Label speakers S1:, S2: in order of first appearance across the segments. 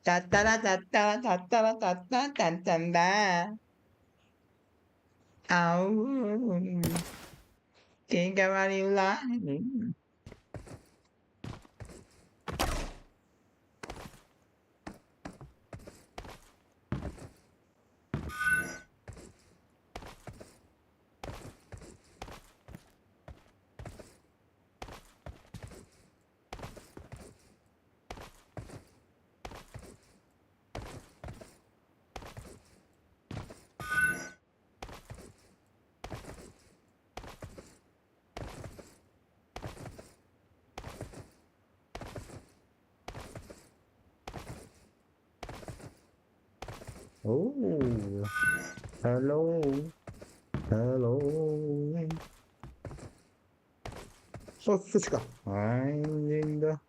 S1: Та-та-ра-та-та-та-та-та-та-та-та. Ау. Ты говорила. Oh, hello, hello. Сосочка. Ай, да.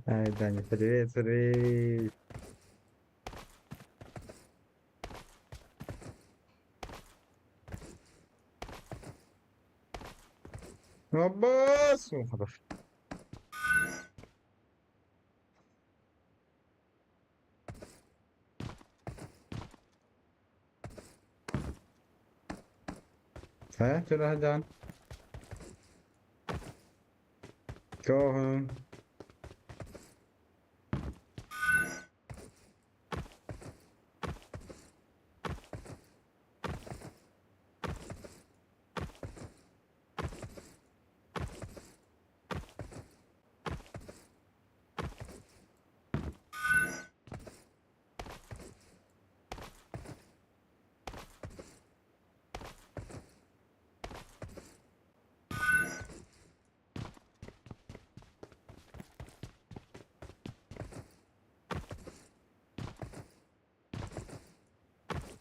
S1: Ай, Даня, привет, привет. Аббас! Хорош. Э, Чураһаджан. Go.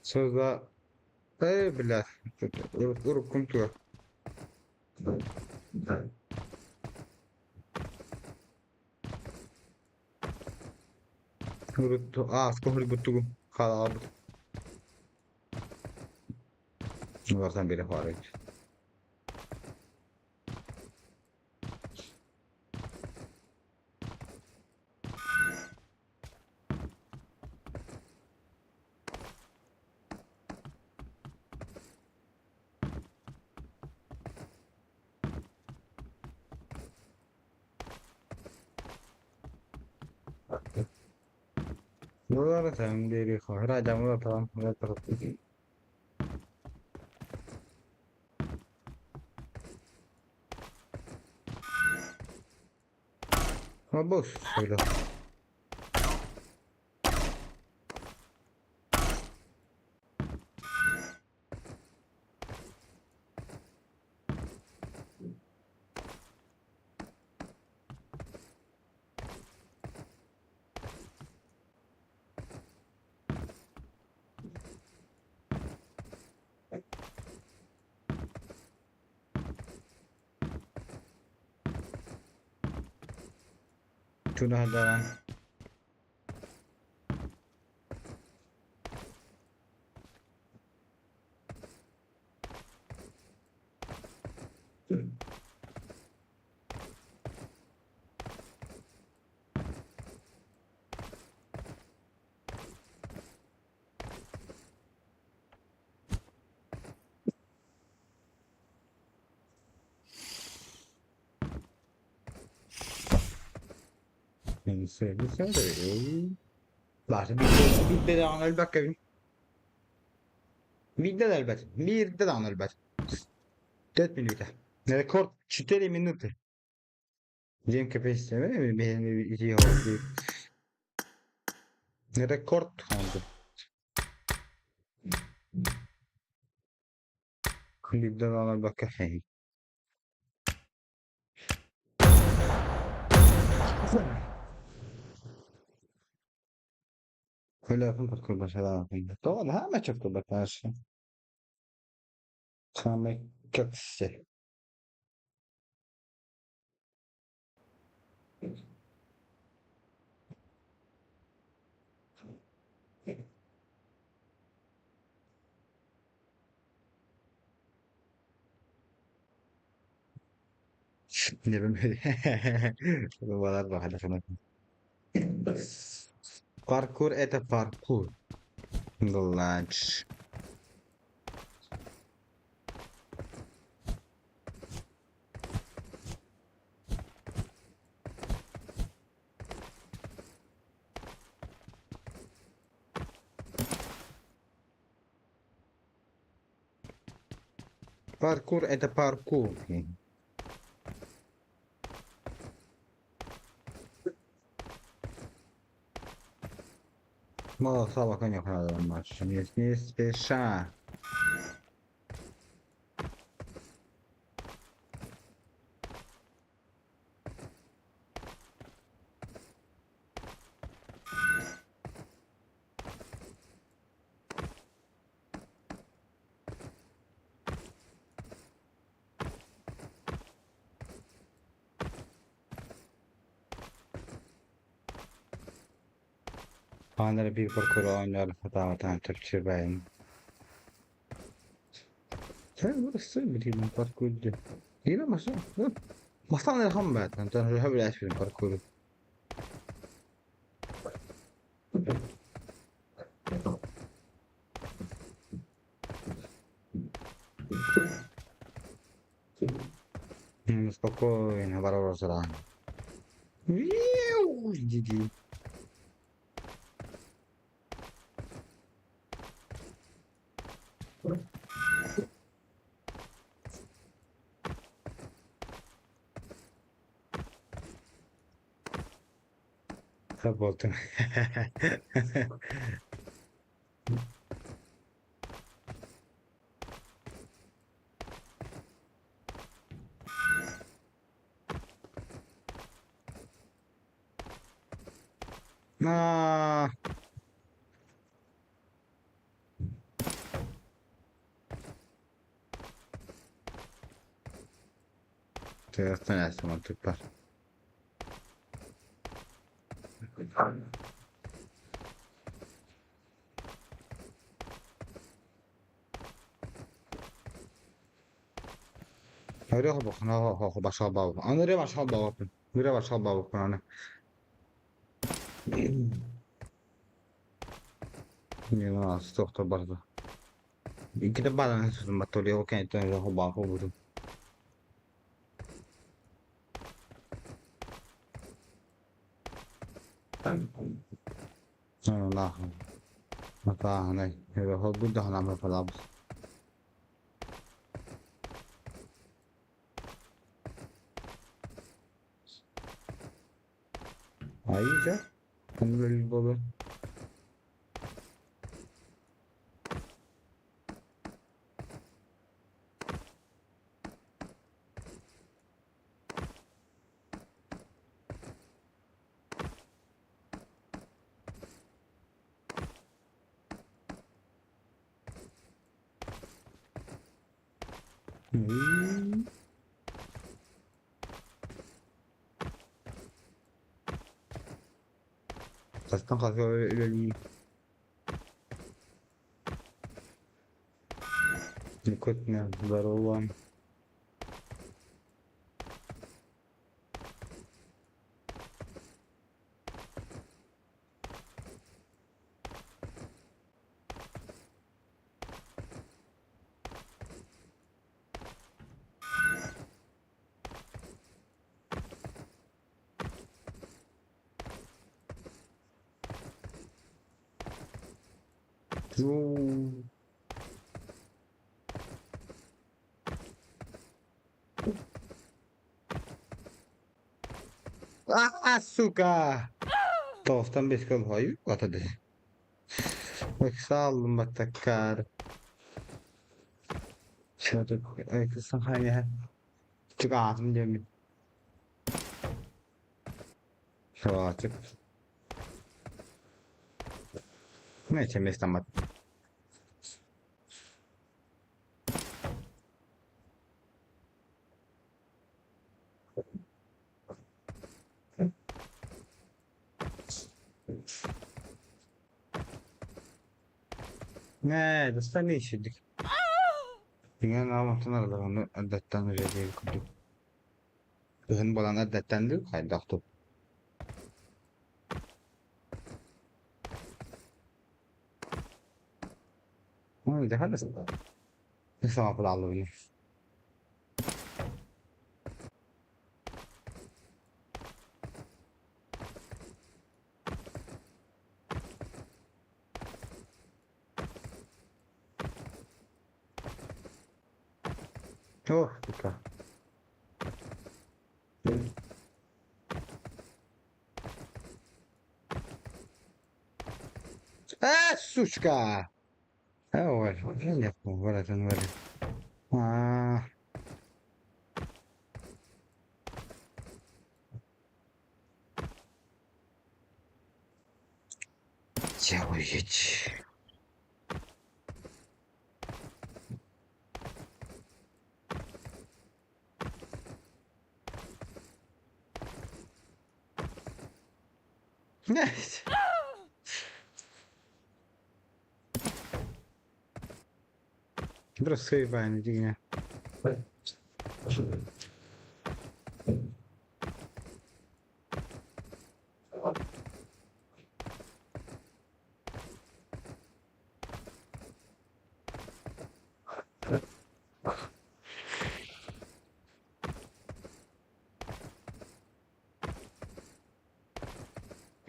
S1: Созда. Эй, бля. Уруккум туга. Урут ааска хурбуттугум хаалаабыт. Уларсан бире хоорой. Бос, Sudah. Баар, биирдэ даҕаны өлбөккөбүн. Биирдэ да өлбөт. Биирдэ даҕаны өлбөт. 4 минута. Рекорд 4 минуты. Диэн кэпсэтэ Рекорд Биирдэ даҕаны өлбөккө. Тоҕо наһаа мөчөк кылбаташы. Самый кэксэ. Паркур это паркур. Ладж. Паркур это паркур. Мало слава конюха матч. Не, не спеша. Хаана биир паркур оонньоон сатаабатаҕын чопчу бэйэм. Паркур диэн. Бастаан эрэ баат, онтон билээспин паркуру. Спокойно бара сыраан. Дии Работаем. На. Тыастан туппар. Аны башка Нөрө башка бабыппын аны. Не тохтор барда. Иккитэ бадан сутун баттолия ол кэнниттэн өрө холбоон холбутум. Матааһынай өрө холбут даһанамы фалабыс. Айыжа Көңүл болу. Хастан хаска үлэлии. Никотина, здорово. Ну. А, сука! Тоғыздан беске ой, атады. Ыксалматаккар. Чыгаатым диэммин. Чык. Нече местамат. Ээ, достан ичирдик. Дьиҥэр аҕабыттан аралаһыыны эрдэттэн үлэлиир курдук. Кыһын буолан эрдэттэн дуу, хайдах дуу? Сама пыталлыбын. Ох, сука. А, сучка! Ой, баратын бар. А. Дьэ, уйгич. Бырасыай дьиҥэ.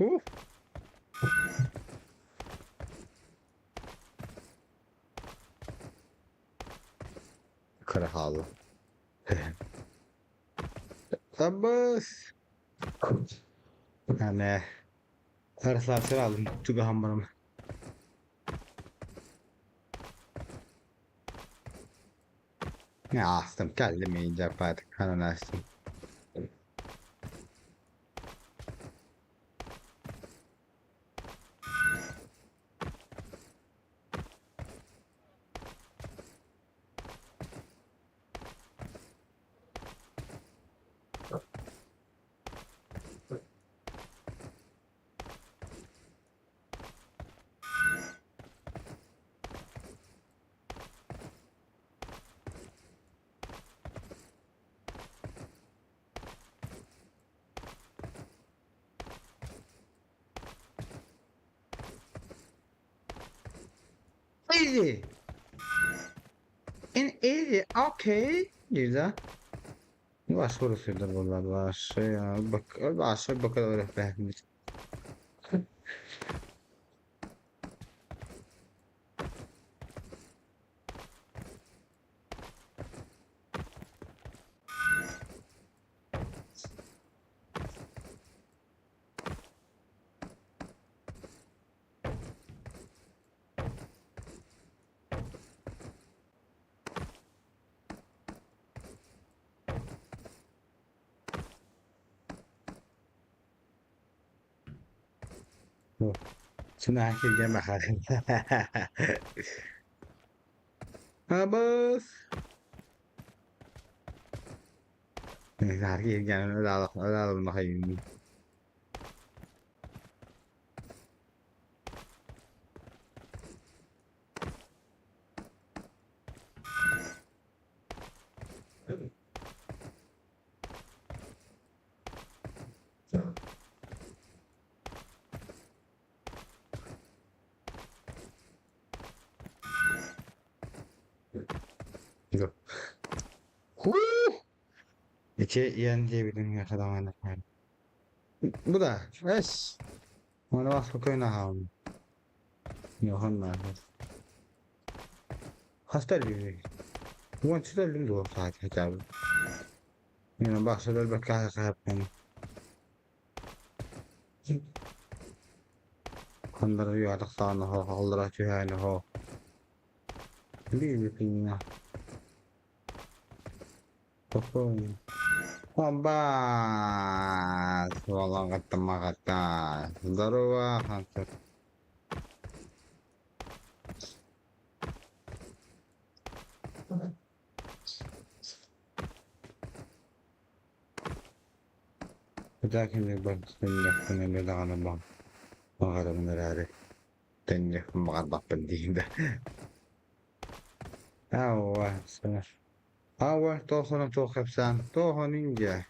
S1: Ух! Кыра хаалла. Табыс! Аны Ярослав алым чугаһан барам. Астым кэллим мин дьаппаат ананастым. Easy. In easy. Okay. Güzel. Başvurusuydu bunlar başı ya. Bak başı bakalım öyle. Абыс. Ити иэн диэбитин даҕаны Бу да, эс. Оны бас спокойно хаалым. Йохан Хаста өллүм. Уонча өллүм дуо саат хотя бы. Мен бахса өлбөккө хааппын. Ханнары уйаатахтаҕына аллара түһээн оһо. Биир Баас, Волоҕыттамаҕата. Здорово, Хантер. Куда кини бардын даҕаны баҕарабын эрээри. Төннүөхпүн баҕарбаппын диир да. Ауа, Ауа, туох туох кэпсээн, туох онун дьэ.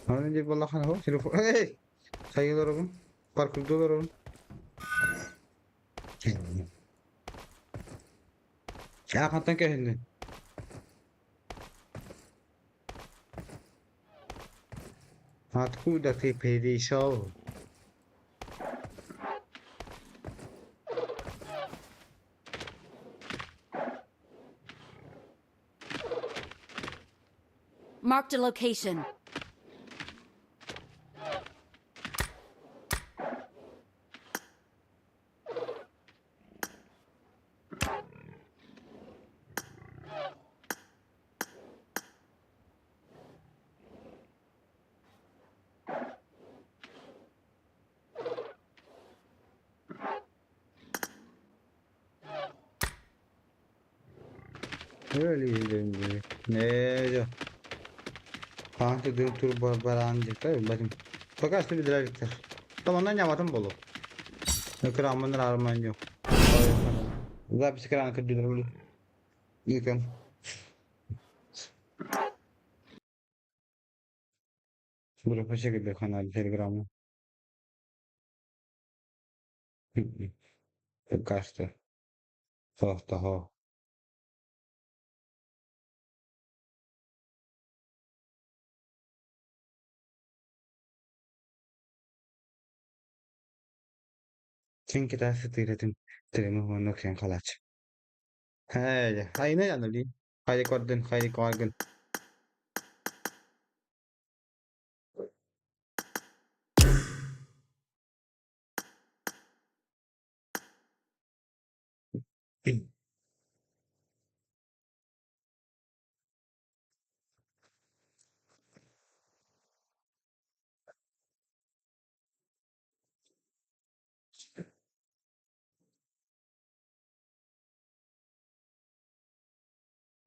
S1: Онун диир буоллаххына, хо, телефон. Эй! Сайыларыбын, паркурдууларыбын. Аа, хантан көһүннүн? Откуда ты перешел?
S2: Marked a location.
S1: Öyle Ne? Хаһан дын тур бараан диэхтэр ылбатым. Пока что билэрэликтэр. Томоннон ньаматын болу. Экранмын арман yok. Запись экрана көрдүлэр били. Ыытан. Группа чегирде канал телеграмма. Кажется. Того. Син китасы тыыратын тырымы уонна оксен халач. Хайа, хайна яны Хайа көрдүн, хайа көргүн.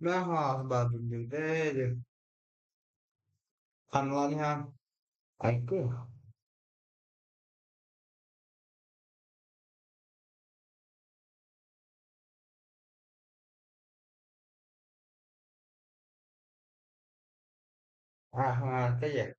S1: Merhaba, Kanalına aykırı. À, cái gì?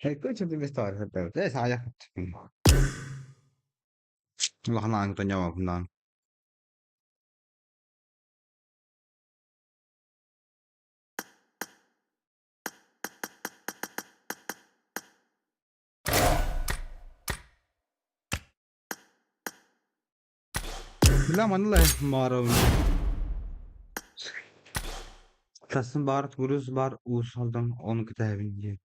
S1: Ecco, storia, sapevo. Sai, Улахан ньамапынан. Бля, манна маарабын. Тассын бар, гурус бар, уус алдан ону кэтэһэбин диэн.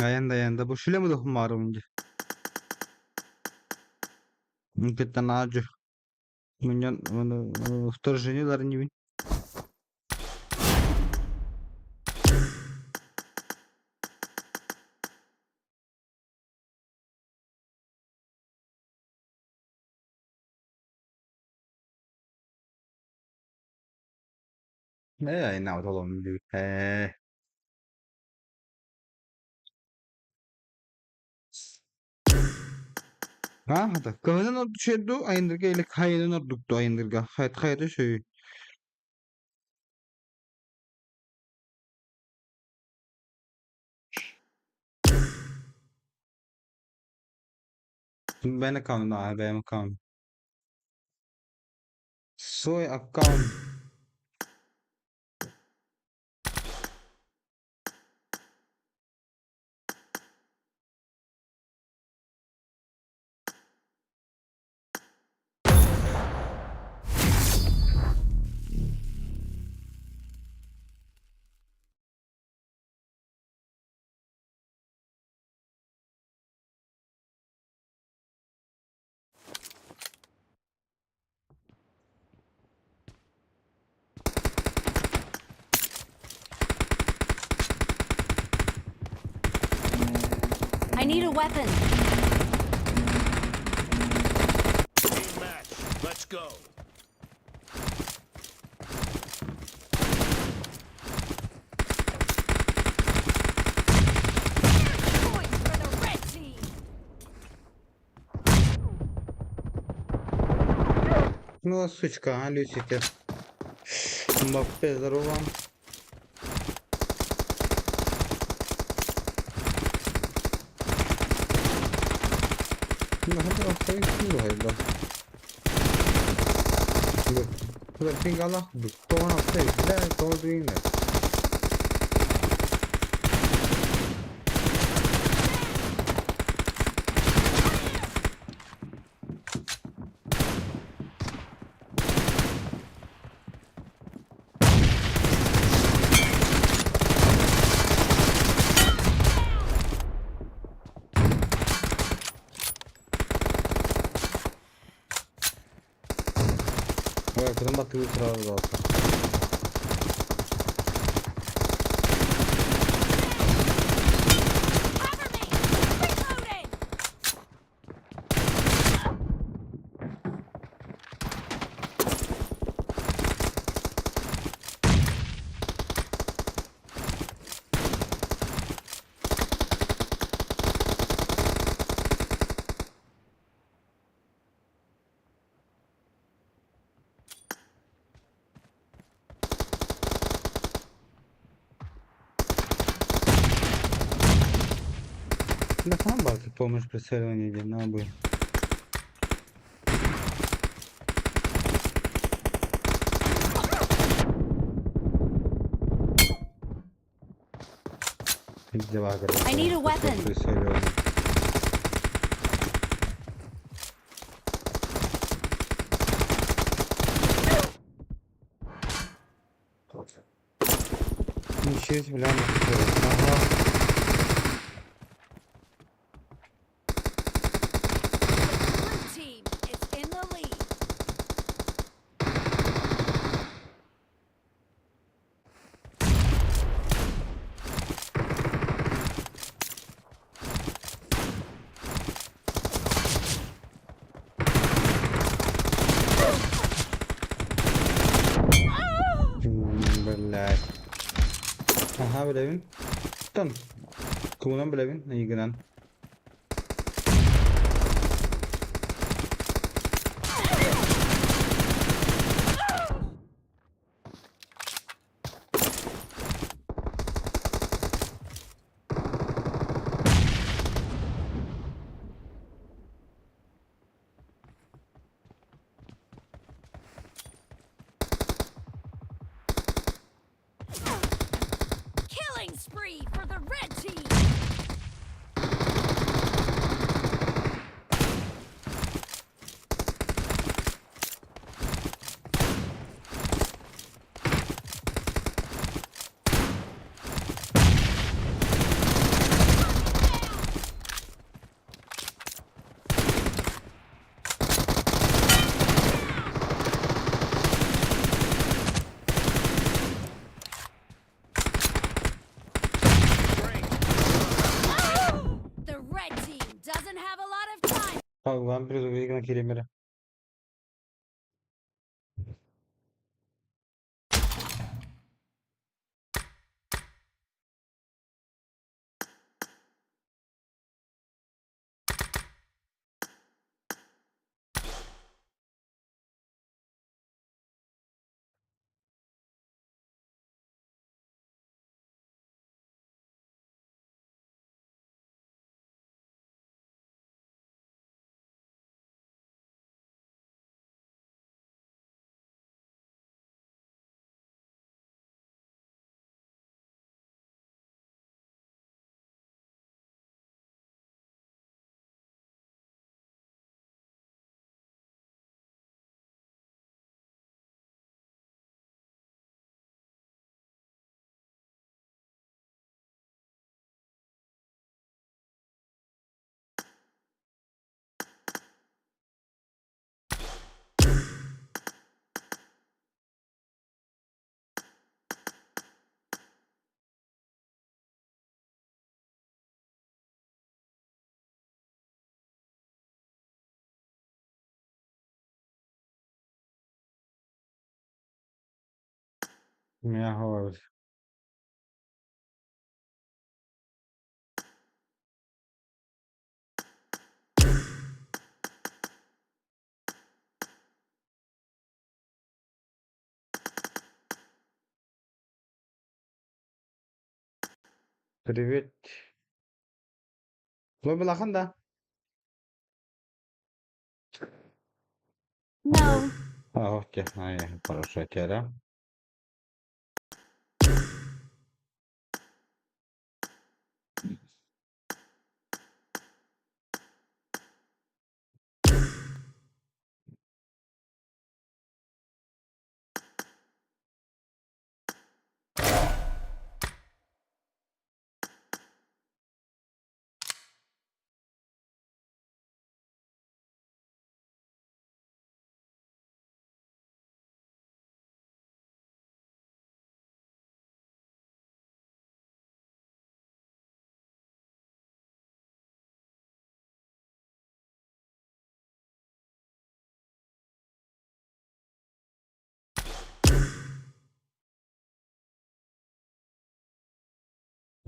S1: Айан да айан да бу шүлэ мудухум маарабын дии. Кытта наадьу. Мунньан вторжениелар иннибин. Ээ, наутолом ээ. Аа, кыһынын ордук айындырга или хайынын ордукту айындырга хайт хайты шөй. Ben account ah, ben account. Свой аккаунт.
S2: a weapon.
S3: Team match. Let's go.
S2: Points for the red team.
S1: Ну, сучка, а, Люсики. Мбаппе, здорово. Ну,
S2: Cover me. Reloading.
S1: Да сам ты помощь преследования иди, на обои.
S2: I need a weapon.
S1: Преследование. Ничего себе, бля, ага.
S2: Blue team is in the lead.
S1: Блядь. Ага, билэбин. Тон. Кумунан билэбин, ыйгынан.
S2: Killing spree for the red team.
S3: Great.
S2: The red team doesn't have a lot of time.
S1: Пагуан предупредил Киремера. Mejor. Привет. Лобилахан да?
S2: No.
S1: А, окей. Ай, хорошо, тера.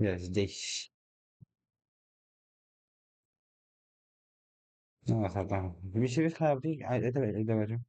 S1: Я здесь. Ну, там. Висевит хабри, а это говорю.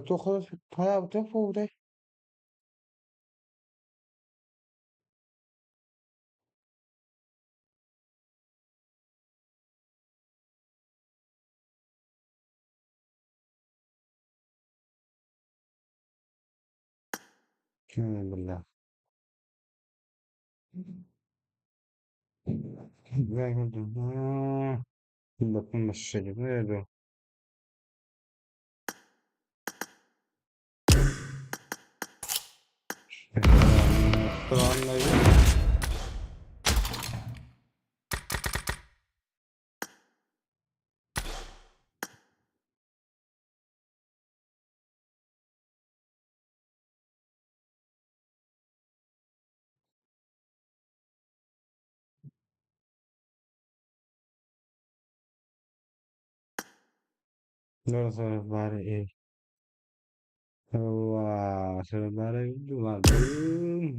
S1: تخرج. بالله.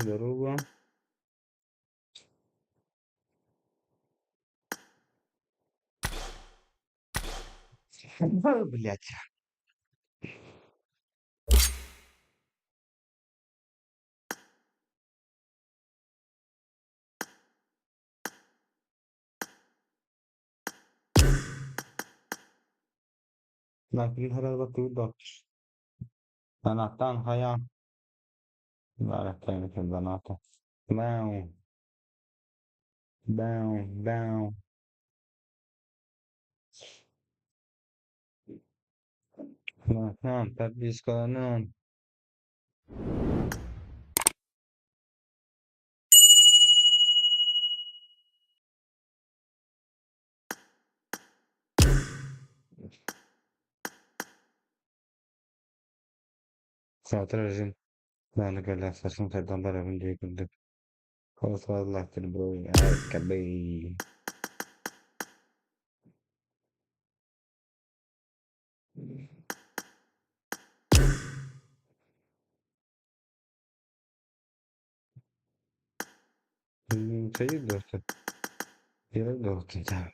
S1: Здорово. Блять. Лакин хая. Бау. Бау, бау. Подписка. Завтра Да, совсем Кабы. Да.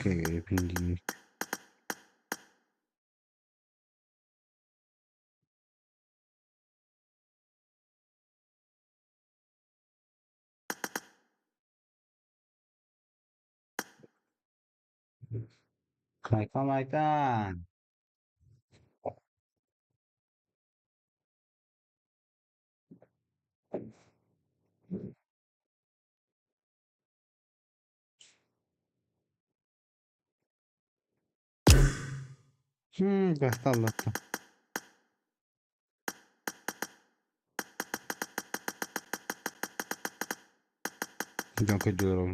S1: Окей, пинди. Майка, майка. Басталлатта. Дьон көрдүлэр ол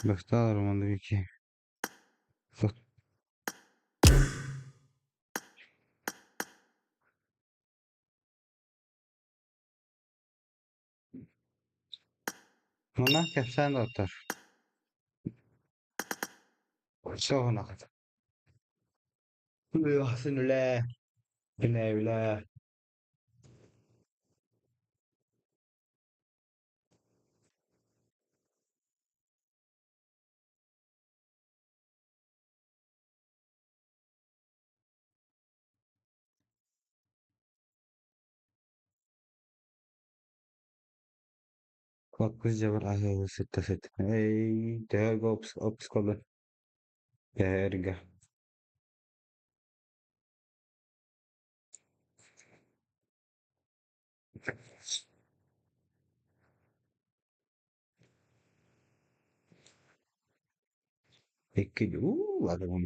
S1: Бастаан Романовичи. Манна кэпсээн доҕоттор. Соһунахыт. Ыасын үлэ, күнэ үлэ. Куоппус дьабар аһыылы сытта сыт. Эй, төһө обсколы? Эргэ. Икки уу ладно.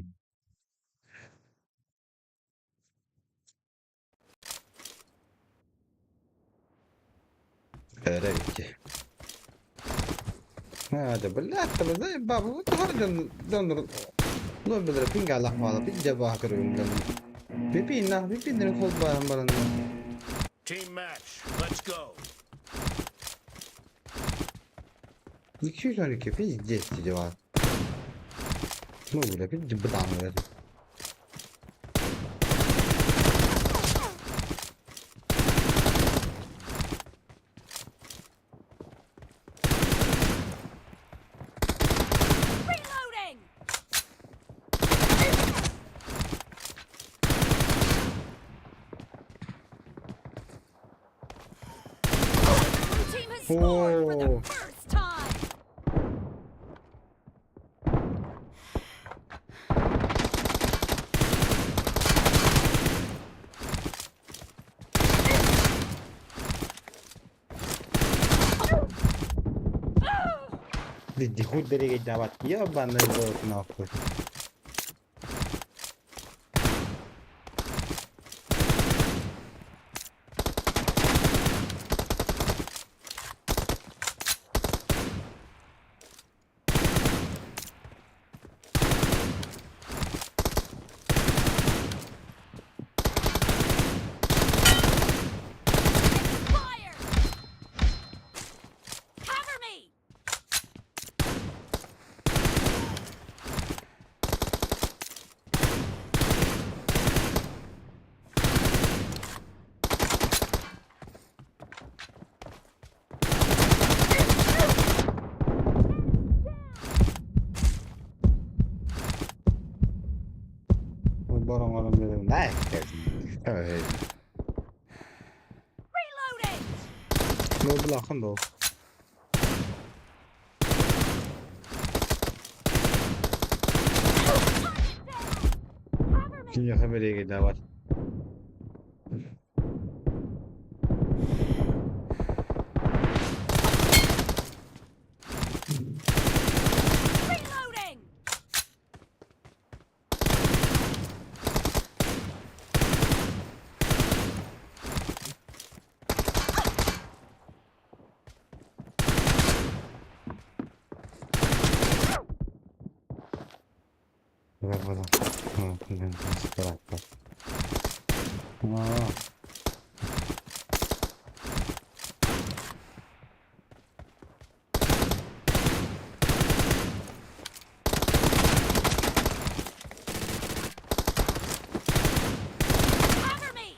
S1: Эрэ икки. Hadi бля, баба, дьон дьон ну билэр пингалах маала пиджа баахыр дьон. Пипинна, пипиннер холбаан баран.
S3: Team match. Let's go.
S1: 212 пиздец дела. Ну, бля, пиздец бытан.
S2: Reloading! Blue team has scored for the
S1: Oh.
S2: first time.
S1: Дихуй давать. Ебаный рот нахуй.
S2: Fire! Cover me!
S1: Барон Nej.
S2: Reloading!
S1: Ну, блахан доо.
S2: Target down! Cover me!
S1: Киниэхэ бэриэгэ давать.
S2: Reloading!
S1: Бар Аа.
S2: Cover me!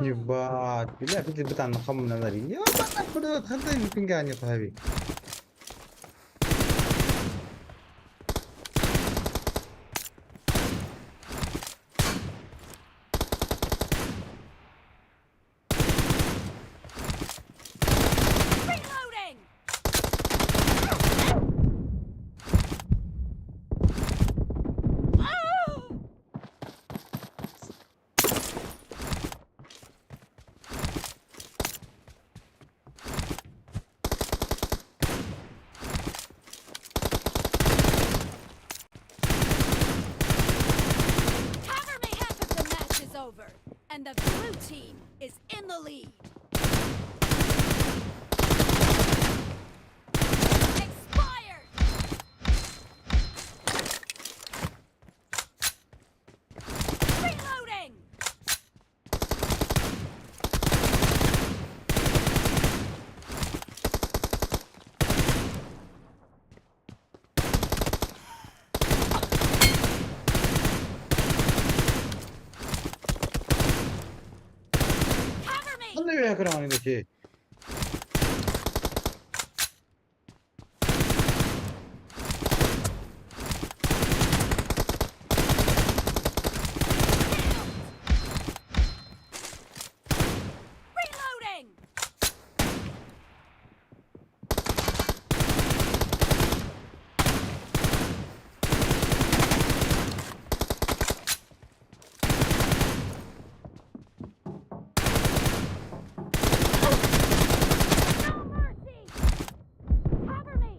S1: Ебать, бля, били бытан хамналар. Ебать, бля, хантай күнгә хави.
S2: Reloading! Cover me! Half of the match is over, and the blue team is in the lead. Expired! Reloading! Cover me!
S1: Ханна үе экраны бити.
S2: Reloading! No mercy! Cover me!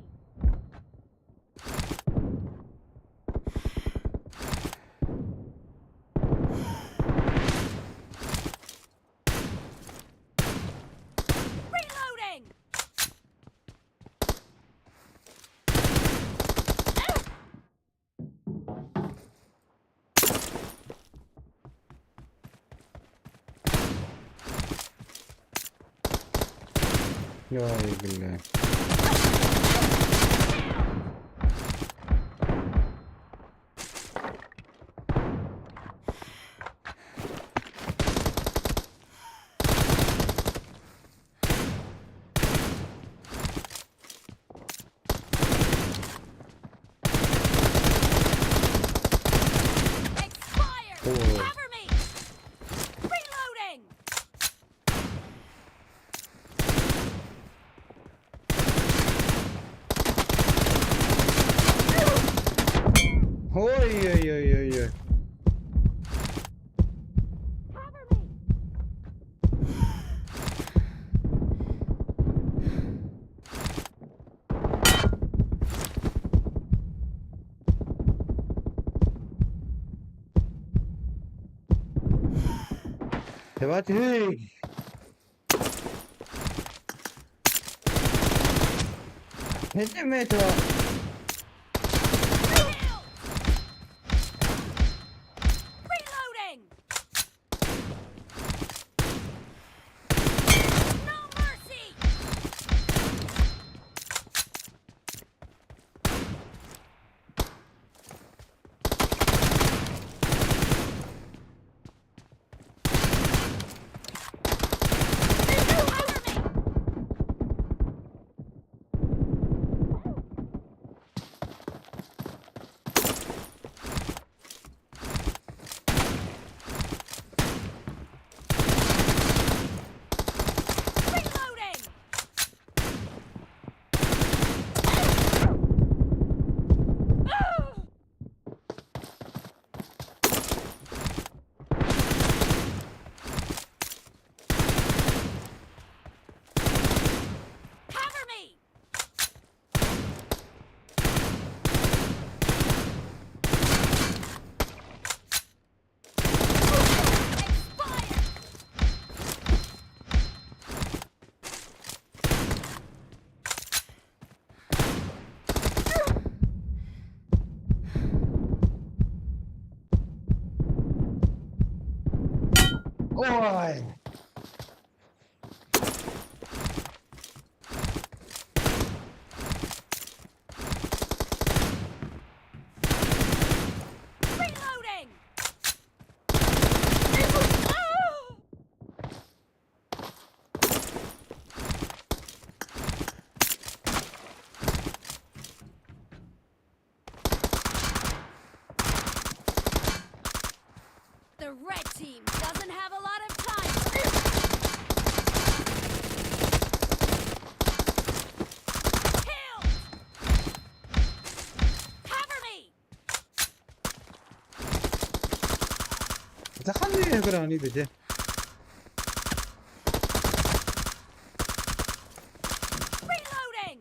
S2: Reloading!
S1: Ой, бля.
S2: Expired!
S1: Oh.
S2: Cover me! Reloading!
S1: Ой, ой, ой, ой, ой.
S2: Cover me!
S1: Давайте. Эй! Не это.
S2: Kill! Reloading! No mercy! Cover me! Reloading! Cover me! Expired!
S1: Ой!
S2: Reloading! The red team doesn't have a lot of time. Killed! Cover me!
S1: Заханны көрөни бите.
S2: Reloading!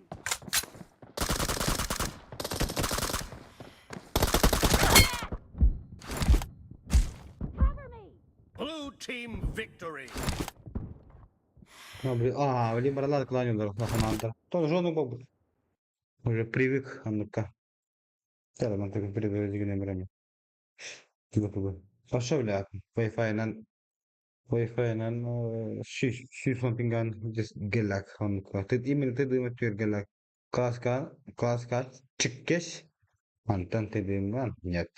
S2: Cover me!
S3: Blue team victory.
S1: А, блин, баралар кланялар ханандар. Тоже жону бабы. Уже привык, анныка. Тара, так привык деген эмерем. Пошел бля, Wi-Fi нан Wi-Fi нан 6 пинган гелак оннука. Ты именно ты дымы түр гелак. Класска, класска чиккеш. Антан ты дымган? Нет.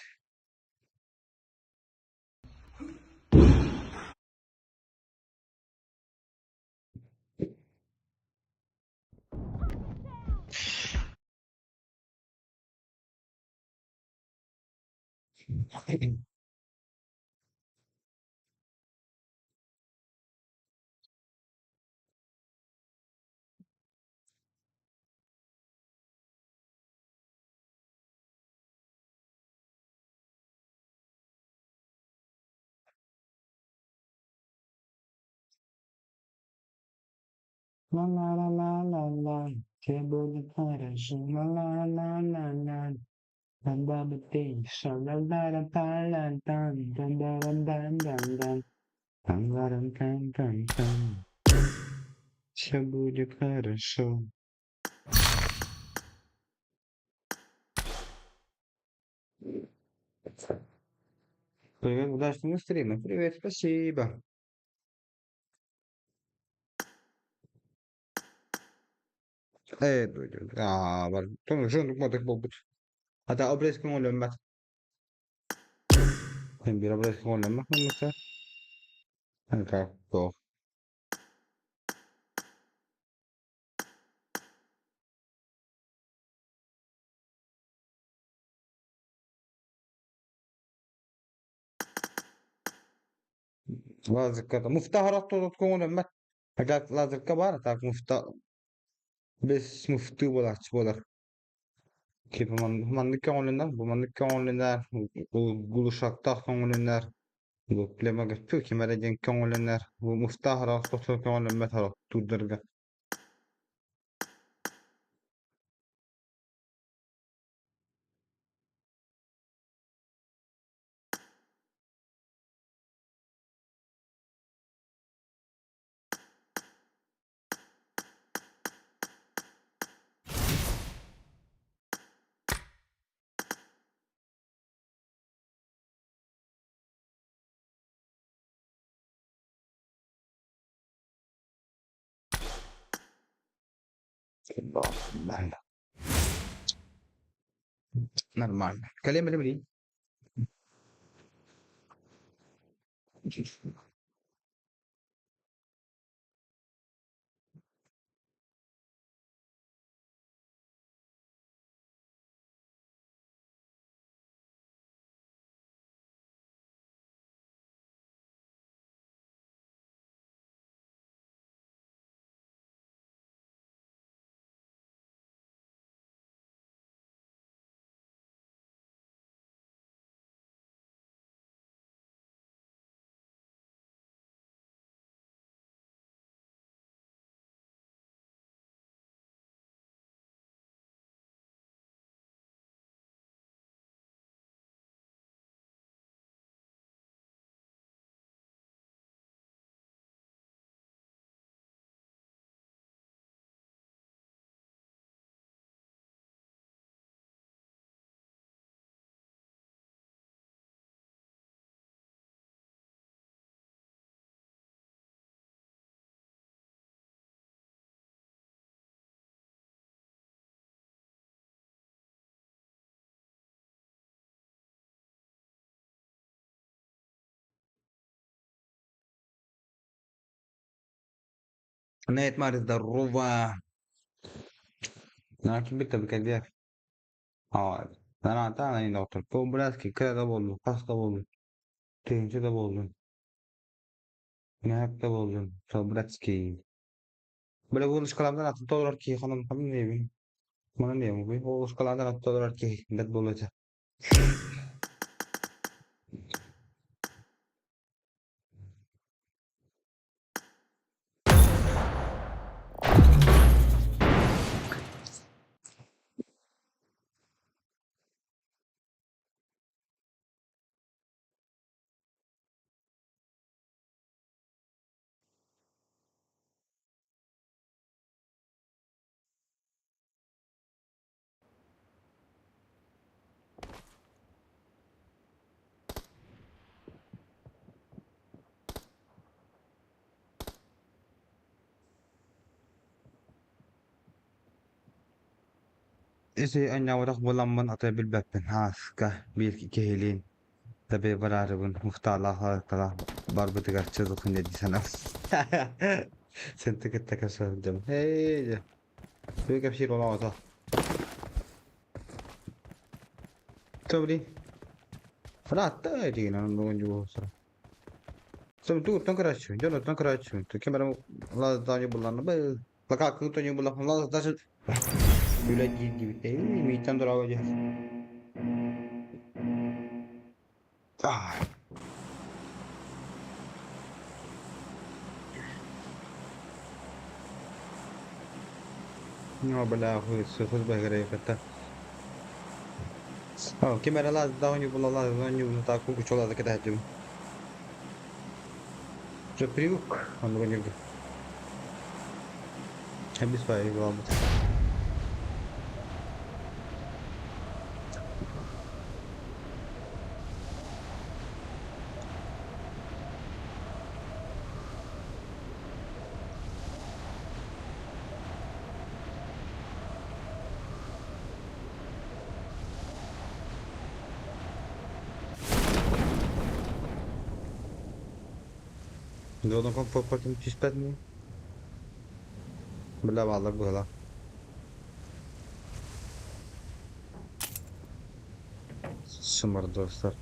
S1: La la la la la la, тебе будет хорошо. La la la la la, la la la la la la la dan dan dan dan dan dan dan dan dan dan dan. Все будет хорошо. Привет, удачного стрима. Привет, спасибо. Аа, бар. Тону жонук модок болбут. Ата обрезка оңоломмат. Бир обрезка оңоломмат болмаса. Так, то. Лазерка. Муфтахарат көңөлөммөт. Агак лазерка бар, так муфта бес муфты болар, болар. Ки маннык көңөлөнөр, бу маннык көңөлөнөр, гулушактах көңөлөнөр. Бу племага ту кимере көңөлөнөр. Бу муфтахарат көңөлөммөт харат турдарга. Нормально. Калем или Найтмар, здорово. Значит, бит бикер. А, Та доктор. По братски, кыра да болду, кас да болду. Тыһыынча да буоллун, мөһөөк да буоллун, братский. Бile улушкалардан атын толорор киһи хонон хонон Манан диэм улушкалардан атын толорор киһи бэт буолуо этэ. Ити анньаабатах буоламмын аты билбэппин ааска биир киһилиин Тэбиэ бараарыбын мухтаалаах барбытыгар чылыкын дии санаабыт. Сенти кытта кэпсэ сылдьабын. Эй, Бу кэпсиир олоҕото. Тобри. Ыраатта этигин онон бүгүн дьуһуусара. Тугуттан көрөөччү, дьонуттан көрөөччү. Ким эрэ лаздаанньы булларна бы. Лакааккы тоню буллахпын лаздашын. Үлэ диир диэбит. Мииттэн дорообо диэн. Ну, бля, хуй бэһигирэйбэтэ. Ким эрэ лааздаах ньуу була лааздаах ньуу так кучулаада кэтэһэтим. Уже привык, оннуга ньургу. Эбис баайы буолбут. Дьонум комфорпатын түспэт мин. Бля бааллар быһыылаах. Сымардостар.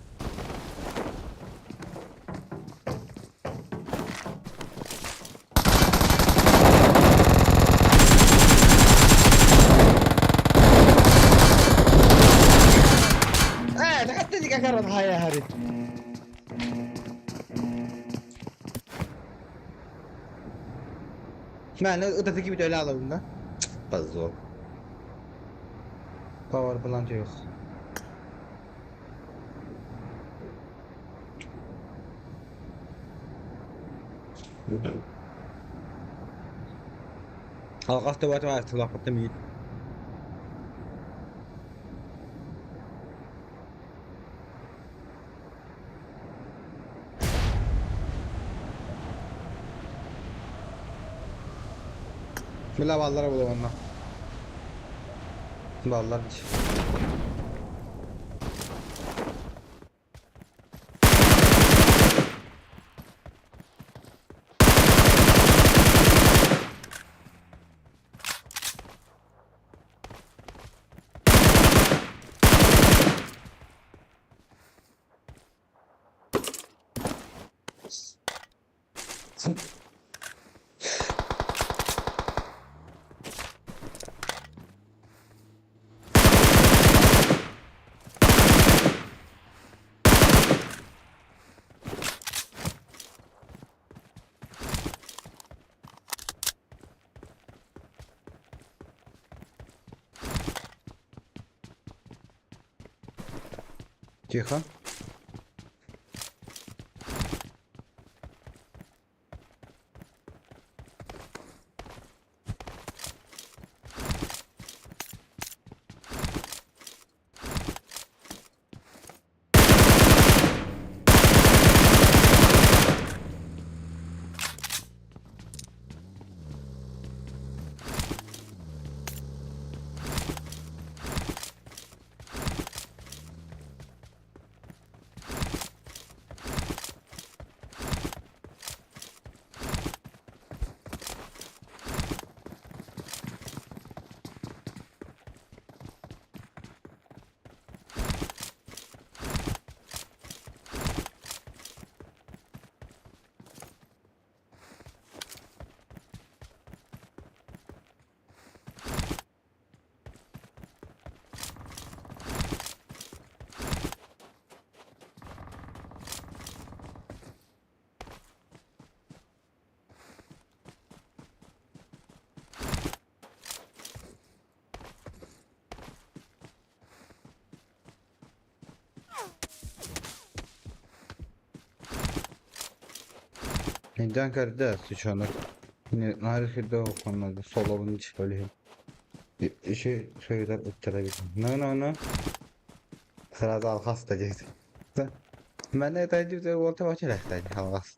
S1: Ээ, дакаттан икакаран хая хари. Мээнэ ытаты кибит өлө алабын да. Позор. Power plant yok. Алҕас төбөтө тылаппыттым иит. Бile баллара буолуонна. Баллар Тихо. Өйдөөн көрдө, сучонок. Наар үчүгэй солобун ичпэлиһин. Иши сөйүтэр ыттара эбит. No no no. Сразу алхаста диэт. Мэн это уолта вообще алхас.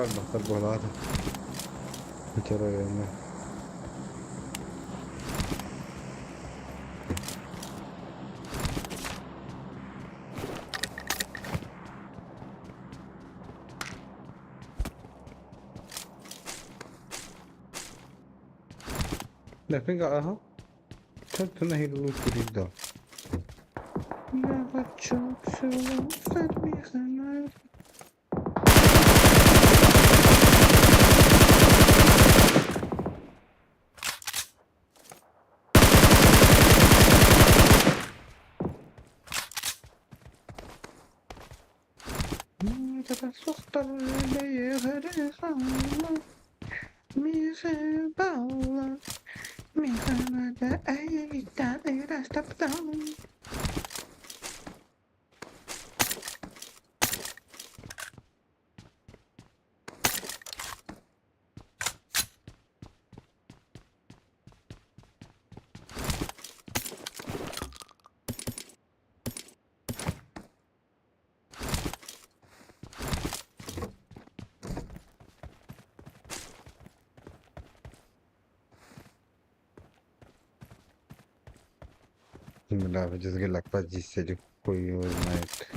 S1: Бахтар буолаата. Бүтэр Nothing got Never choke so Бля, дизгелак позиция хуй его знает.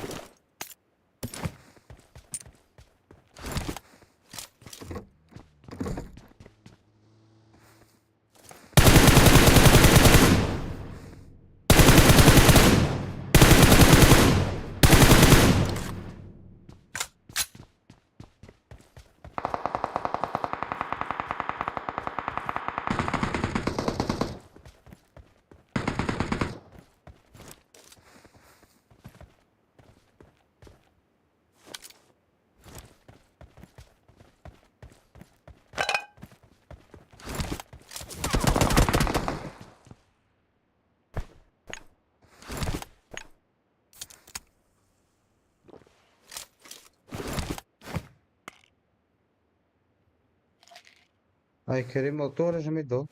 S1: Ay Kerim тоже mi do?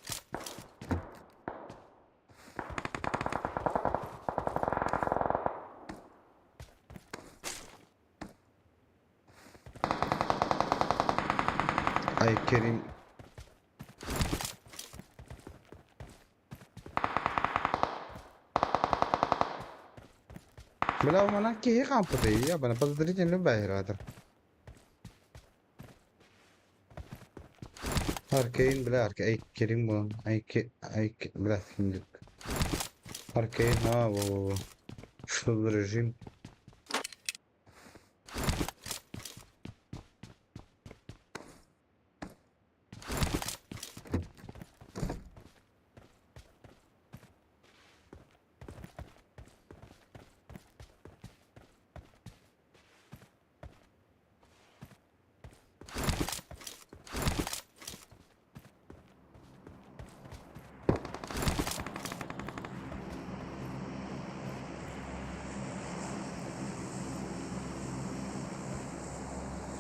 S1: Ay Kerim. Бля, у меня киһи хаампыта я бана подозрительный байратор. Аркейн, бля, арке, ай Керим булан, ай ке, ай бля, кимдик. Аркейн, а, во, во, во. Что за режим?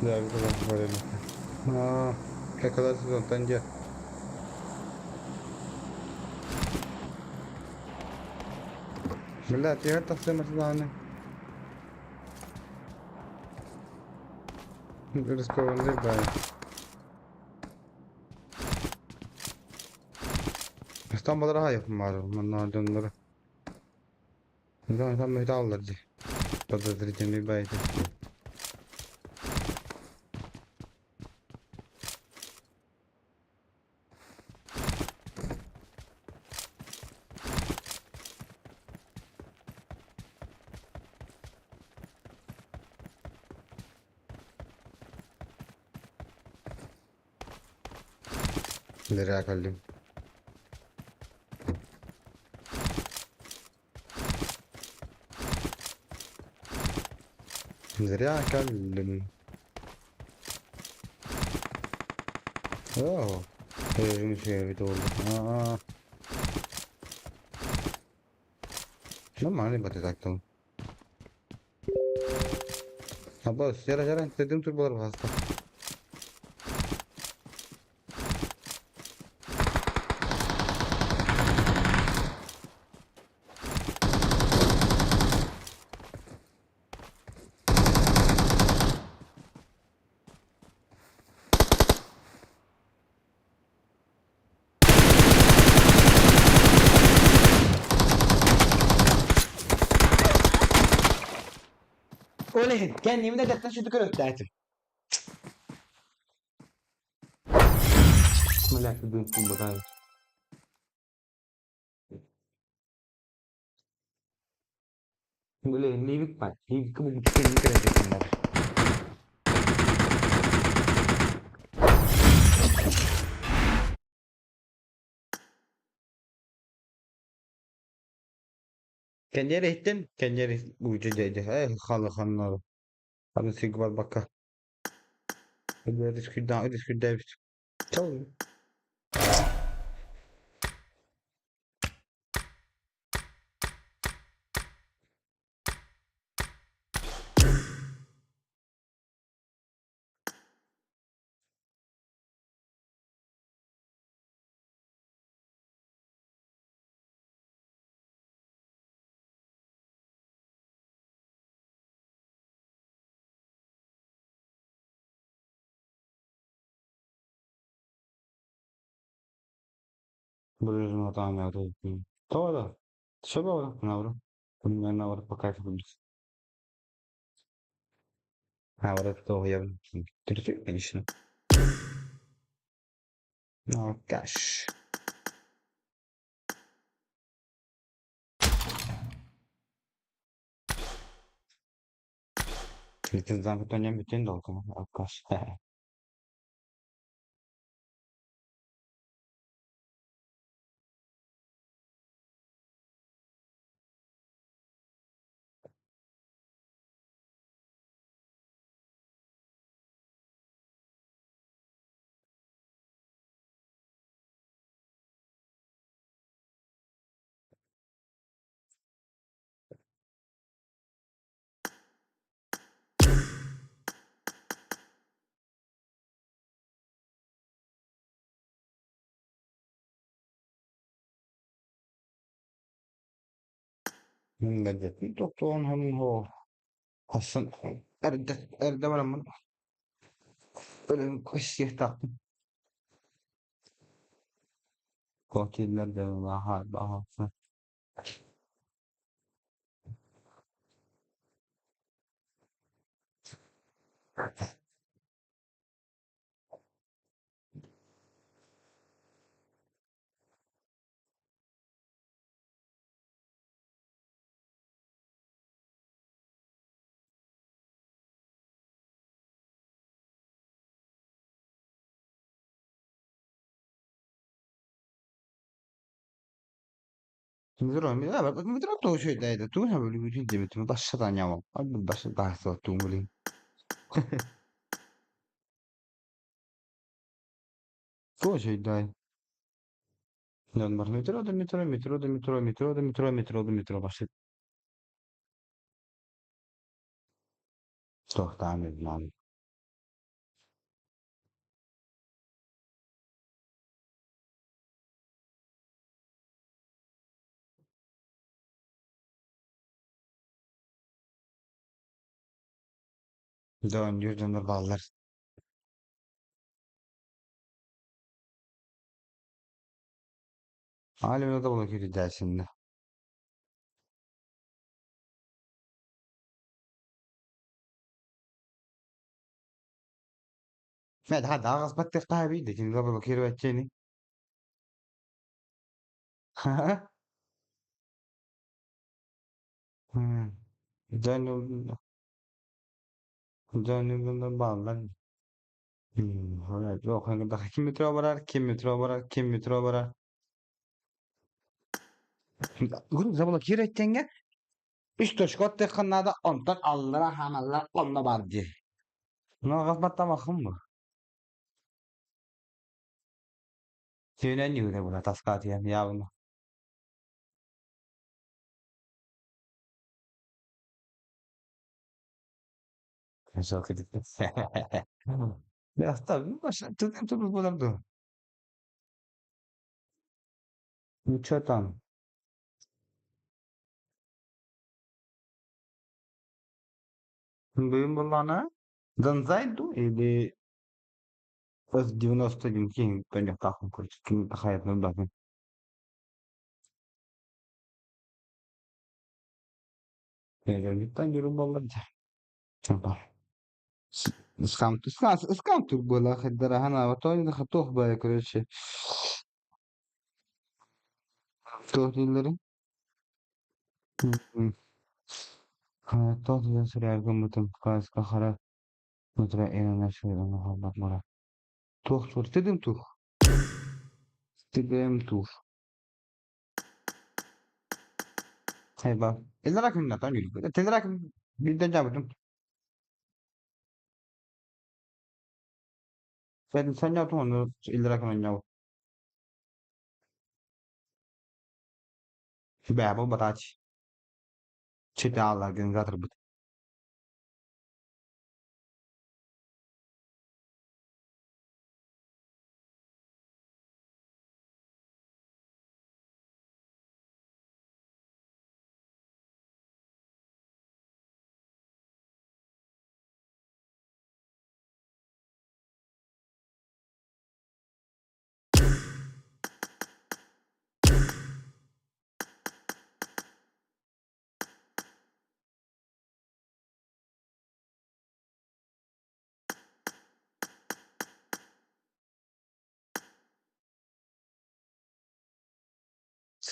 S1: Да, время. А, как раз тенде. Бля, ты это все машины. Рискованный, да. İstanbul'da raha yapım var. Bunlar döndür. Там металлар ди. Подозрительный байт. Nereye kaldım? Зря кэллим. Оо, өзүм үчүгэйбит буолла. Нормально батытаттым. Абba, жара жара, dedim turbalar hasta.
S4: Ол иһин кэннибин эрдэттэн сүтүк өрүттээтим.
S1: Блин, Ливик баар. Ливиккэ булгуччу кэлин кэлэн Кэнниэр иһиттим, кэнниэр уучу дьэ халыханнар аны сиргэ барбакка үскүрдээбит. Чал. Тоҕо да? Наоборот, пока А вот это я конечно. Алкаш. Бүтүн бүтүн долгун алкаш. Тохтоон хассан эрдэ эрдэ бараммын өлөн көссиэхтаахпын. Кокиллар да. Метро үчүгэй тугу сөбүлүүгүтүй диэбитим басса таанньаабам басса таахсыбаттуун Туох үчүгэй Дьон бар метро да метро, метро да метро, метро да метро, метро да метро басып Туохтаан билмэм. Дьон дьоннор бааллар. Али да була киирдээсиннэ. Мэ да даҕас баттыахтаах эбит кини да була киирбэччини. Дьон дьон бааллар. Ким метро барар, ким метро барар, ким метро барар. Забыла киирэттэҥҥэ. Үс точка оттуохха наада, онтон аллара хаамаллар онно баар дии. Ну, аҕас баттамаххын бу. Сүүнэн юрэ була таскаатыйан явно. Тут буолар дуо? Ну чё там? Бүгүн буоллаҕына Донзай дуу или С-91 киһи көнньүөхтаахпын короче ким хайатын ылбатын. Дьоҥҥуттан дьөрү буоллар дьэ. Скам тур буола хайдараһан тоойуна туох баар короче туох дииллэрий? Туох диэн суруйар гыммытым кааска хара Туох туох тыдым туох тыдым туох Хайба. Эллара күннэ тон yürü. Теллара күн билден жабытым. Sen sen yaptın onu иллара күн ойнау. Бээ бу батач. Читаллар организатор быт.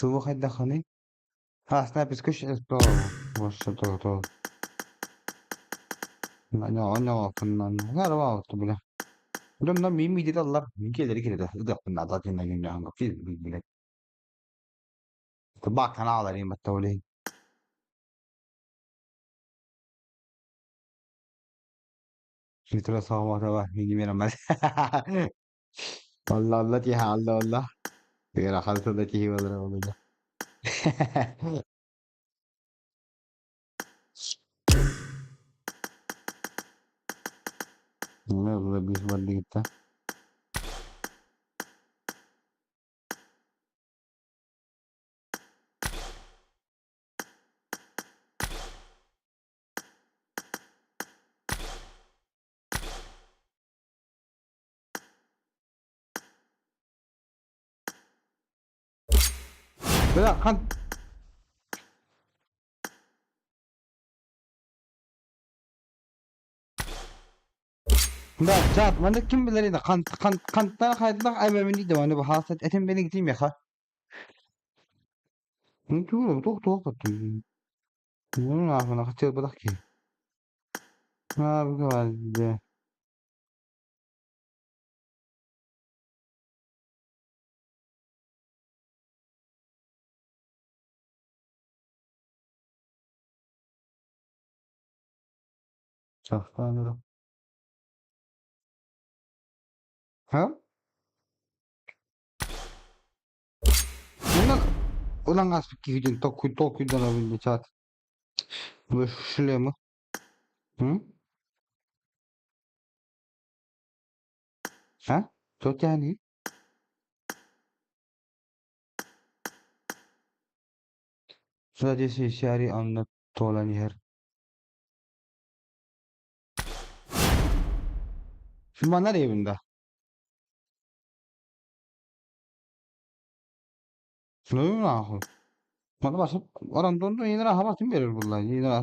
S1: Сылы хайдаххыный? А, снайперская щас Ha? Ulan ааспыт киһитин толкуйданабын чат. Шлемы. А? Тотяни? Сари анна туолан иһэр. Манар evinde. Маны басып, оран yine havasını verir bunlar. Yine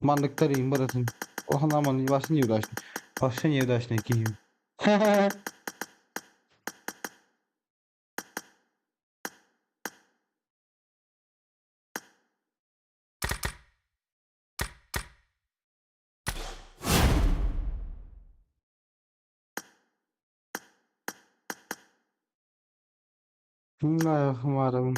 S1: mandıkları barasın. O anlamını başını uğraştın. Başını uğraştın ki. Bismillahirrahmanirrahim.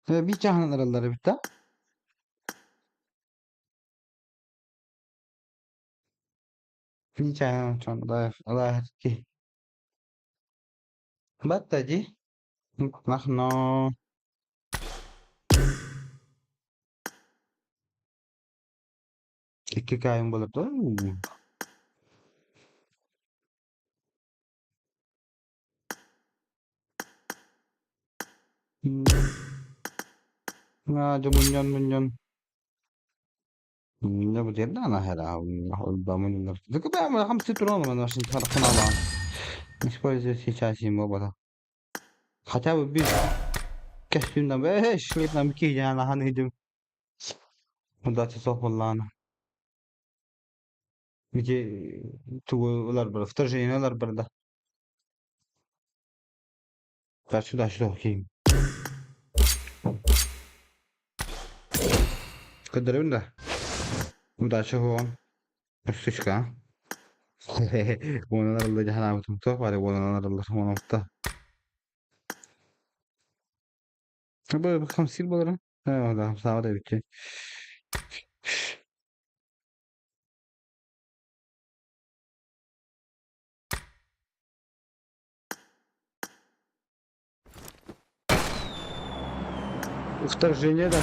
S1: Биир чааһынан ыраллар эбит да? Биир чааһынан ылааһыт Батта дии. Махно. Икки каайым буолар дуо? Дьэ мунньан мунньан Используя сейчас ему Хотя бы bir костюмна бэш киһи иһдим удача суох буоллаҕына ити тугу ылар бар вторжение ылар бар да сюда сюда окей Көрдөрөбүн да удача суоҕун Сучка уонан арыллы дьаһанаабытым туох баары уонан арыллар уонапта Бу хамсыыр буолара да хамсаабат эбит Вторжение да.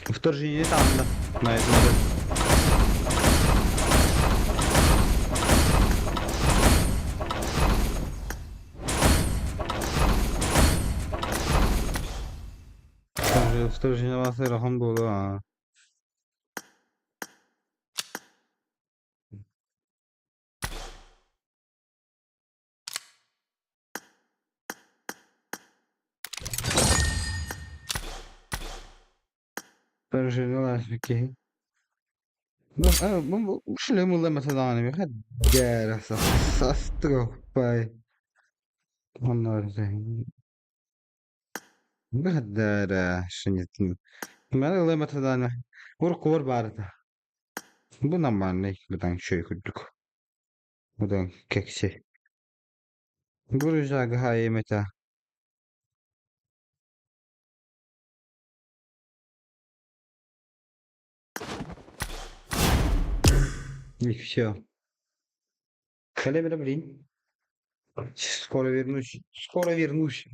S1: Вторжение там да. На этом да. Вторжение вас рахан буолуо. Вторжение Бу нормальный быдан үчүгэй курдук. Быдан кэкси. Бу рюкзагы хаайым этэ. И все. Кэлэ блин. Скоро вернусь. Скоро вернусь.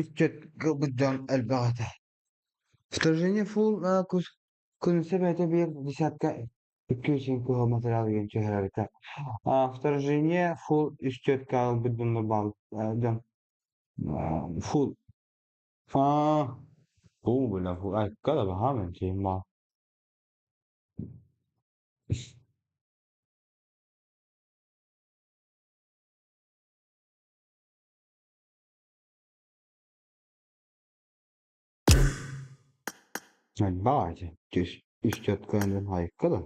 S1: Иччэт кылбыт дьон элбэх этэ. Вторжение фул күнүсэ бэйэтэ биир десятка икки үсүн кыһыл материал диэн түһэрэритэ. Вторжение фул үс түөрткэ ылбыт дьоннор дьон фул фул бля фул айка да баһаам ма Баҕайы үс түөрт хайыкка да.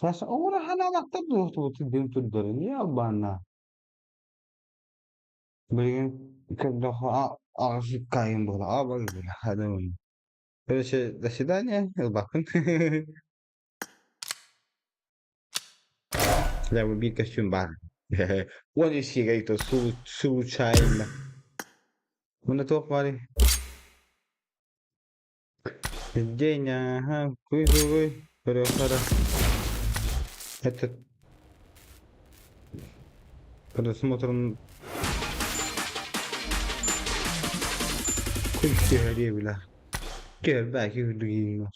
S1: Ураһанаалахтар дуоһутубутун дин турдары не албаанна. Билигин көрдөххө аҕыс иккайын буола аабал була. Короче, до свидания, ылбаккын. Я бы биир костюм баар. 13 то случайно. Муна туох баарый? День, ага, куй куй көрүөххэ Этот просмотром күн түһэриэ билэ. Кэлбээки үрдүгүн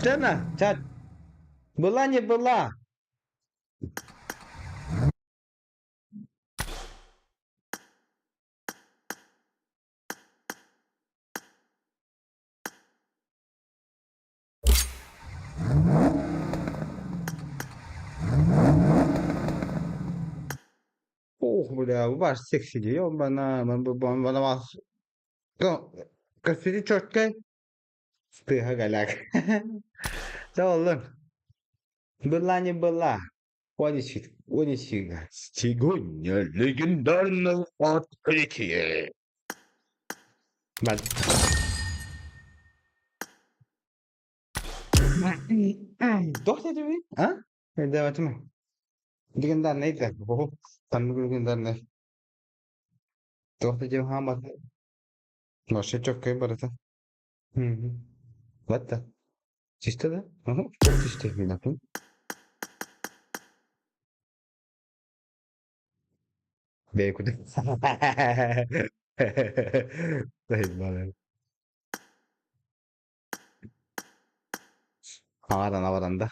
S1: Цена, чат. Была не была. Ох, бля, ваш секси ёбана, бана Көстүүтү чөккөй тыаһа галяк. Дьэ оллун. Была не была. Он Сегодня легендарное открытие. Бат. Туох диэтибий? А? Өйдөөбөтүм. Легендарный да. Ханнык легендарный? Туох да диэн хааммат. Вообще чөккөй барыта. What Чисто да? Ага, чисто минатын. Бэйкуда. Заебали. Аваран аваран да.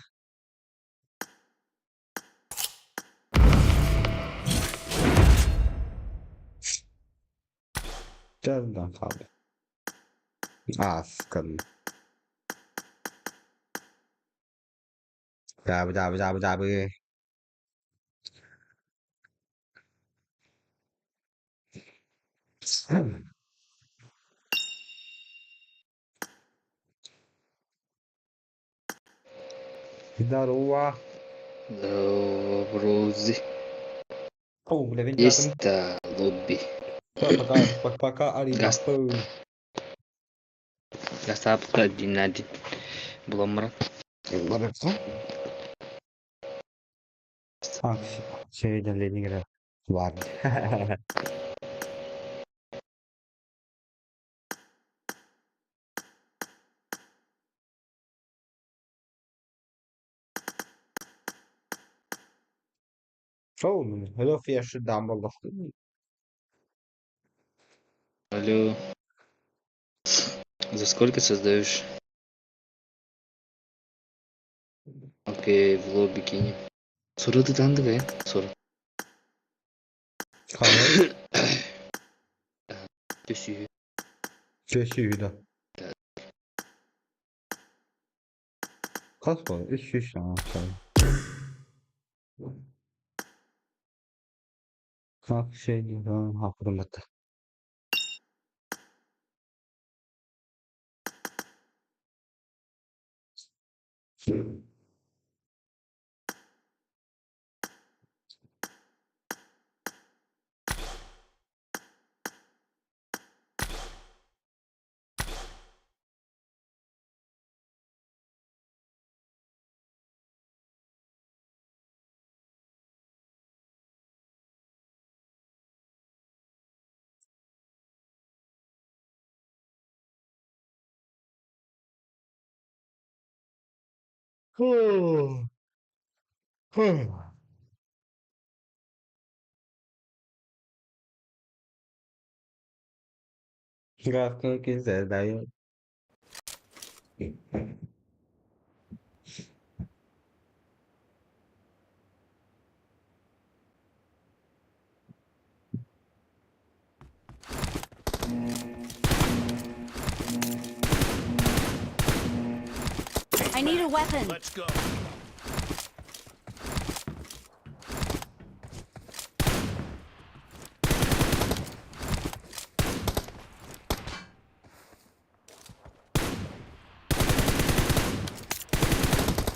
S1: Дьардан хаалла. Ааскан. Дьаабы дьаабы дьаабы дьаабы. Здорово.
S5: Здорово, брози.
S1: О, бля, вентилятор.
S5: Есть лобби.
S1: Пока, пока, пока, Арина.
S5: Газ. Гастаапка один буламмаран.
S1: Барыпсың. Şeyden Leningrad var. Hello, Fiyaşı Dumbledore.
S5: Алло. За сколько создаешь? Окей, в лобби кинем. Сураты тандыга, Сура.
S1: Қалай?
S5: Төсүйі.
S1: Төсүйі Хас бол, үс үс Bak şey diyor, hatırlattı. График дай.
S2: a weapon.
S3: Let's go.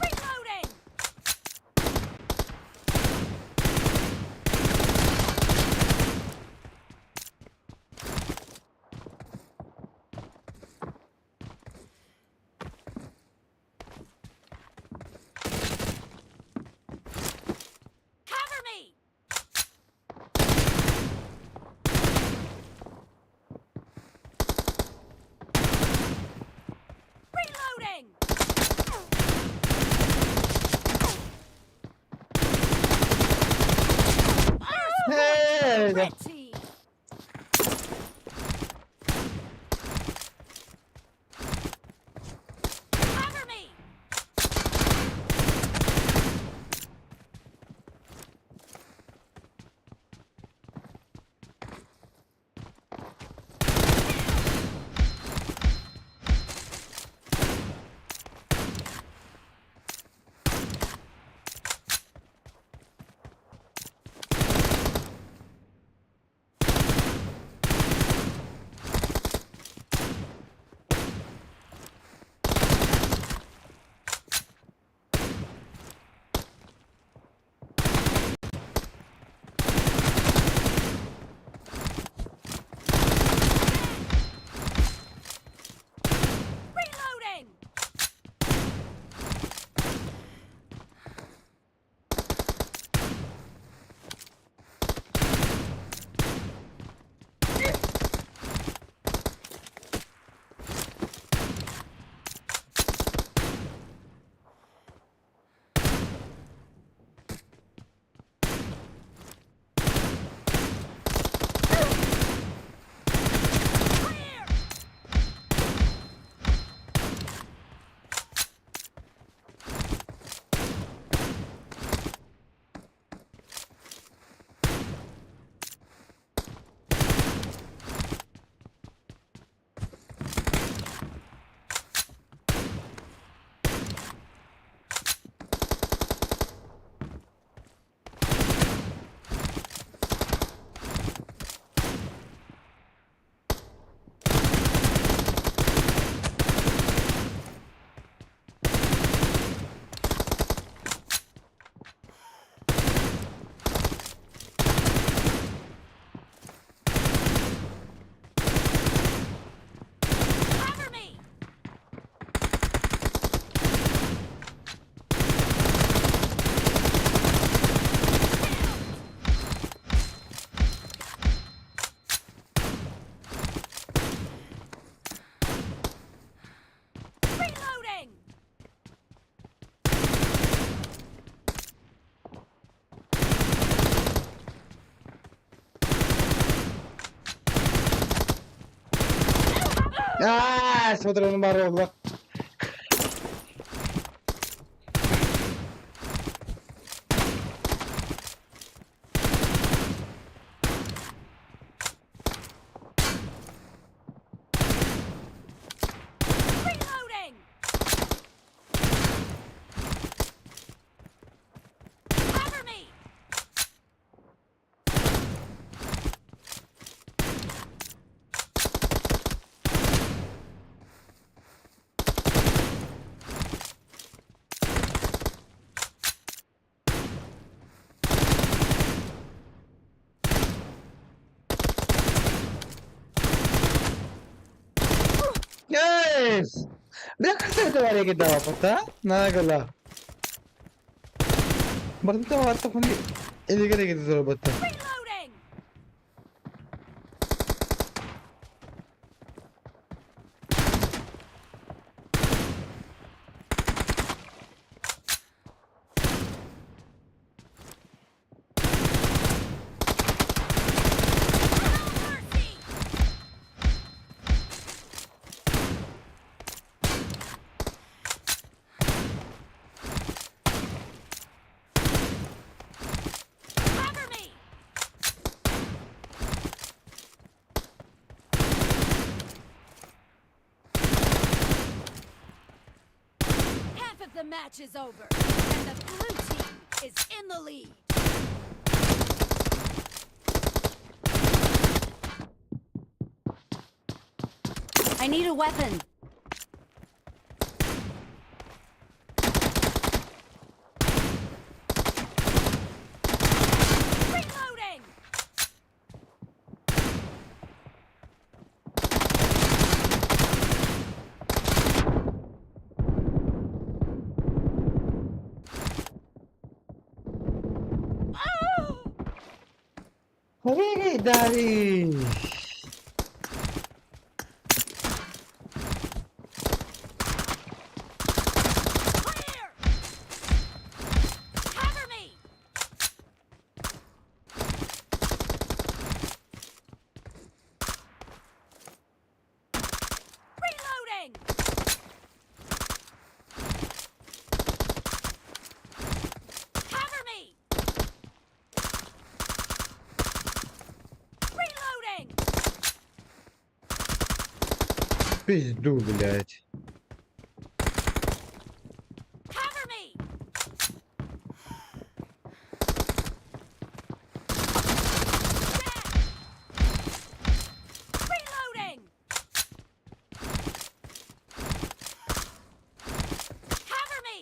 S2: Reloading! Cover me! Reloading! First point to the red team! Cover me! Reloading! Clear! Cover me! Reloading!
S1: Аа, содрон бар болла.
S2: Reloading! Cover me!
S1: Yes! Бля, это варя кидала, Наголо. Барда ватта хуни элегere gidiyor robotta.
S2: Reloading! No mercy! Cover me! The match is over, and the blue team is in the lead. I need a weapon. Reloading!
S1: Дарий!
S2: Clear! Cover me! Reloading! Cover me! Reloading!
S1: Пизду, блядь.
S2: Cover me! Dead! Reloading! Cover me!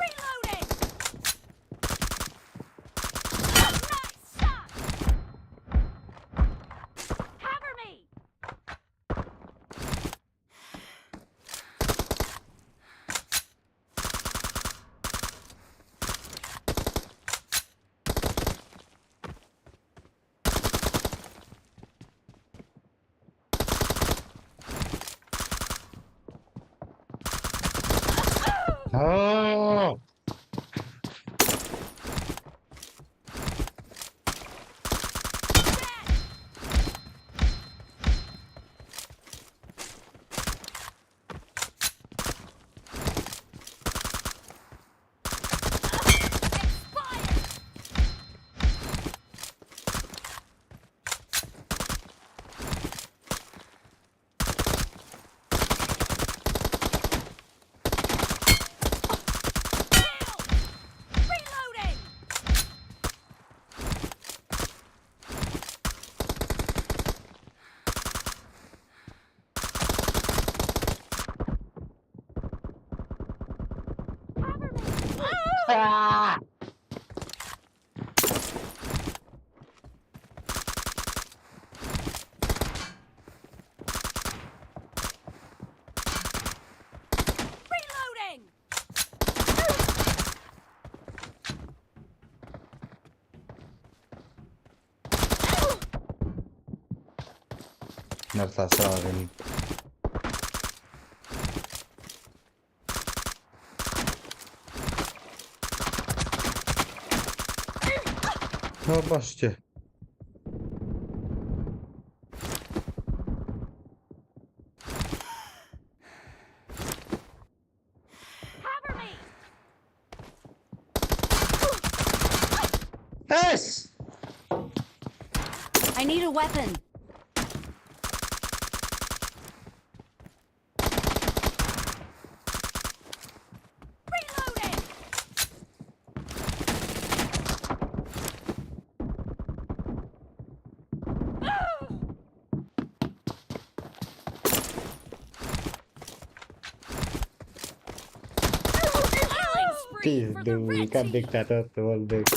S2: Reloading! Nice shot! Cover me!
S1: Аа!
S2: Dead! Expired! Kill! Reloading! Cover me!
S4: Аа!
S2: Reloading!
S1: Нарласаа. No patrzcie.
S2: Cover me!
S1: Эс!
S2: I need a weapon. Reloading! Killing spree for the
S1: Пизду,
S2: red
S1: как
S2: team.
S1: диктатор болдык.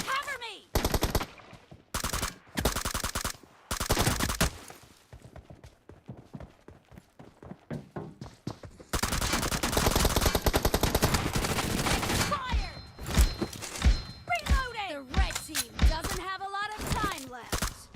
S2: Cover me! Expired! Reloading! The red team doesn't have a lot of time left.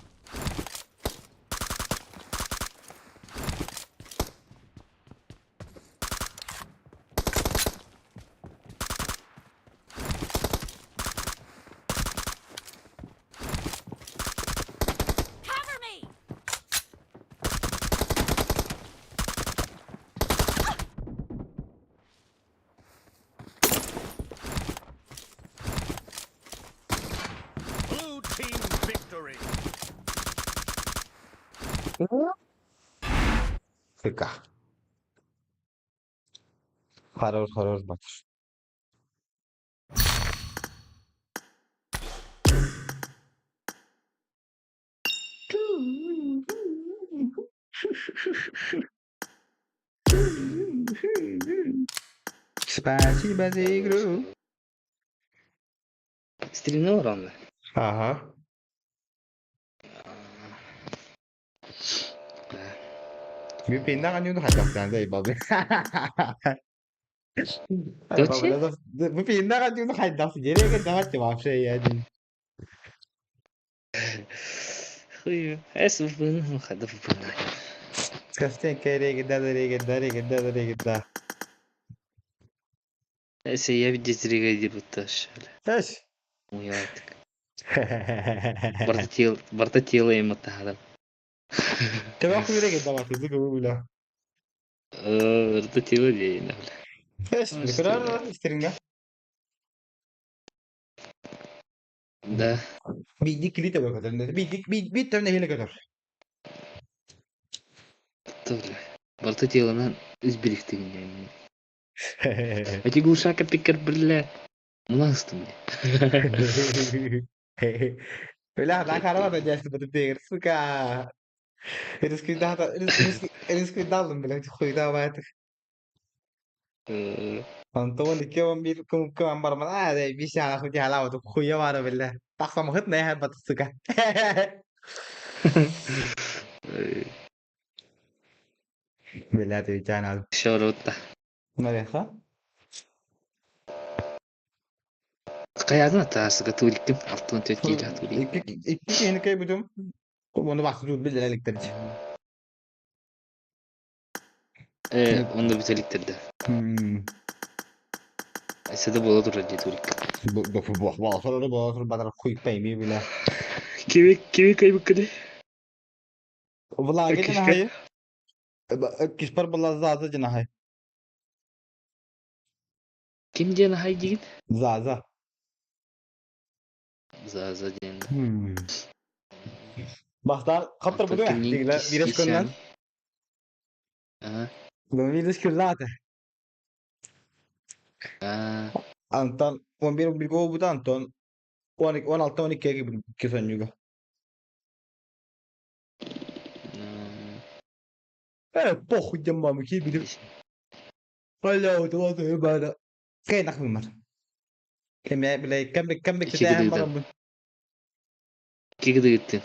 S1: Сука. Хорош, хорош, батыр. Спасибо за игру.
S5: Стримҥэ олоронно.
S1: Ага. Бүппиннэх аньыыны хайдахтаан заебал.
S5: Точно?
S1: Бүппиннэх аньыыны хайдах деревья давайте вообще я один.
S5: Хуй, эс впын, хада впын.
S1: Скажите, регида, регида, регида, регида.
S5: Эсэ видео
S1: Эш.
S5: Уйаатык. Барта тел, барта тело им оттахадам.
S1: Тебе хуй регида давайте, зыгы бля.
S5: Барта тело дейна, бля.
S1: Эш, никуда стринга.
S5: Да.
S1: Биди клите бакытын. Биди бит тәмне хиле көтөр.
S5: Бля. Барта телонан изберихтигин. Эти глушака пикер, бля. Мунастым, бля.
S1: Бля, на харава да жастı бу дегер, сука. Рискидалым, блядь, хуйда байтык. Антон 211 кым барман, а, биш яла хуй яла бу хуя бары бля. Тахсам хыт не бат, сука. Бля, ты чанал.
S5: Шоротта.
S1: Нареха?
S5: Каядын атаасыга тууриккин 64 киилэ туурик.
S1: Икки икки киһини кэйбитим. Ону бахсы билер эликтерди.
S5: Э, онно бүтэликтерде. Эсэде буола турар дии туурик.
S1: Бу бу бу бу бу батар хуй пойми бля.
S5: Кими кими кайбыккыны?
S1: Влаги
S5: Кишка.
S1: жинахай. Киспар була заза жинахай.
S5: Ким диэн аһай диигин?
S1: Заза.
S5: Заза диэн.
S1: Бахтар хаптар
S5: Онтон
S1: буду
S5: кимниин
S1: дигиле биреш көннөн.
S5: кисиэн? Аа.
S1: Биреш күнләте.
S5: Аа.
S1: Антон 11 11 го буда Антон 12 16 12 ге кисонюга. Э, похуй дем мамы ки билим. Алла, вот бара. Кей нахмар. Кеме биле кем кем
S5: Икки
S1: битә
S5: гыдыгыттан.
S1: барам.
S5: Икки гыдыгыттын.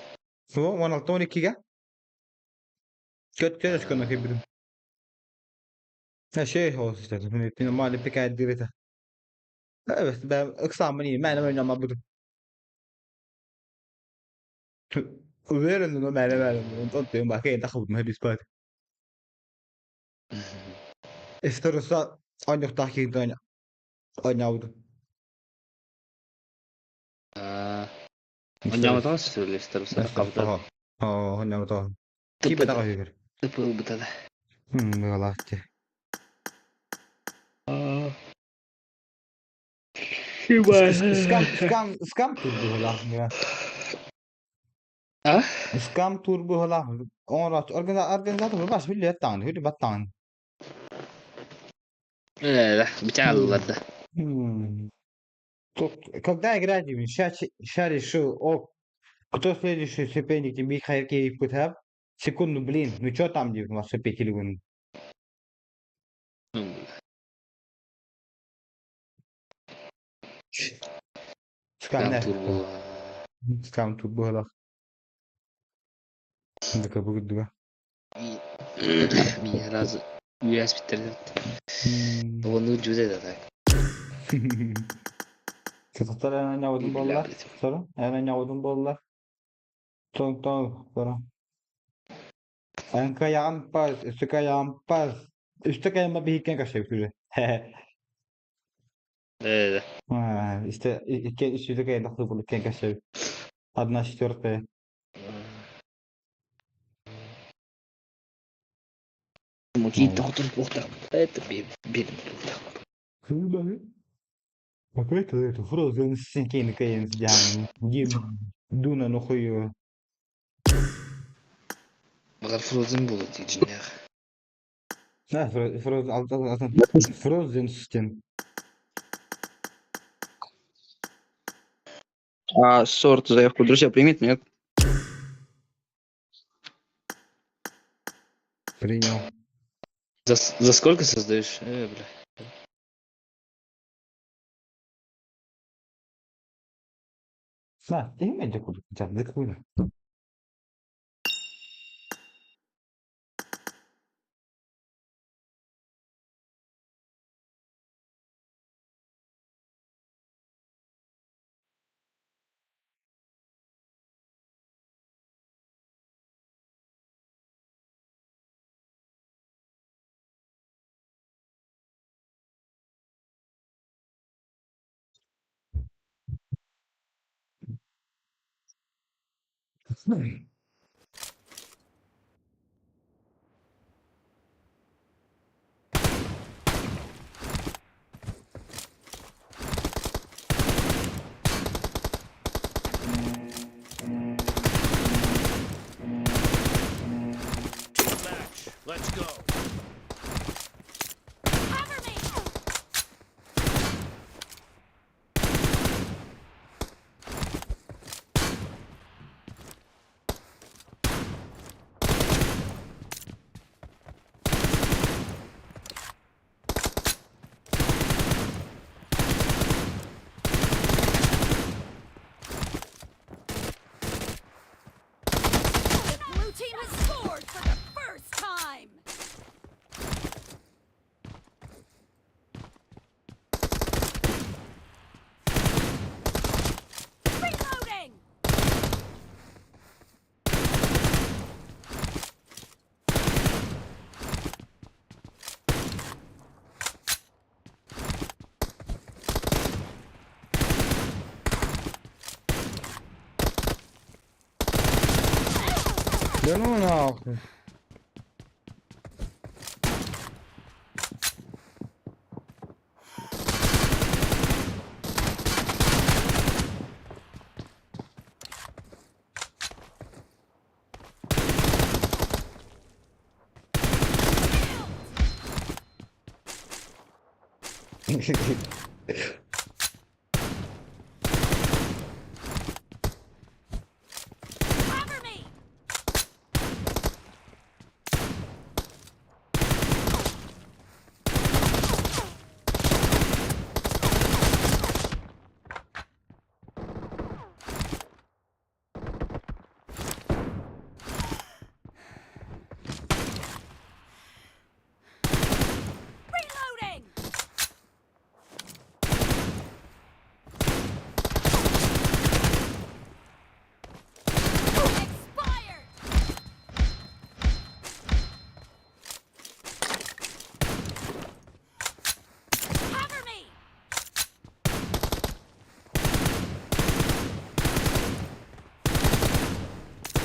S1: Бу 16 12 ге. Көт көт көнө ки билим. Şey olsun işte. Normal bir direte. Evet ben ыксамын мен oynama budur. Уверен, но мен мен онтон тем баке тахып ма бис бат. Эстерса аньохтах кигден ойнауду.
S5: Аа. Онньомотоҕо сөтөллөстөр қабыта.
S1: Оо, ойнауду. Кибе тага хигер.
S5: Тыпыл бытада.
S1: Мыгалаахти.
S5: Аа.
S1: Скам скам скам тур быһылаах.
S5: А?
S1: Скам тур быһылаах. Оҥороочу организатор бас билиэт даҕаны, хүлү бат даҕаны.
S5: Э, бычааллар да.
S1: Тут, когда играть, сейчас, сейчас решил, о, кто следующий соперник, Михаил Киев Секунду, блин, ну что там, где у нас опять или
S5: Скам
S1: Скам,
S5: тур буолла.
S1: скам тут было. Дуга.
S5: Мин разы үөс бүттердим. Ону жүзэ да так.
S1: Сытыктар эн болла. Сора, эн нявудун болла. Тон тон, сора. Энка ямпас, үстүкэ ямпас. Үстүкэ ямма биһиккен кашай күрэ.
S5: Э,
S1: İşte iki üstüdeki endaklı bulup кашай. Одна четвертая.
S5: Муки доктор бухта. Это бир бухта.
S1: Какой-то это фрозен синкин кейнс ян. Гиб дуна ну хую.
S5: Баҕар Frozen буолуо дии дьиҥнээх.
S1: Да, Frozen, Frozen System.
S6: А сорт заявку друзья примет, нет?
S1: Принял.
S5: За сколько создаешь? Бля.
S1: На, ты имеешь куда? Да, куда?
S3: Team match. Let's go.
S2: Cover me! The blue team has scored for the first time! Reloading!
S1: Да ну нахуй.
S2: Cover me! Reloading! Expired! Cover me!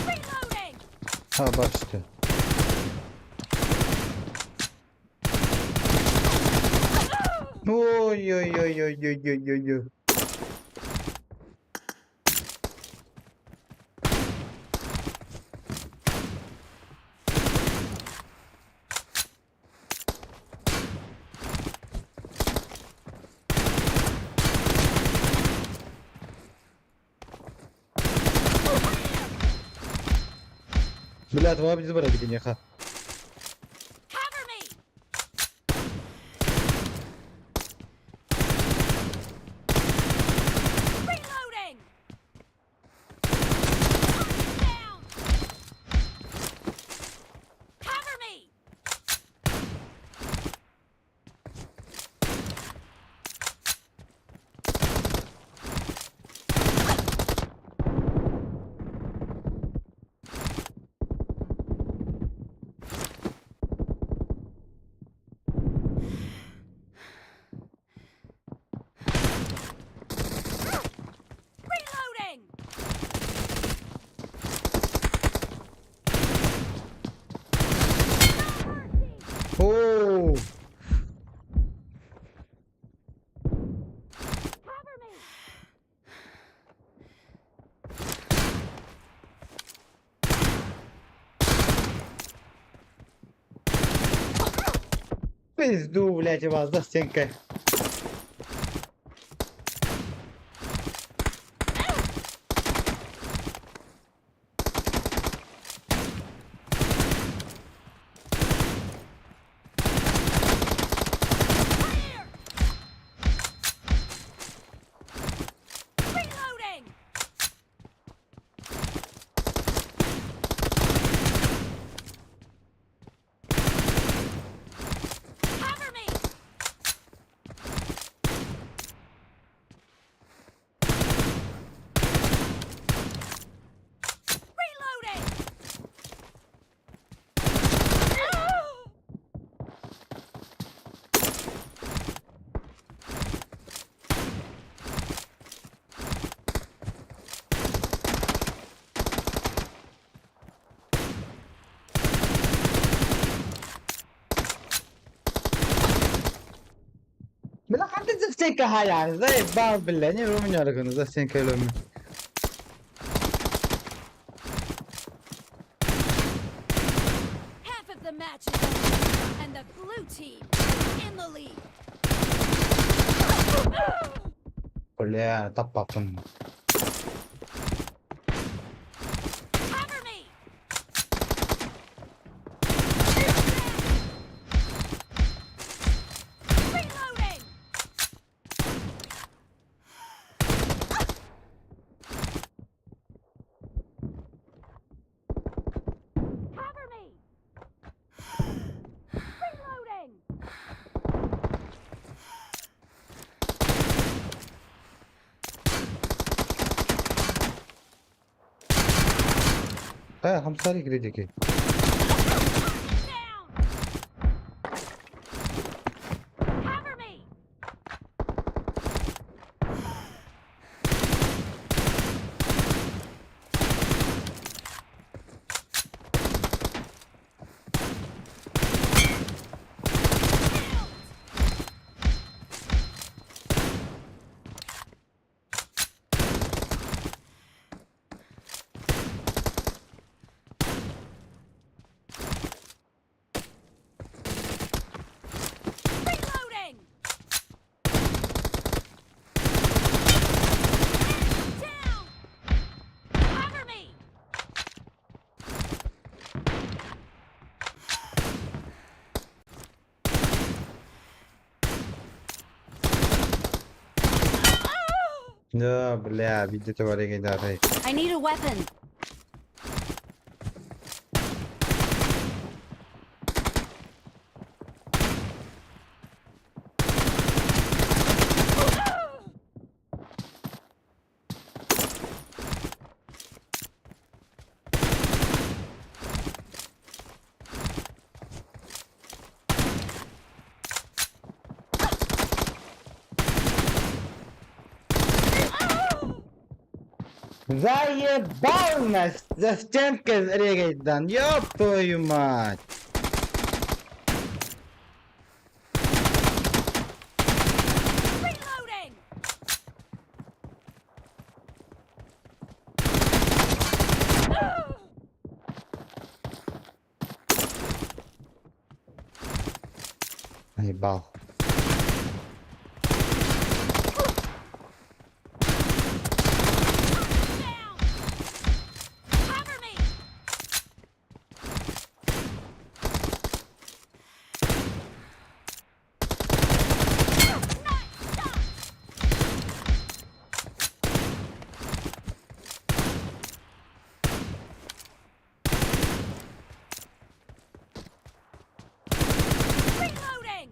S2: Reloading!
S1: Ha başka. Ой ой ой ой ой ой ой ой. Бля, твоя без бороды, конечно.
S2: Cover me! Reloading! Down! Cover me! Reloading!
S1: Оо.
S2: Cover me!
S1: Пизду, блядь, вас за стенкой.
S2: Reloading! Cover me! Reloading!
S1: Бля, ханты за стенка хаяр, заебал, бля, не у меня за стенкой ломи.
S2: Half of the match is over, and the blue team is in the lead.
S1: Бля, таппапын.
S2: Cover me! Reloading! Cover me! Reloading!
S1: Э, хамсари кредики.
S2: Down! Cover me! Killed! Reloading! Down! Cover me!
S1: Да, бля, видите, варенье, да,
S2: I need a weapon.
S1: Заебал нас за стенкой регайдан, ёб твою мать!
S2: Reloading!
S1: Наебал.
S2: Down! Cover me! Nice shot! Reloading!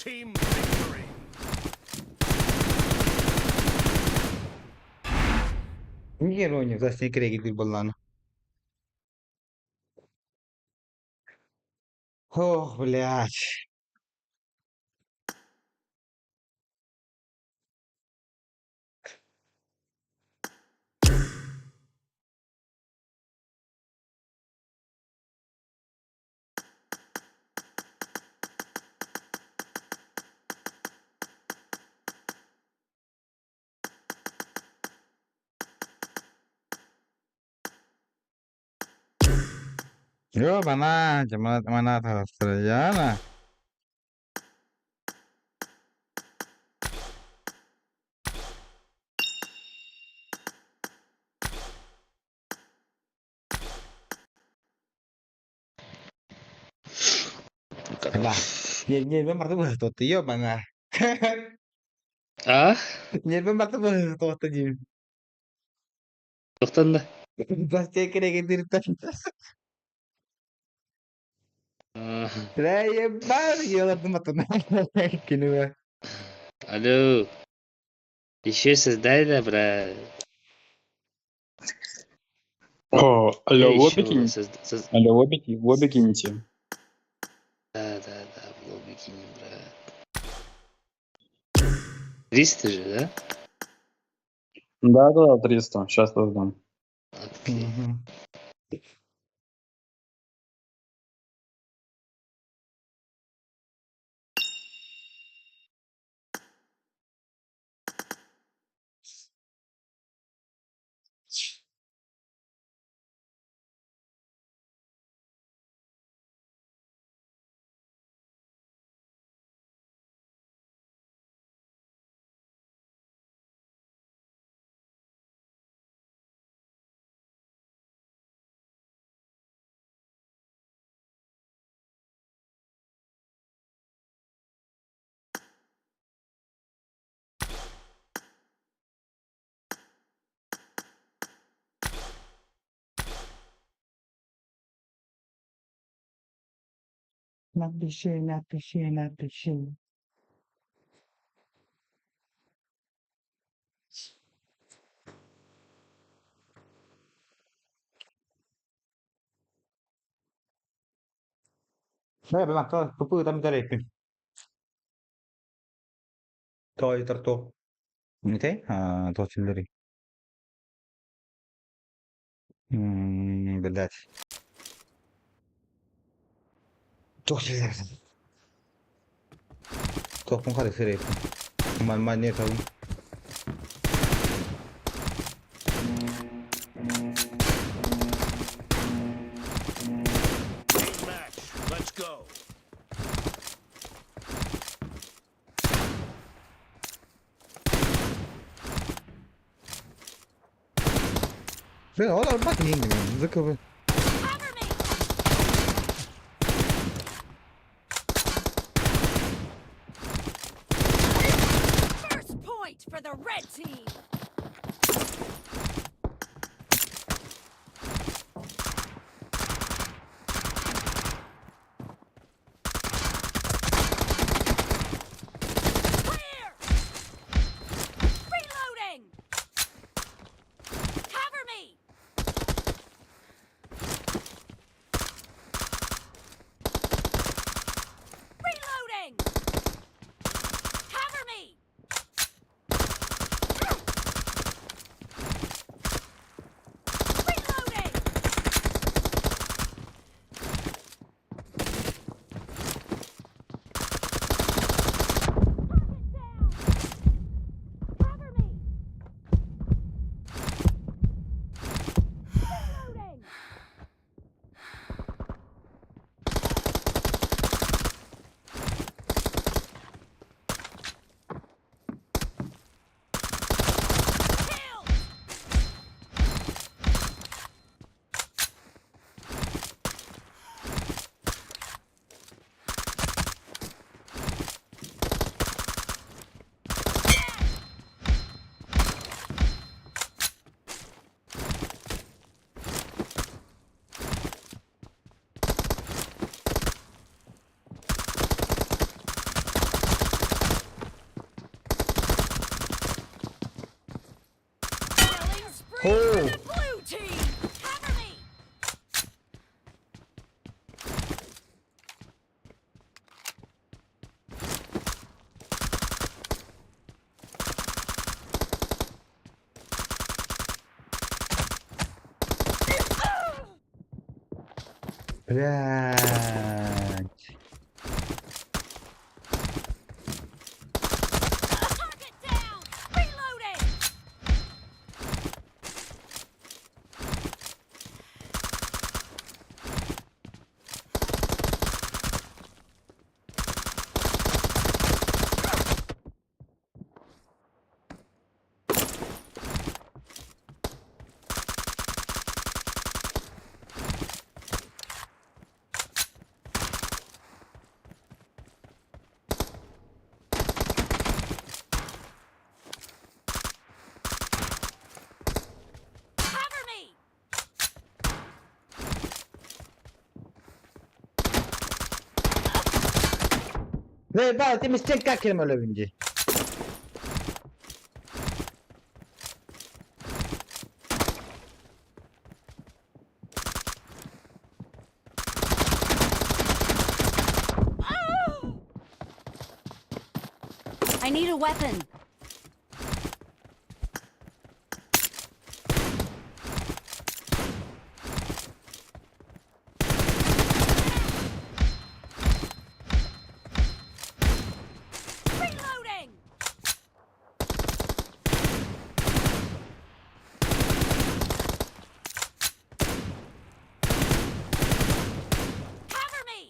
S3: Team victory.
S1: Ирония, за кирегитир буоллаҕына. Ох, блядь. Yo, manaa, manaa таҕыстара Ньиэрбэм барыта быһа Йо, манаа.
S5: А?
S1: Ньиэрбэм барыта быһа диибин.
S5: Туохтан да?
S1: Бастыа кэрэгин Кинигэ.
S5: Алло. Еще создай, да, брат.
S7: О, алло,
S5: Еще
S7: лобби кинь. Алло, лобби, лобби кинете.
S5: Да, да, да, в лобби кинем, брат. 300 же, да?
S7: Да, да, 300. Сейчас создам.
S5: Окей.
S1: Напиши, напиши, напиши. Beh, ma proprio da mi Той тарто. Okay, точно. Блядь. Точно. Тоқпын қара сіреп. Ман не табын.
S3: Team match. Let's go.
S1: Бля, ол арбат енді мен. Зыкыбы.
S2: Cover me! First point for the red team! Clear! Reloading! Cover me! Reloading! Cover me!
S1: Блядь.
S2: Target down! Reloading! Cover me!
S4: Заебал, ты мистер как өлөбүн дии.
S2: I need a weapon. Reloading! Cover me!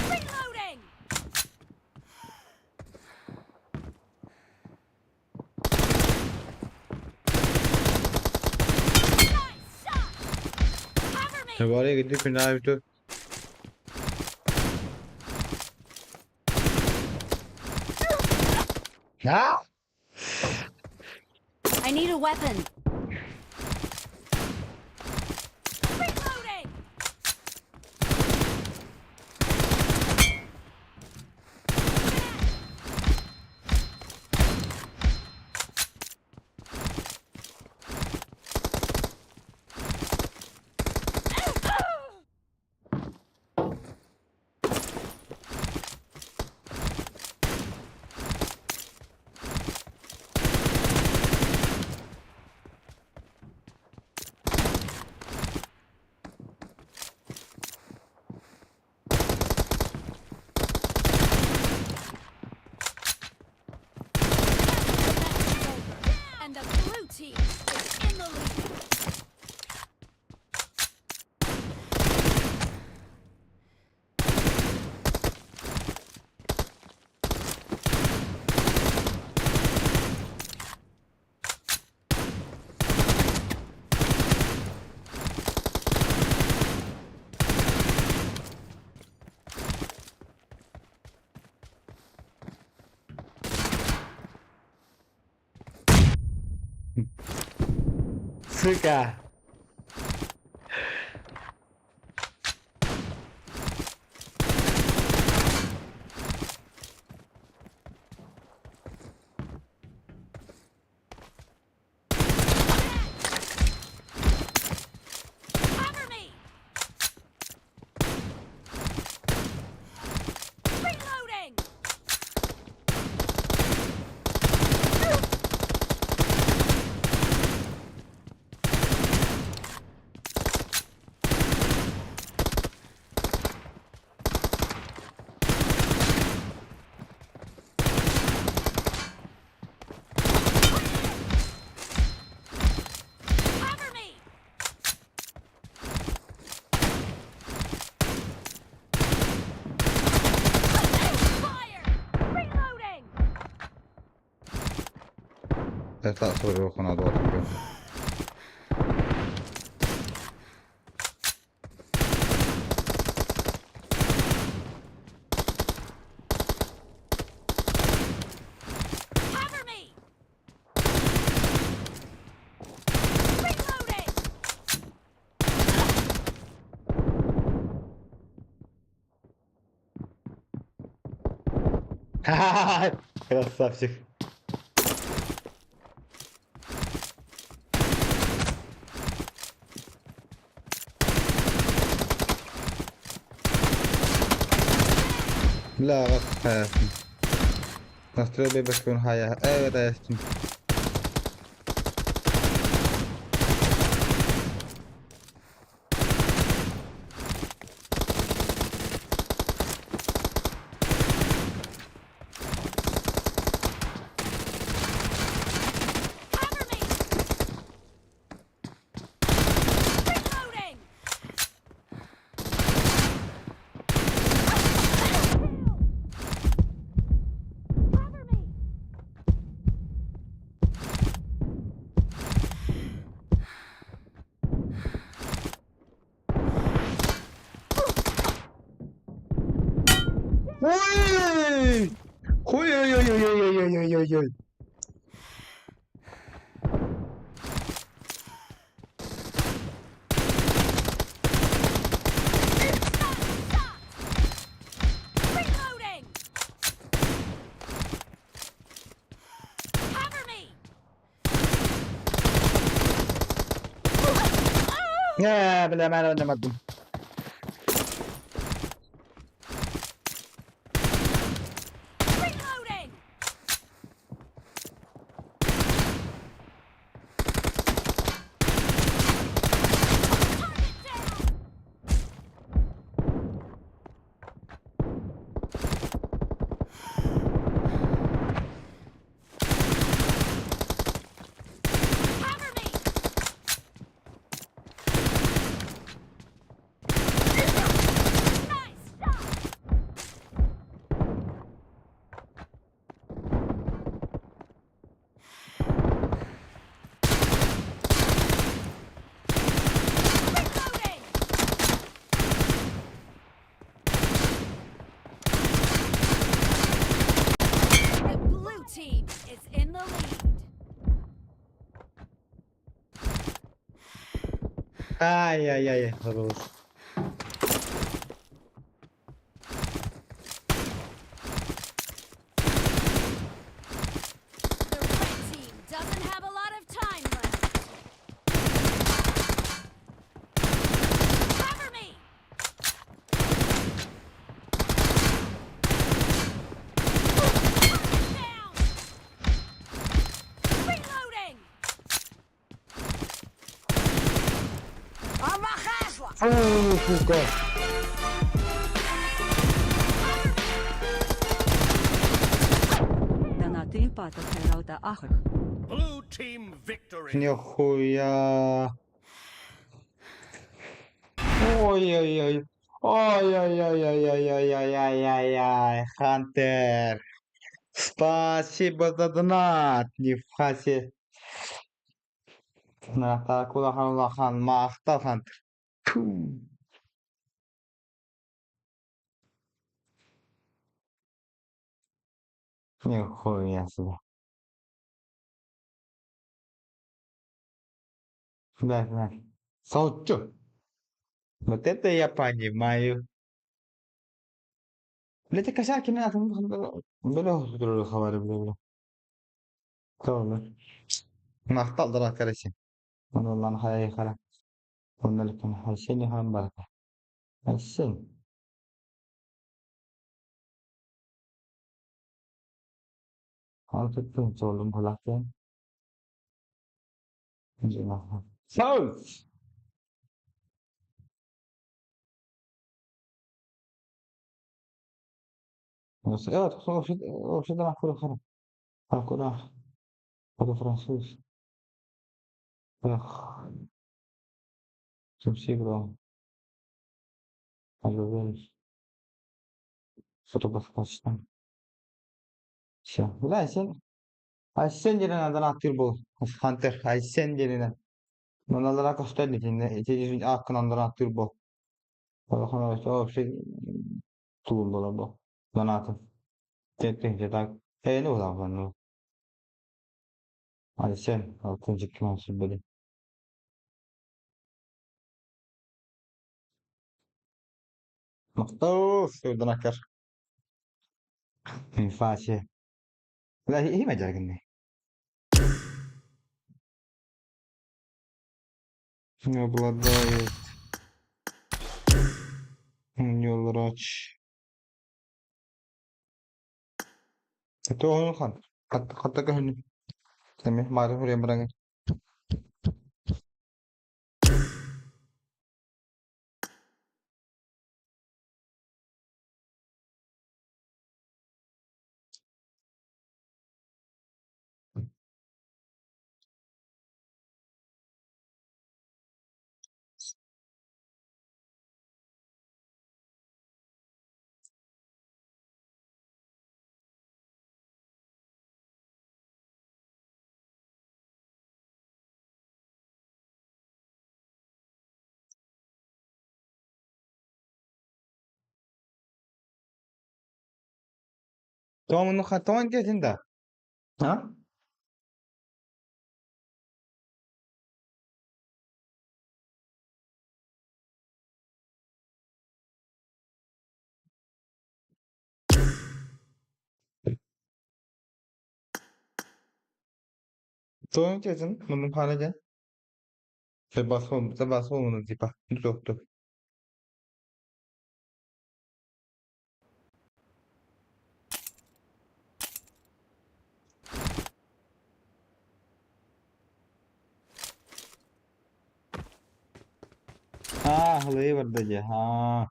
S2: Reloading! Nice shot! Cover me!
S1: Тэбарыйа гидди күннээх эбит
S4: Аа?
S2: I need a weapon. Reloading! And the blue team is in the lead.
S4: Сука!
S2: Cover me! Reloading! Cover me! Fire! Reloading! Cover me! Reloading!
S4: Ха-ха-ха! Красавчик.
S1: Бля, Настрой биэрбэккин хайа ээ тайастым.
S2: Cover me! Reloading! Cover me!
S1: Ой! Ой-ой-ой-ой-ой-ой-ой-ой-ой.
S2: Reloading! Cover me!
S1: Не, бля, мен oynamadım.
S2: Reloading! Target down! Cover me! Nice shot! Reloading! The blue team is in the lead.
S1: Ай-яй-яй, хорош.
S2: The red team doesn't have a lot of time left. Cover me! Target down! Reloading!
S1: Фу, сука.
S8: Донаты Пата Хайраута Ахах.
S3: Blue team victory.
S1: Нихуя. Ой-ой-ой. Ой-ой-ой-ой-ой-ой-ой-ой-ой. Хантер. Спасибо за донат. Нифига себе. На так улахан улахан махтал Хантер. Фу. Нихуя себе. Да, да. Солчу. Вот это я понимаю. Блядь, косяки не надо. Бля, хабары, бля, бля. Tamam. Махтал дара короче. والله خير خلا قلنا لكم حسين هم بركة حسين حاطط تولم هلاكين So. بس ايه وش ده كل خرا كل هذا فرنسيس اخ تمسيك Всё. Бля, сен Айсен диэн донаттыыр буол. Хантер Айсен диэнинэн. Маналара көстөн итиннэ ити ааккынан донаттыыр буол. Вообще тулуллар бу. Донатын. Тетте так. Эни улахан. Айсен алтынчы кимансы били. Мактау донакар. Инфация. Бля, има дьаргынный. Не обладает. Врач. Туоһун хатта көһүнү. Эми маары хүрен бараҥы. Тоҕо тоҕо диэтин да? А? Тоҕо диэтин? Муннум хаана диэн. Sebasfo типа. Тохто. Аа, халайы барда дьэ. Аа.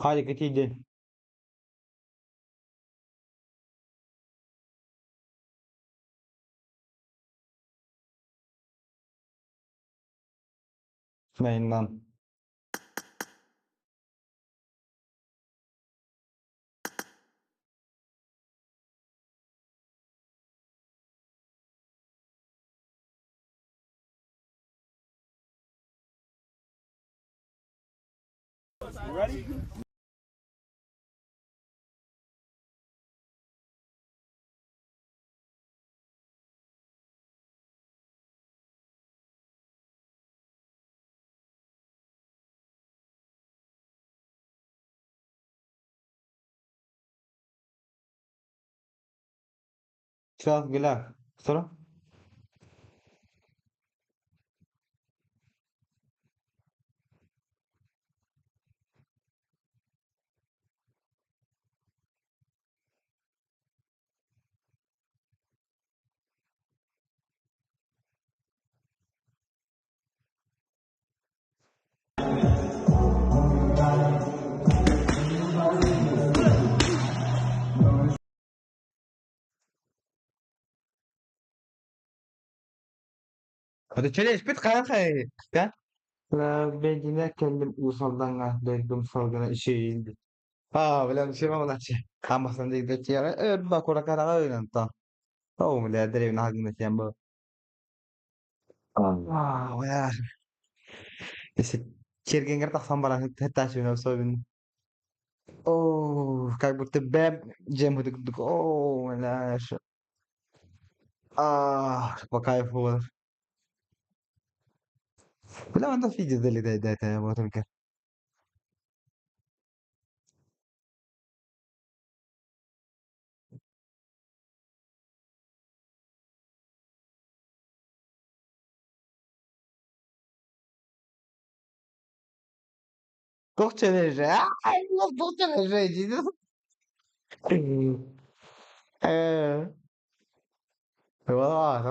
S1: Хаалика тиийдин. Найнан. Сейчас, гля. Что? Чэлэспит хаһан хайа? Бэйдинэ кэллим Уус Алдаҥҥа дойдум салгына үчүгэйин Аа, бля, все равно Хаммасан дэгдэтиэҕэ өр ба куракараҕа ырантан. Оо, бля, деревня хагына сиэн бу. Аа, бля. Если тергенгер тахсан баран хаттаачыбын особенно. Оо, как будто бэм дьиэм курдук. Оо, бля, Аа, по кайфу буолар. Бля, онно видео долетает, вот только. Туох челлендже? Туох челлендже Э, Ờ,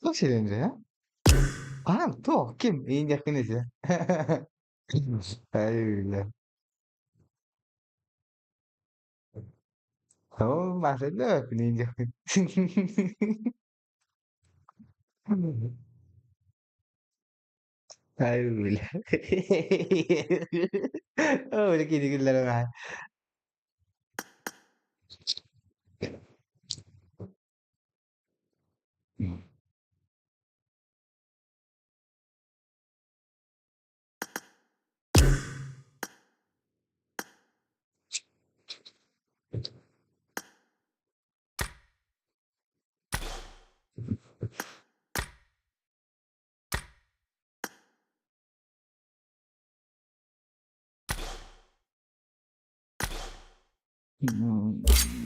S1: Туох челлендже? А, туох, ким? Индияхын этэ. Оо, маасыла индияхын. Ay, Oh, kinikilaran.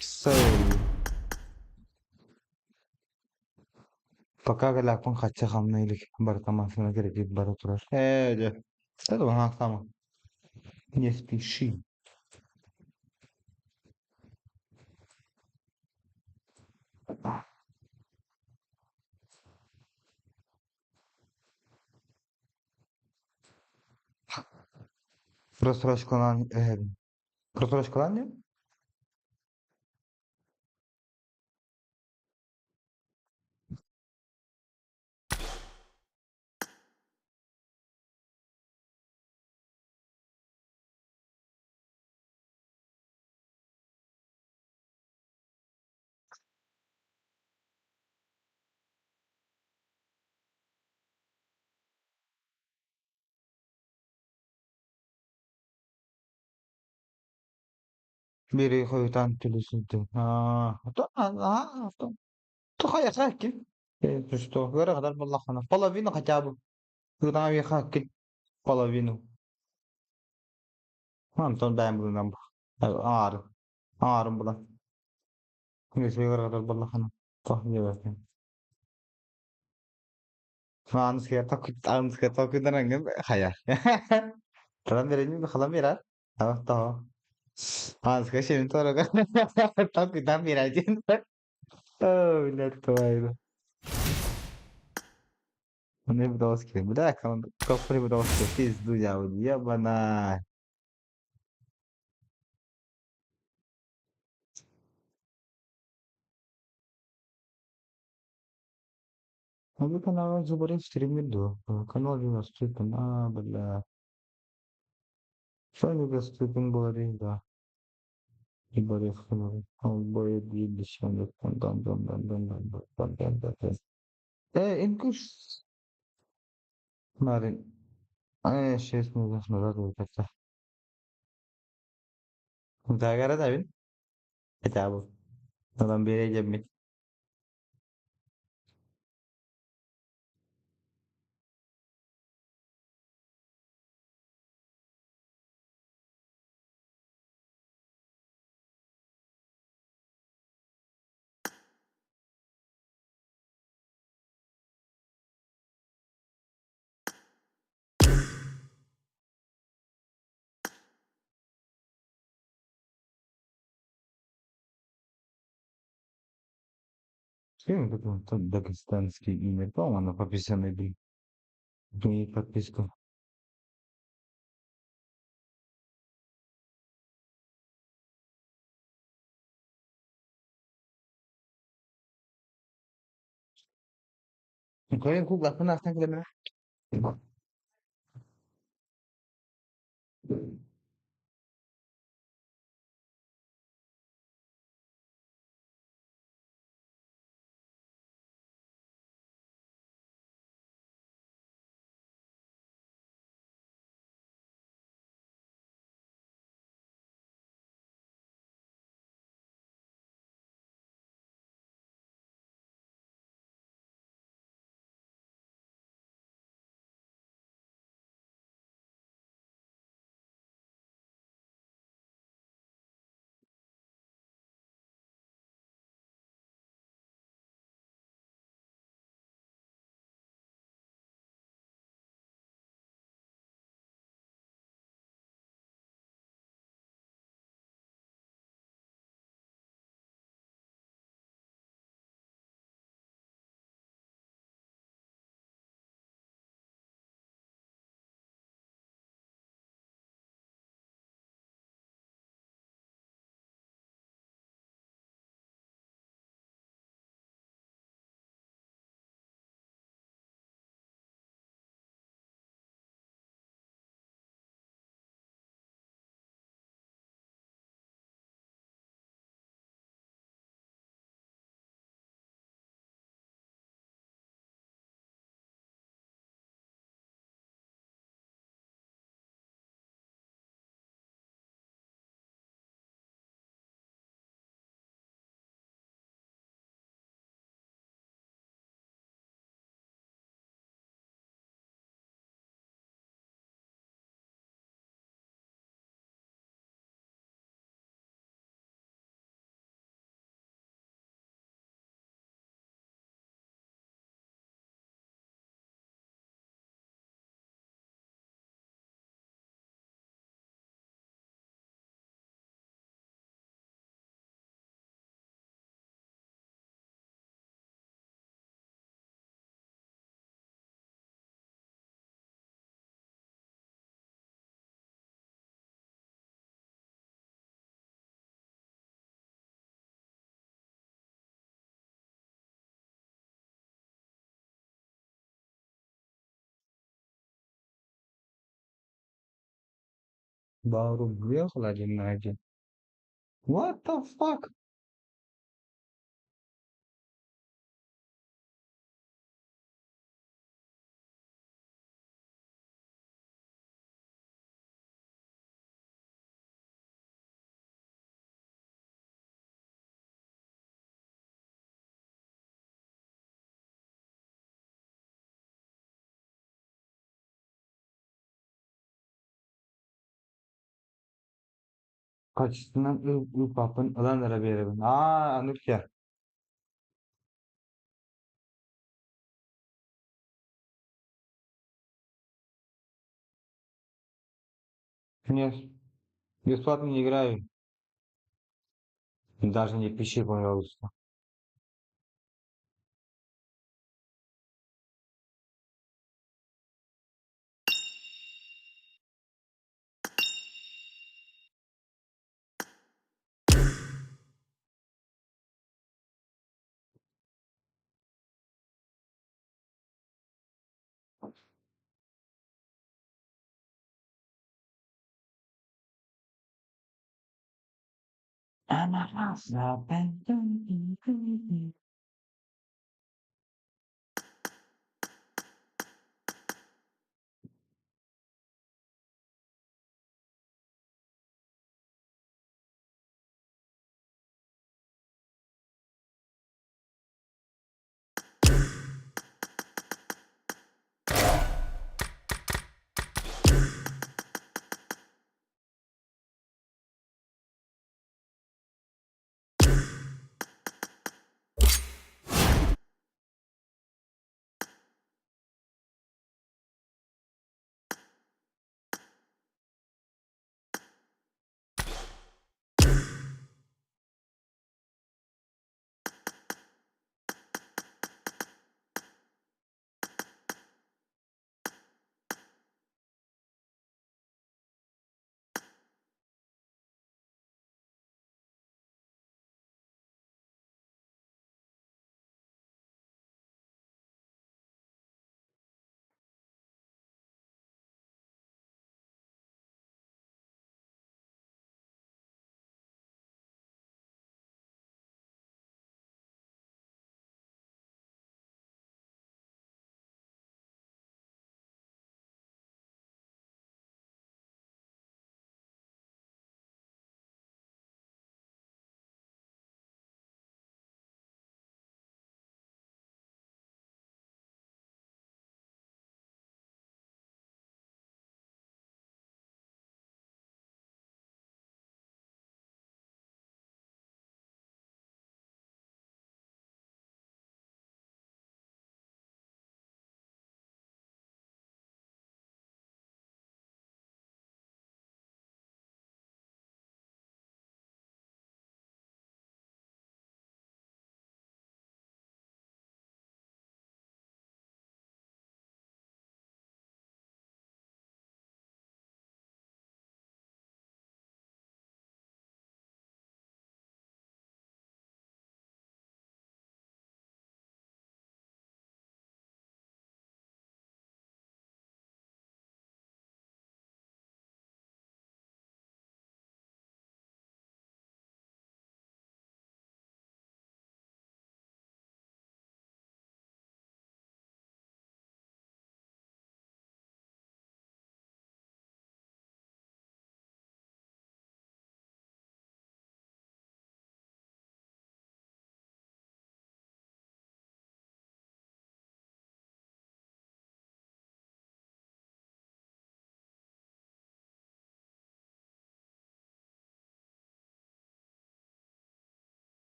S1: So, Пока кэлээппин хаччы хамна илик, барыта массыына кредит бара турар. Ээ, дьэ, это самое. Не спеши. Просрочкалаан эһэбин. Просрочкалаан диэн? Бири хойутаан түлүсүнтүм. Аа, а, то хайа Что, ыарахан буоллаххына. Половину хотя бы. Ытаан половину. Онтон бэйэм булунан аҥаарын. Аҥаарын булан. Ыарахан буоллаххына. Туох диэбэккин. Аныскыга толкуйданан хайа. Талан берени халан берер. Tamam. Аныскыга шемин торога. Толкуйдан берер. О, блядь, твою. Небудовский. Бля, Небудовский, пизду я, ебана. Ну, канал Зубарин стримит до. Канал недоступен. А, бля. Что недоступен был, да. Инкуш. Марин. 6 назад как-то. Да, Хотя бы. Адам бере Фильм какой-то дагестанский имя. По-моему, подписанный был. И подписку. Украин кугла, на. Баарым один. What the fuck? Качествынан ылбаппын ылан эрэ биэрэбин. Аа, анук я. Нет, бесплатно не играю. Даже не пиши, пожалуйста.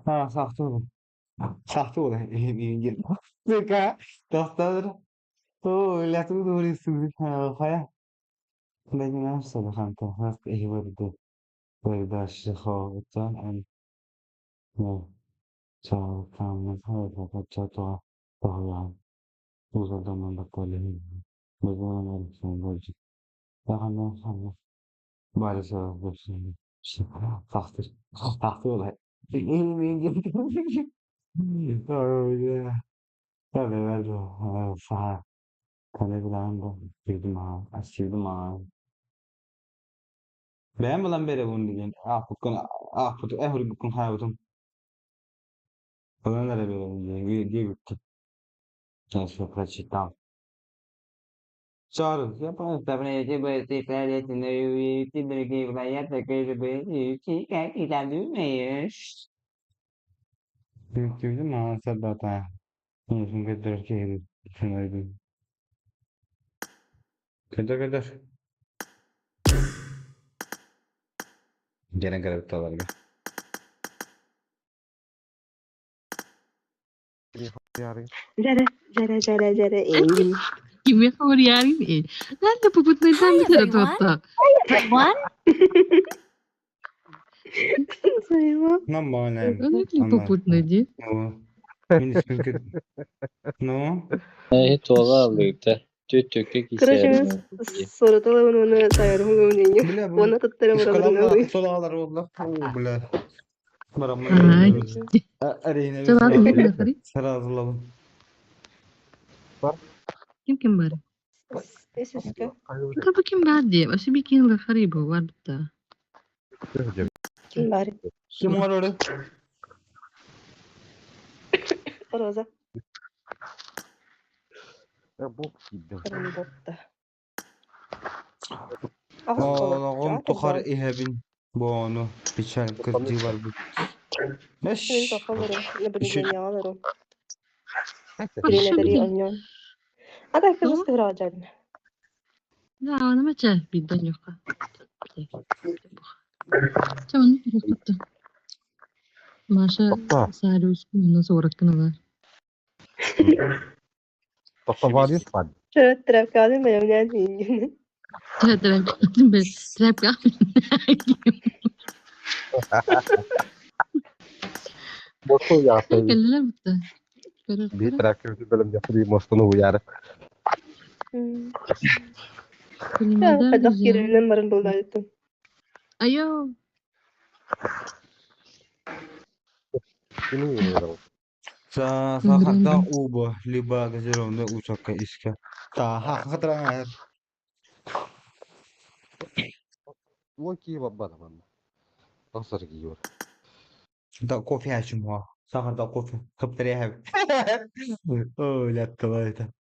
S1: А, сахтı Sahte olan Suka, doktor, oh, la tu duri su khaya. لكن نفس خانته هي برده شخابتان ان Прочитал.
S9: Jara, jara, jara, jara, eh.
S10: Кимиэхэ уруйааргын ээ. Наада попутнайдаан
S2: Hi
S10: бүтэр
S2: everyone.
S10: туотта.
S2: One.
S9: Своего.
S1: Нормально.
S10: Ону попутный дии.
S1: Ну?
S5: Туола алыыта. Түт-түккэ
S9: Короче,
S5: кисээр.
S9: Соротоловын оны сайырым мнению.
S1: Бля, бу
S9: Оны туттары барабын.
S1: Солалар oldu. Oo, бля.
S10: Ай.
S1: Арина. Сразу
S10: Ким ким бар?
S9: Эсэске.
S10: Капа ким бар дии. Вообще бикин лахари бу бар битта.
S9: Ким бар?
S1: Ким var orada?
S9: Роза. Ботта.
S1: Oğlum тухар иһэбин бону печаль кырдьыы барбыт. Бэш.
S9: Мен тохолору, наблюдение алару.
S10: Вообще
S9: Тренери оньон. А так хожу сыграла жадно.
S10: Да, она мача биддан юка. Ча оны кутта. Маша саарус муна суораккыналар.
S9: Трапкады мен мен.
S10: Трапка. Кэллилэр бутта.
S9: Хадах кирилен барын булдайтын.
S10: Айо.
S1: Сахарда уба, либо газированная учака иска. Та ха хатра. Да кофе açım ha. Сахарда кофе. Хыптыря. Ой, ляттала это.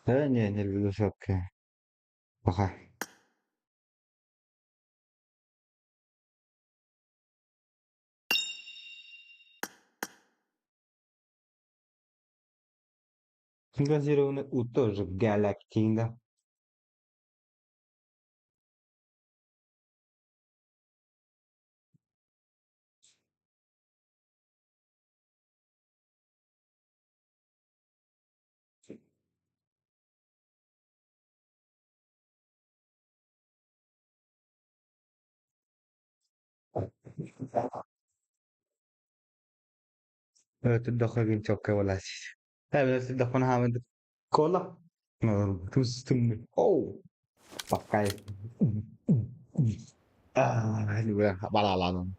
S1: Да не, не люблю сладкое. Пока. Газированный у тоже галактинда. تدخل توكا ولا شيء. لا تدخل هذا كولا. Oh, pakai. Ah, ini udah balalan.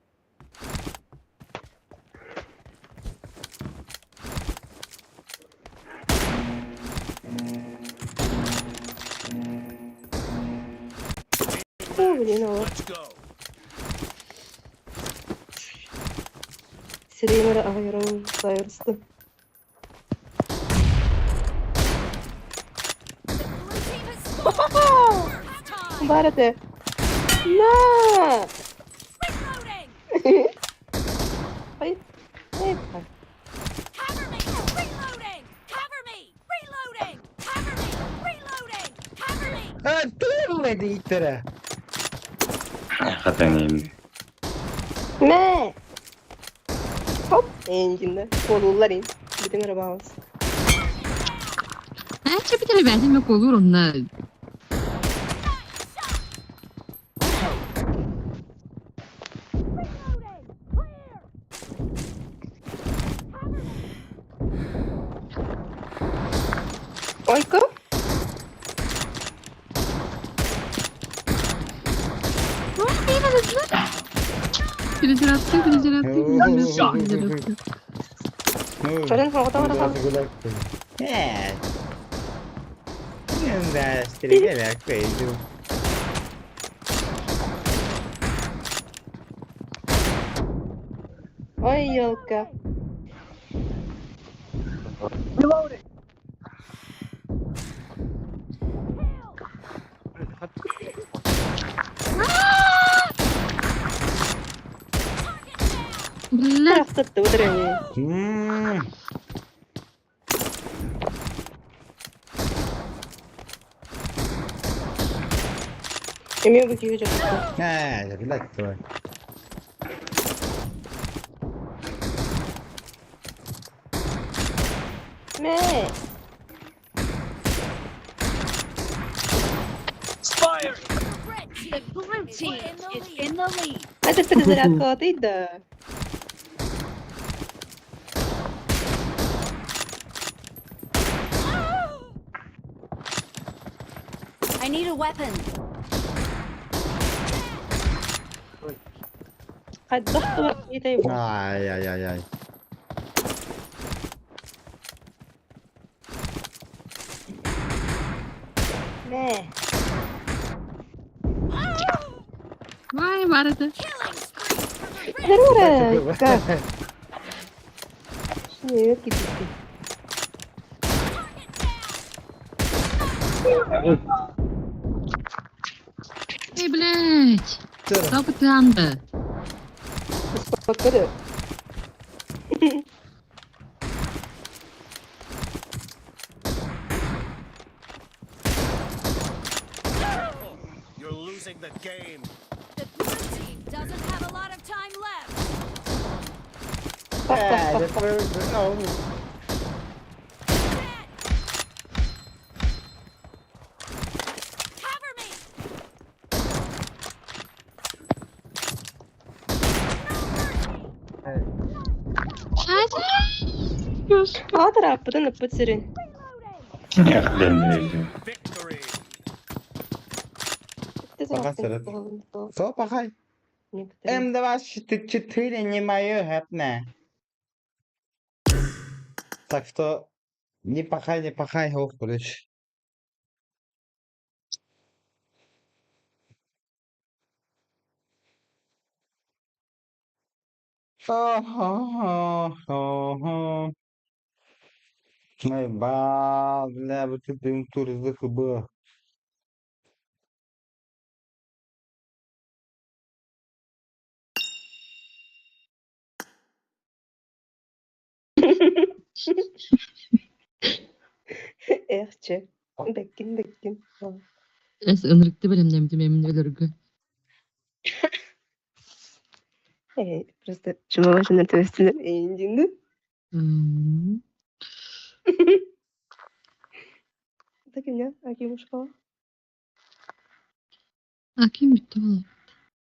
S9: Блин, а
S3: Let's go.
S9: Сиримара айрон сайырсты.
S2: The blue team has scored for the first time.
S9: Барате. На!
S2: Reloading.
S9: Ай, ай.
S1: Тур дииттэрэ.
S11: Хатан
S9: Мэ! Хоп! Эйигиннэ. Буолуллар ин. Бүтүн эрэ баҕас.
S10: Ээ, чэпитэр эбээтим куолуур онно.
S2: Reloading! Clear!
S9: Ойко?
S10: Перезарядка, перезарядка, перезарядка, перезарядка.
S9: Чорин хоҕото бара хаал.
S1: Э. Да, стреляли, пойду.
S9: Ой, елка.
S10: Бля,
S9: Тахсытты утренний. Эмиэ бу киһи дьокутта.
S1: Э, блядь, твой.
S9: Мэ!
S2: The blue team is in the lead.
S9: Это перезарядка ты да.
S2: I need a weapon.
S9: Хайдах итэй
S1: Ай-яй-яй-яй.
S9: Мэ.
S10: вай, бар это.
S2: Killing spree for the red
S9: Нөрэ. Шнеет китти.
S10: Эй, блядь. Топытанды.
S9: Бакыры.
S3: You're losing the game.
S2: The blue team doesn't have a lot of time left.
S1: Э, да,
S2: Cover me!
S9: Аатар аппытын ыппыт сирин.
S3: Victory.
S1: Пока, сэр. Со, пахай. М24 не мое, хэпне. Так что не пахай, не пахай, ох, короче. Ха-ха-ха-ха. Ай, ба, бля, вот это им тур ЗХБ.
S9: Эхче. Бэккин бэккин.
S10: Эс ынырыкты билемнемдим эмин өлөргө.
S9: Э, просто чумалашын төстүлөр эйиндинди.
S10: М.
S9: Так эмне, Акимушка.
S10: Аким бүттү болот.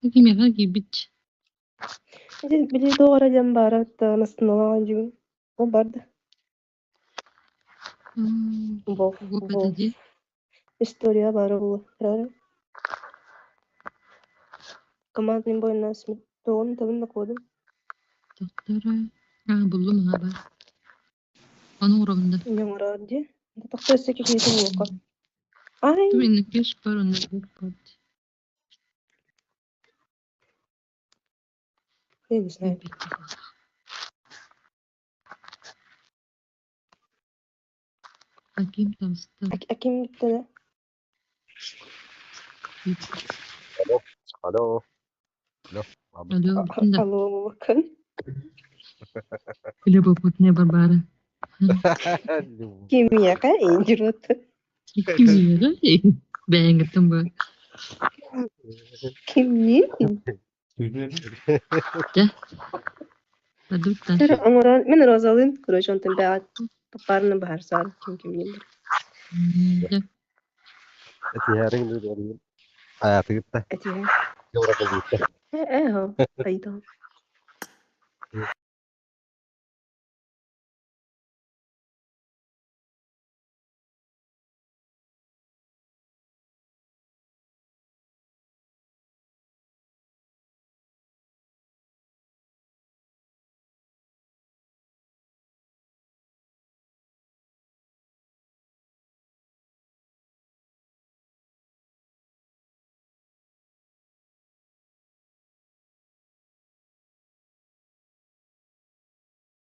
S10: Аким яга кийбит.
S9: Били доҕор диэн баара настаналаан дьүгүн. Ол барды. Вов,
S10: Глупо
S9: вов.
S10: ди.
S9: История баара була. Рара. Командный бой нас тоон табын да кодum.
S10: Доктора. А, буллум ага бар. Onun уровында.
S9: Яңарар ди. Тохто өссө киһитин буолка. Ай,
S10: Ту иннекеш бар, онда бар.
S9: я не знаю.
S10: Аким тамста.
S9: Аким битте да.
S12: Алло. Алло.
S10: Алло, бүтүн да.
S9: Алло, бакын.
S10: Любопытная Барбара.
S9: Кимияка инжирот.
S10: Ким Бэйэҥҥиттэн бу.
S9: Кимниин?
S10: Дьэ, барбыттан.
S9: Эрэ оҥорон, мин Розалыын, короче, онтон бэҕэт парны быһаарсаар ким кимниин.
S10: Дьэ,
S11: Этиһээриҥ дуу Аятыгытта.
S9: Этиһэ.
S11: Дьоуракылыытта.
S9: Э, э, айдал.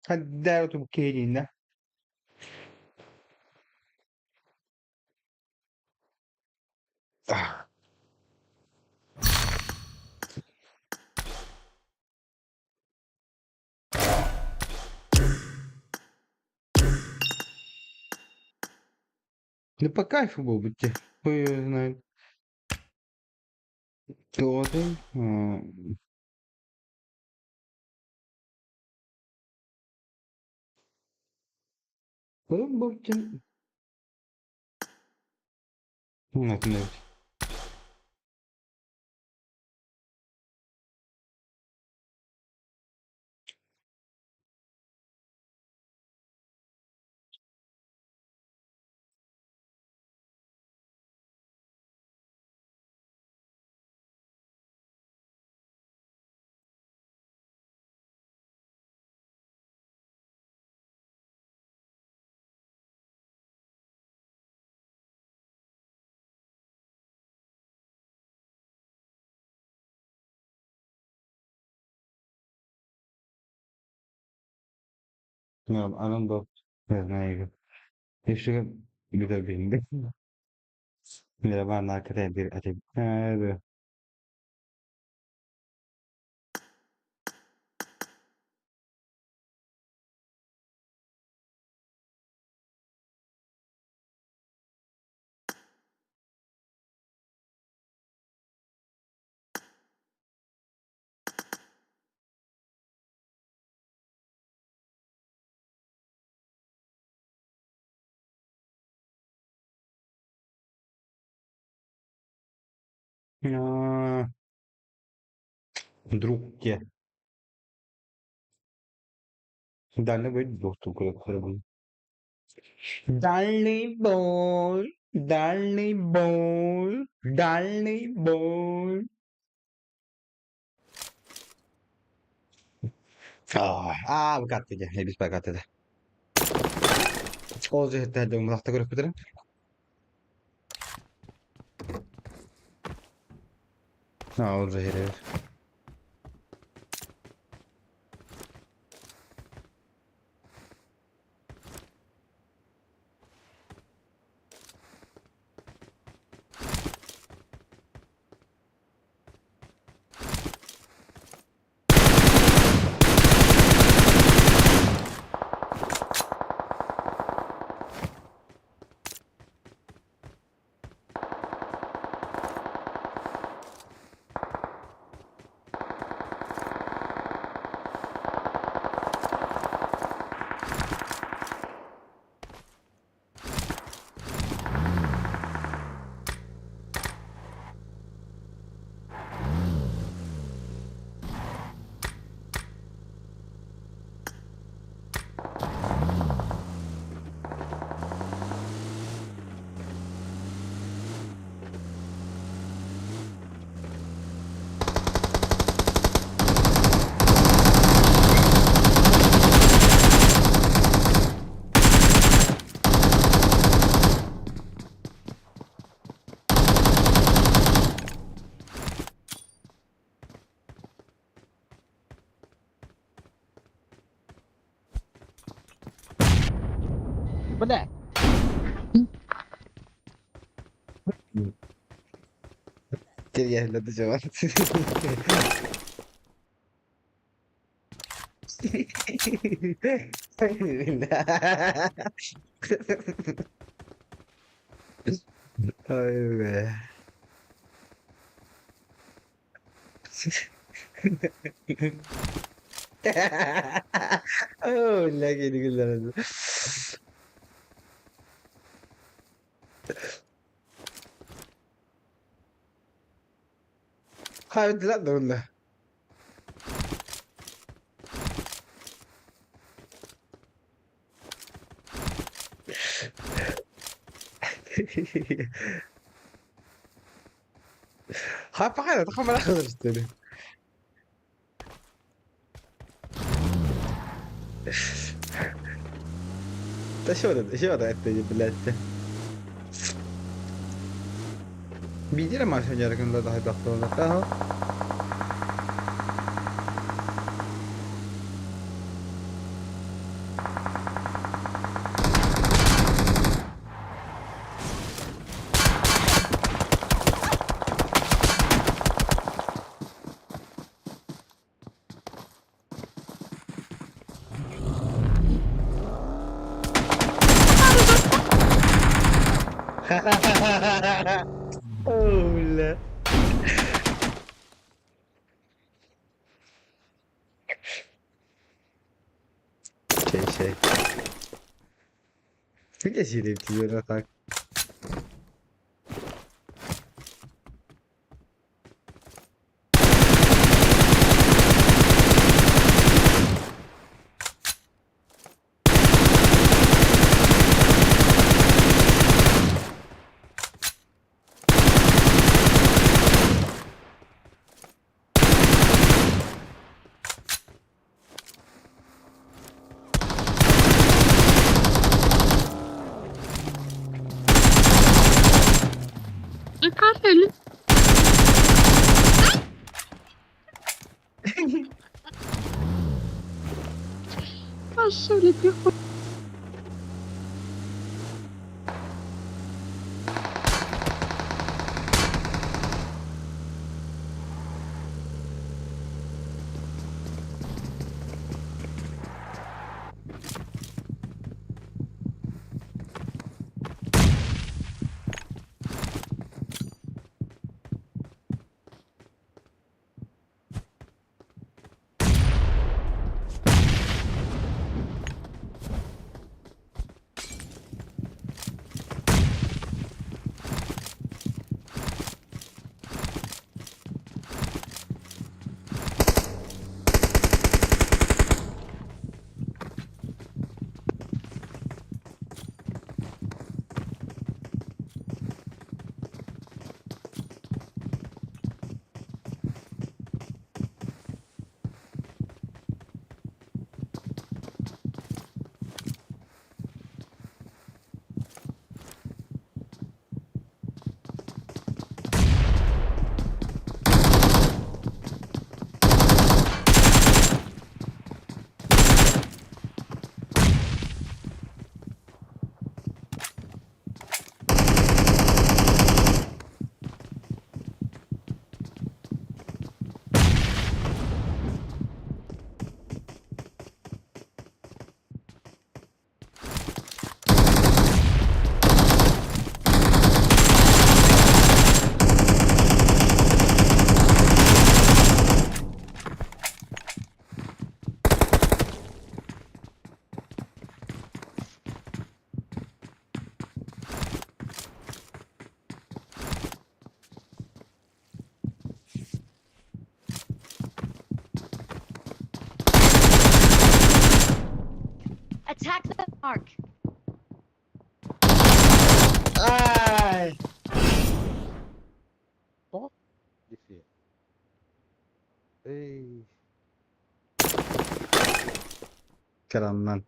S1: Хайдах киһилииннэ Ну по кайфу был бы тебе, хуй его знает. Тоты. Был Нет, Анан Не знаю. Еще где-то Друг те. Дальний бой доступ к Дальний бой, дальний бой, дальний бой. Аа, букатты дьэ, эбис бакатты да. Ол же хэтэ умлахта көрөппүтэрэ. Аа, ол же херер.
S4: Бля.
S1: Терьяһилэр да дьэ Ой, бля. Оо, бля, кини күллэрэн. Хайдылар да уlla. Хаппахай, хамара. Да что это, блядь? Биир машина дьарыгында да хайдах. О, бля. Чэй, чэй. Где сидит так?
S10: Карель. Пошли, пиху.
S2: Attack the mark.
S4: Ай!
S11: Эй.
S1: Кыраннан.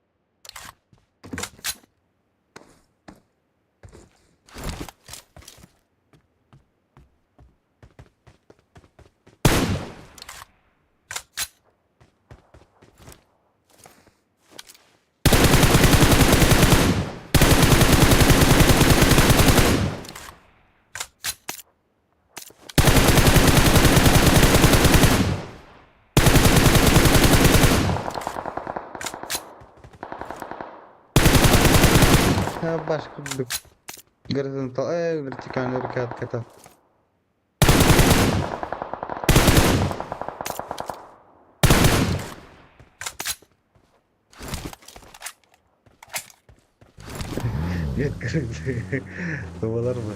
S1: Баш курдук. Горизонтал, вертикальная рукоятка. Буолар бу.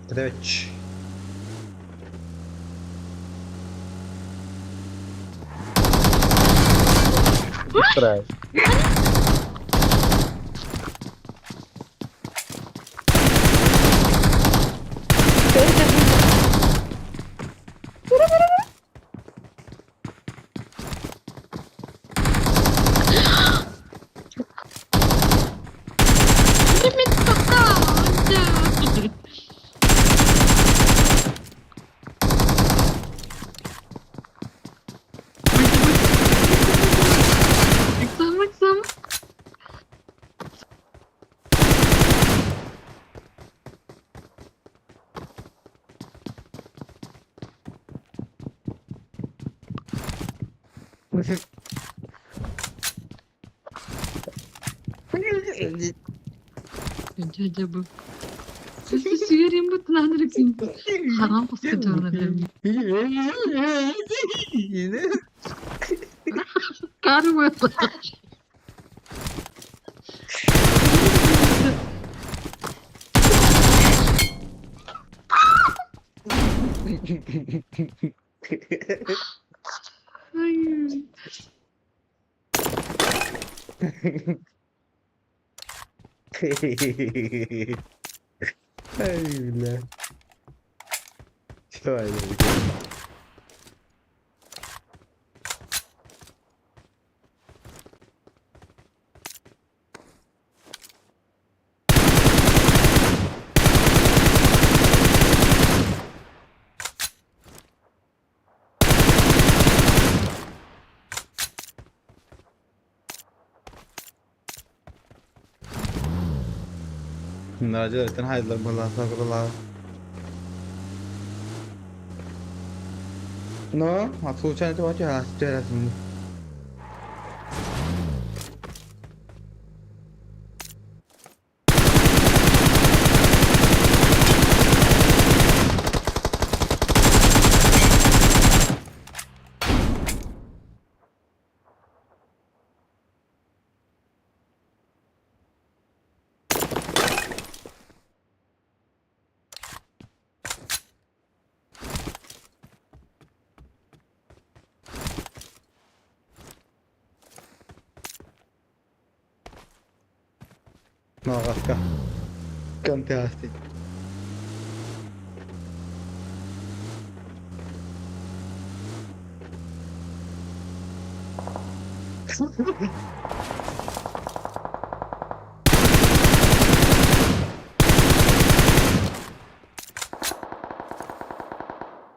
S1: Петрович.
S7: Быстрее.
S10: Ыксам, ыксам. Дядя бы. Сүгерим бу тынадырыксың. Харам куска жорна. Карма. Ay.
S1: Ай, бля. Что это? Радио, хайдлар была, сакрыла. Но, а случайно ты вообще растерян. No, Gasca. Canteaste.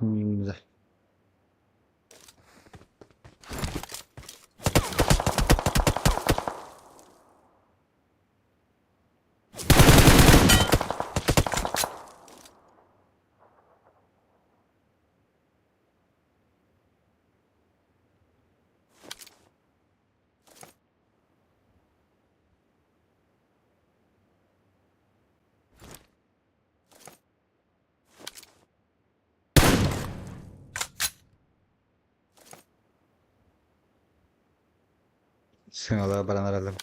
S1: Да. Сыҥалара баран эрэллэр.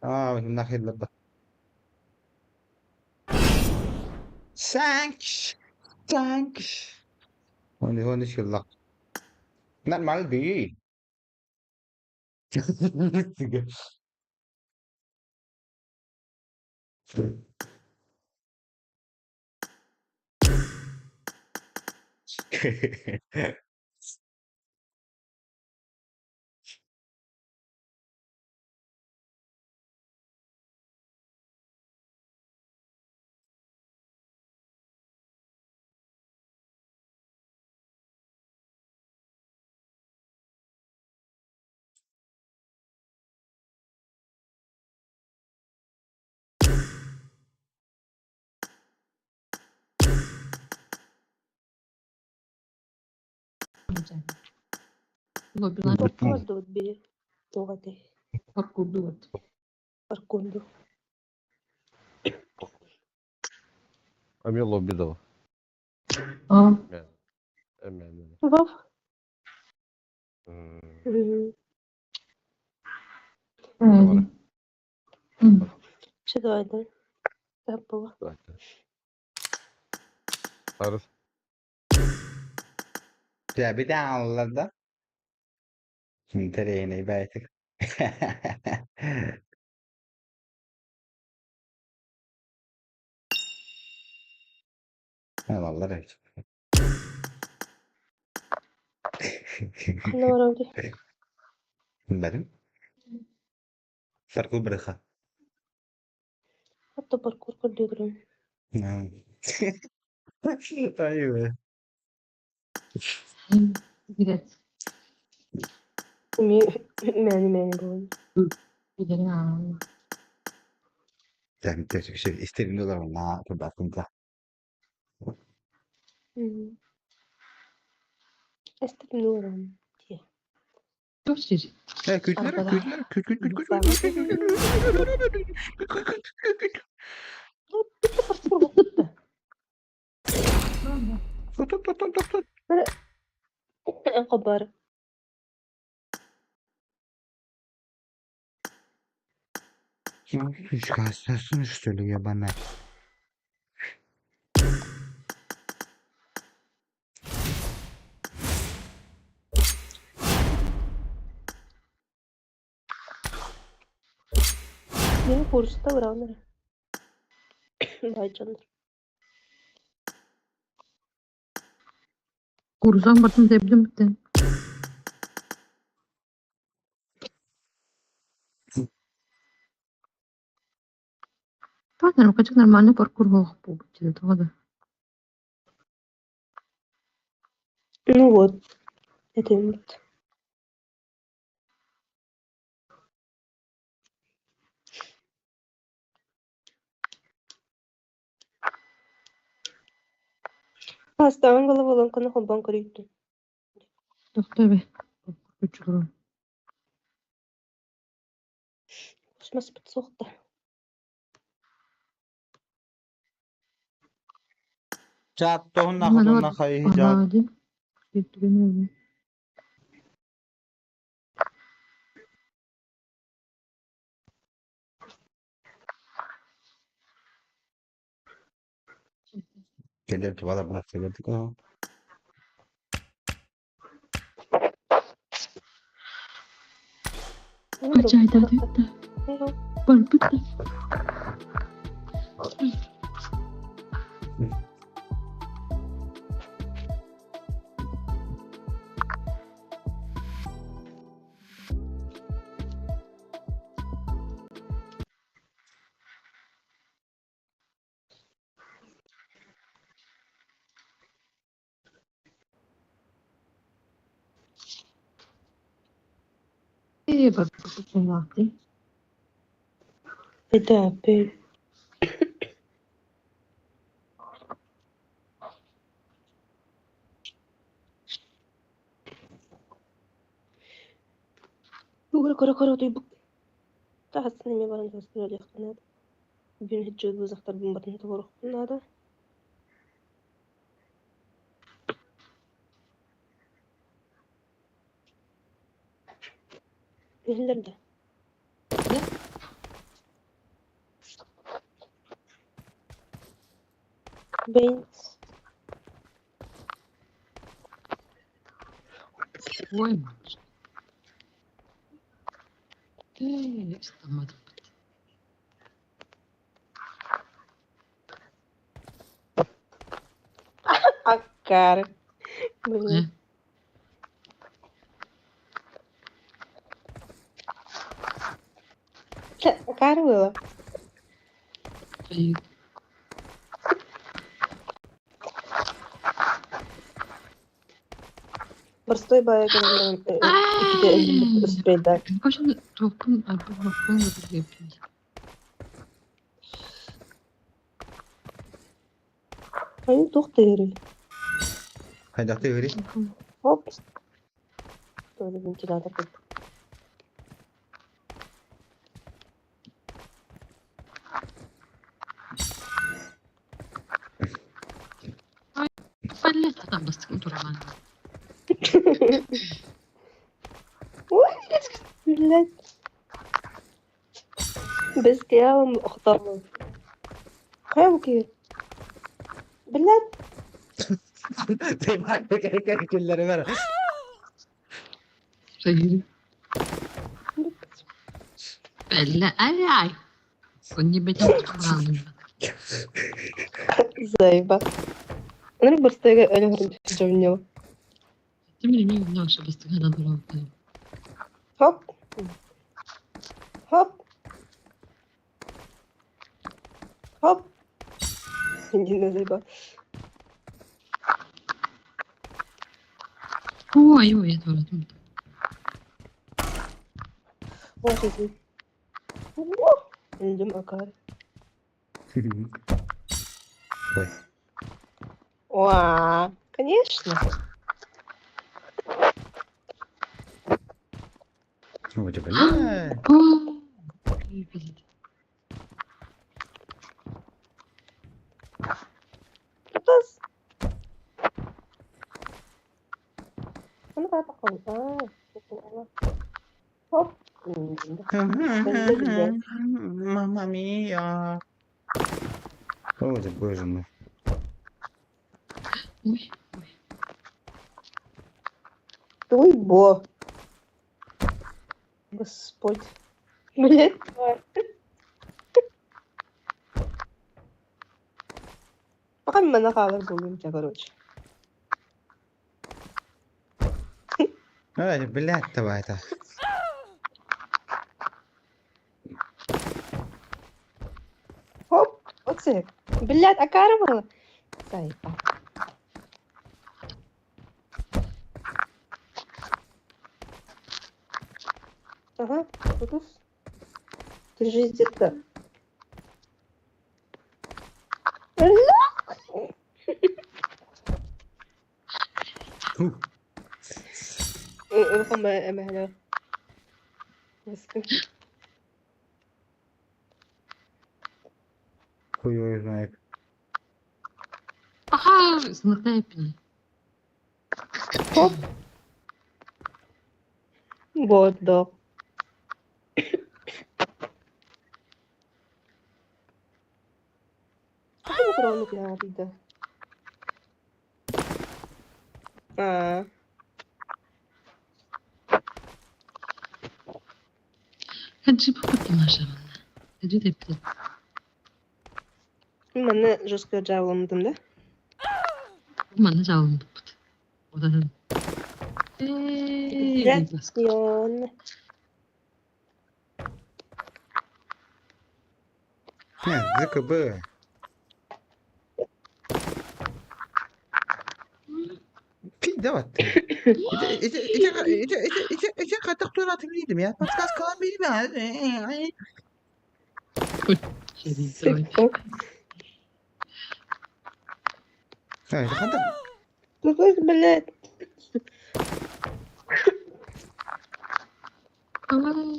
S1: Аа, нахилла. Thanks. Thanks. Оны шыллах. Нормально би.
S10: Лобилар
S9: Паркурдуут били туох этэй?
S10: паркурдуут.
S9: Паркурду.
S11: Эмиэ лобби
S10: Аа,
S11: Эмиэ.
S9: Вов. Мм. Чудовно. Забыла.
S11: Арыс.
S1: Дьэ, Интэриэһинэй бэйэтик. Ылаллар эбит.
S9: Ханна барабыт?
S1: Билбэтим. Паркур бырыха.
S9: Хатта паркур көрдүү
S1: Айыы.
S10: Билет.
S9: Эмиэ мээнэ-мээнэ буолан.
S10: Билет аа.
S1: Истэрин олорон турбаттым да.
S9: Эстэрин олорон дии.
S10: Туох сир?
S1: Э, күүтүлэр, күүтүлэр, күт күт күт күт
S9: Паркур буолбут
S1: күт.
S9: да. Хабар.
S1: Что ли, ебаная?
S9: Мин курста баран Бай дьоннор.
S10: Курсан бартын тэбдим биттен. Партнер, качык нормальный паркур буолуох буолбут тоҕо да.
S9: Ну вот. Это вот. Астаан головоломканы холбоон көрүйтүм.
S10: Тохто бе. Үчүгэй.
S9: Космоспыт суох да.
S1: Чаат тоһун ахытынна хайы жаат. Кэлэр тубалар бырахсыгардык.
S10: Ачайдаатык барбыт да. Ээ, барбыт буолаахтый.
S9: Это Тугу көрө-көрө утуйбут таһассыны эмиэ баран туруордуохпун наада. Бүгүн иһирдьэ дьахтарбын барытын толоруохпун наада. Иһиллэр да? Бэйс.
S10: Ой, мамочка. Ээ, ыстамматыппыт.
S9: Аккаары. Блин. Акаары было. Простой баайы успейда.
S10: Кошын толкун арбы баппын.
S9: Хайы туох тыырый?
S1: Хайдах тыырый?
S9: Хоп. Тоже вентилятор тут. Блядь. Без киялым охтамын. Кая киир? Блядь.
S1: Киллери
S10: Бella ay ay. Конни бетен
S9: Заеба. Аны бырстыга өлө жонньо. Хоп. Хоп. Хоп. Иди заеба.
S10: Ой, ой, я тоже.
S9: Ой, Индим акар.
S1: Ой.
S9: Уа, конечно.
S1: Ой, бля.
S9: Тас. Ano ba ako? Ah, Хоп.
S1: Mamma mia. Ой, боже мой.
S10: Ой, ой.
S9: Твой бо. Господь. Блять, тварь. Пока мы на хавар будем, короче.
S1: Ой, блядь, давай это.
S9: Хоп, оце. Блядь, а кара була? Заїба. Ага, тут. Держись где-то. Ама эмэһэлээх.
S1: Хуй его знает.
S10: Аха, сыныктай эппин.
S9: Хоп. Бодох. Ханнык кыраҕы Аа.
S10: Хаджи попытка наша. Хаджи тэппит.
S9: Манна жестко дьаабыламмытым да?
S10: Манна дьаабыламмыппыт. Одан. Э,
S9: Йон.
S1: Не, ЗКБ. Пи, давай. Ити ити ити ити ити ити хайдах туораатын билдим я. Подсказкалан билбэт. Хайдах?
S9: Какой, блядь?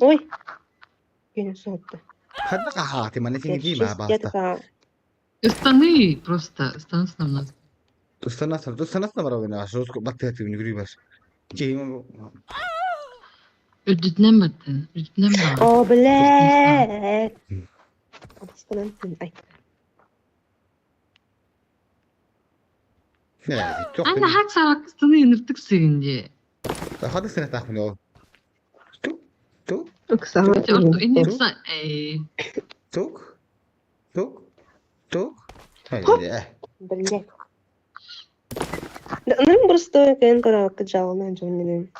S9: Ой. Я сотта.
S1: Хайдах ахаати маны сини ма баста.
S10: Ыстаны просто, станс нам надо.
S1: Тустанас, тустанас на барабына, жестко баттыаты үнүгүрүй бас. Жейм
S10: Үрдүтүнэн баттын, үрдүтүнэн баар.
S9: О, блядь. Ай.
S10: Ана хак сарак ыстаны иниртик сыгынде.
S1: Хады сен тахмын ол. Тук, тук. Тук, тук, тук.
S9: Блядь. Да, ну просто кэн караоке жална жоннин.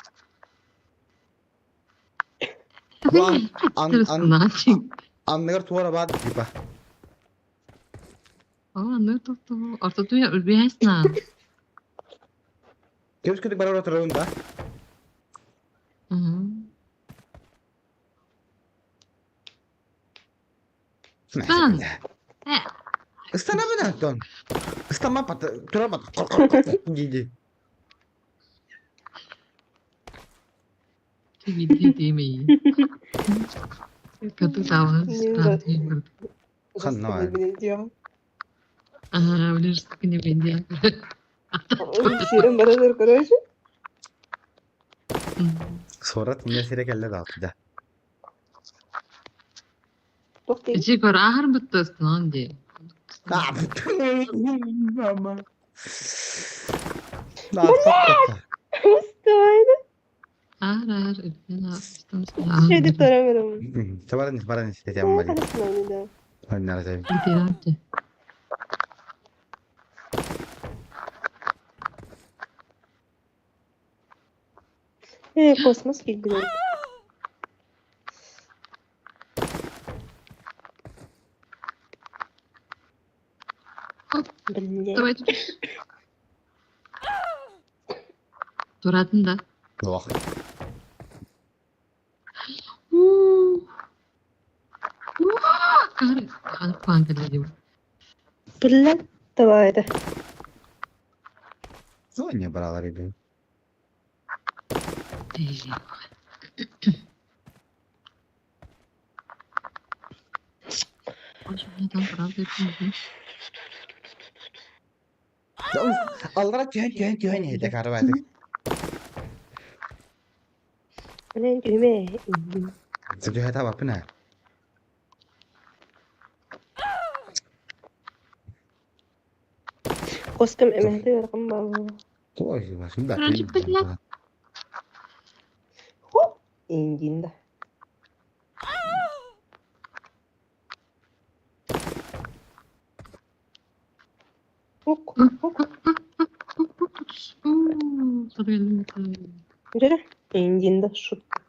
S1: Анныгар туара баар типа.
S10: Аа, ну тохто. Ортотуя үлбэйэсна.
S1: Кемс күтүк барар отыруун да.
S10: Стан.
S1: Ыстанабын Антон. Ыстама пат тура бат. Диди.
S10: Диди Каты таавын стан.
S1: Ханна.
S10: Ага, блин, что не бенди.
S9: Сирен баразар, короче.
S1: Сорат мне сире келле да.
S10: Ичи көр ахыр бутты ыстан ди.
S1: Мама.
S9: Устойно.
S10: Аар аар
S9: Шеди торамырым.
S1: Табаран баран истетем бали.
S9: Да.
S1: Аннара
S9: Э, космос килбилер. Блядь.
S10: Давай тут. Туратын да.
S1: Ох.
S9: Блядь, давай это.
S1: Зоня брала ребят. Аллара түһэн түһэн түһэн иһитэ карабатык.
S9: Блин, түһүмэ.
S1: Түһэ табаппын аа.
S9: Коскам эмэхти ракам ба.
S1: Ой, басым да.
S9: Хоп, индинда. Ок, ок. Индинда шутка.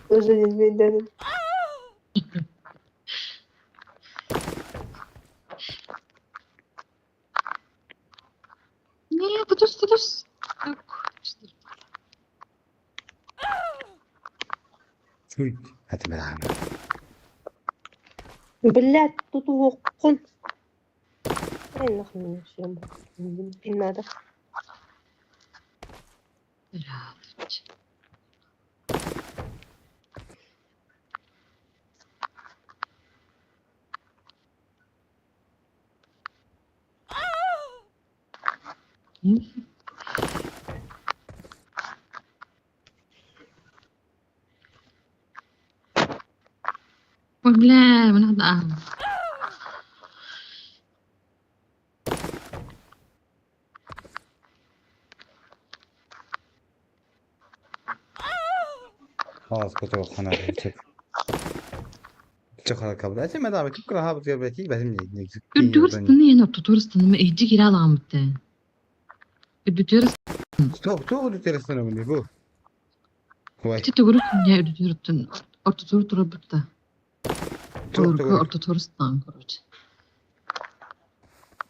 S9: Уже не видно.
S10: Нет, тудус, тудус.
S1: Это
S9: Блядь, тут уоккун.
S10: Ой, бля, мына
S1: خلاص كنت خنا
S10: Үрдүгэр сытыны иһэн ортотугар ыстыныма иһдьи киирэ аламмыт ээ. Үрдүтүгэр ити төгүрүк күннээ үрдүтүгэр оттон ортотугар турарбыт да. Олорго ортотугар ыстаан короче.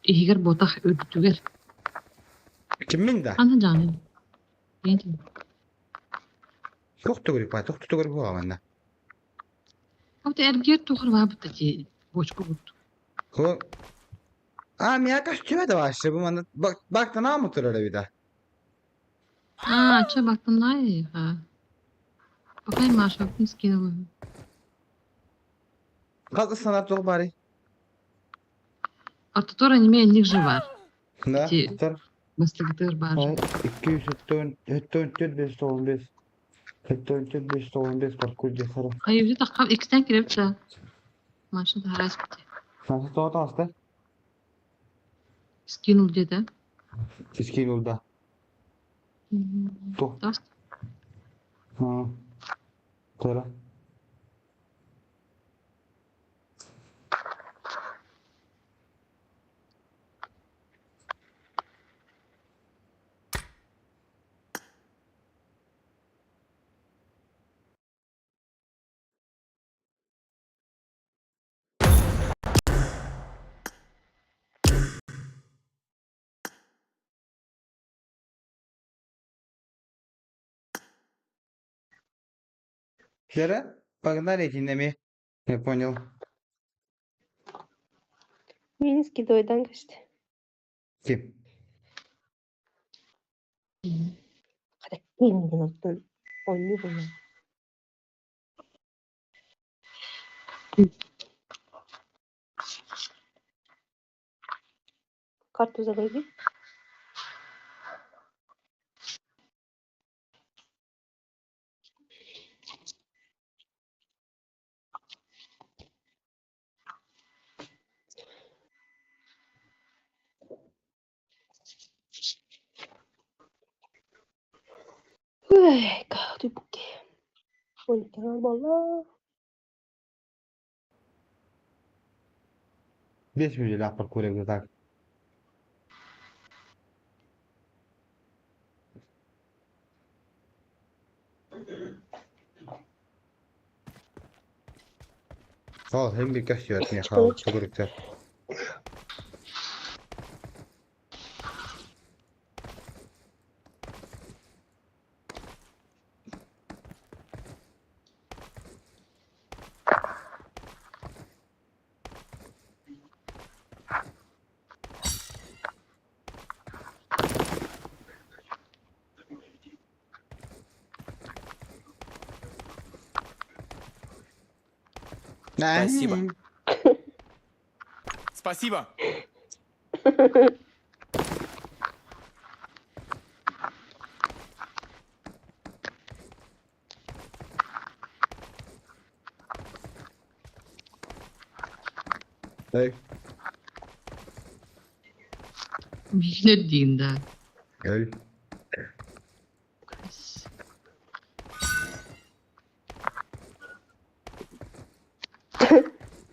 S10: Иһигэр буотах үрдүтүгэр.
S1: Киммин да?
S10: Аны дьааны.
S1: Туох төгүрүк баа, туох төгүрүк буолла манна?
S10: Вот эргиэр туох баабыт дии бочка курдук.
S1: Хо А, миэхэ көстүбэтэ вообще бу манна бактанаамы турар эбит а.
S10: А, чэ бактанай а. Пока Маша скинула.
S1: Хас стандарт туох баарый?
S10: Ортотугар аниме инник же бар.
S1: Да,
S10: Ити
S1: автор.
S10: бастакытыгар баар.
S1: Ол 204 4 5 95 4 5 95 паркур дехара.
S10: Хайы таххам икстен кирэбит да. Маша таһарас бите.
S1: Nasıl тоҕо таҕыста?
S10: Скинул где-то.
S1: Скинул да. Туох?
S10: Таст.
S1: А. Тора. Лера, погнали этиннэми. Я понял.
S9: Мин скидывайдан көстө.
S1: Ким?
S9: Хата ким диэн оттон оонньуу буолла. Карту загрузи. Ой, тупки. Буолла.
S1: 5 мүнүүтэ паркур так. Ол hem bir көстүбэт миэхэ ол төгүрүктэр.
S3: Спасибо. Спасибо.
S1: Эй,
S10: Билэр да.
S1: өл.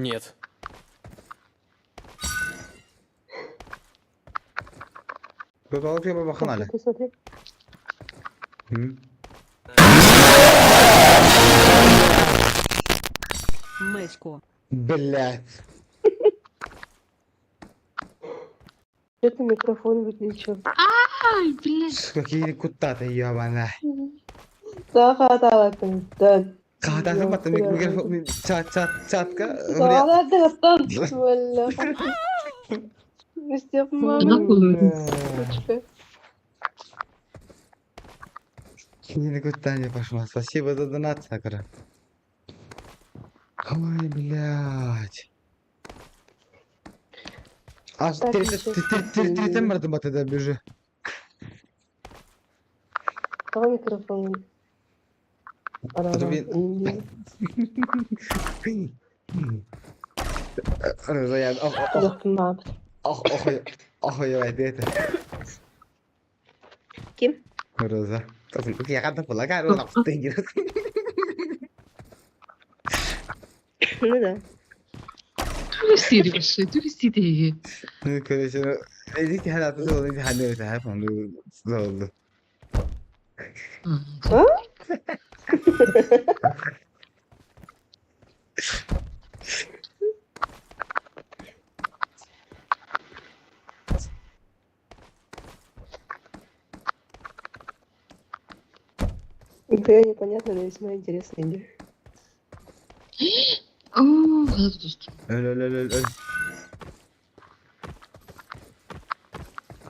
S3: Нет.
S1: Бу бахан але.
S9: Ты смотри.
S8: Месько.
S1: Блять.
S9: Что ты микрофон выключил?
S10: Ай, блядь.
S1: Какие куттаты ебаная.
S9: Да, хаталатын. Да.
S1: Каатаатын батта микрофон чат чат чатка.
S9: Да, да, да. Мама.
S10: Куда
S1: Киһини куттаан пошла. Спасибо за донат, Сакура. Ой, блядь. Аж
S9: Так, ещё
S1: третьем бардым от этого бежи.
S9: Тоҕо микрофоҥҥун
S1: Это
S9: Туохпун баҕарбыт.
S1: Охуевает это.
S9: Ким?
S1: Роза.
S9: Ну да.
S10: Тугу истиир вообще? Тугу истиир
S1: Ну, короче, идите хана тут, идите хана это хайфон, ну,
S9: А? Нихуя непонятно, но весьма интересная идея.
S10: Оо, хата тустум.
S1: Öl öl öl öl öl.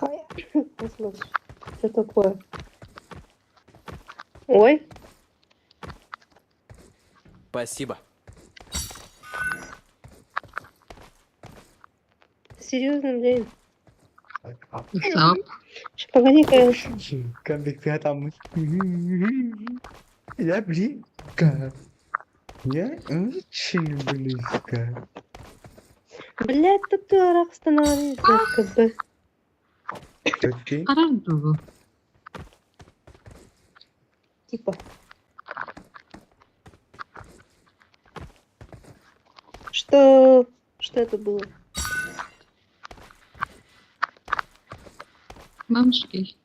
S9: Ай, космос. Что такое? Ой,
S3: Спасибо.
S9: серьезно, блин.
S10: Сап.
S9: Ща, погоди-ка я
S1: Кем там. Я близко. Я очень близко.
S9: Блядь, тут дурак становится, КБ.
S1: Четкий.
S10: Харар дугу.
S9: Типа. Что? Что это было?
S10: Мамушки.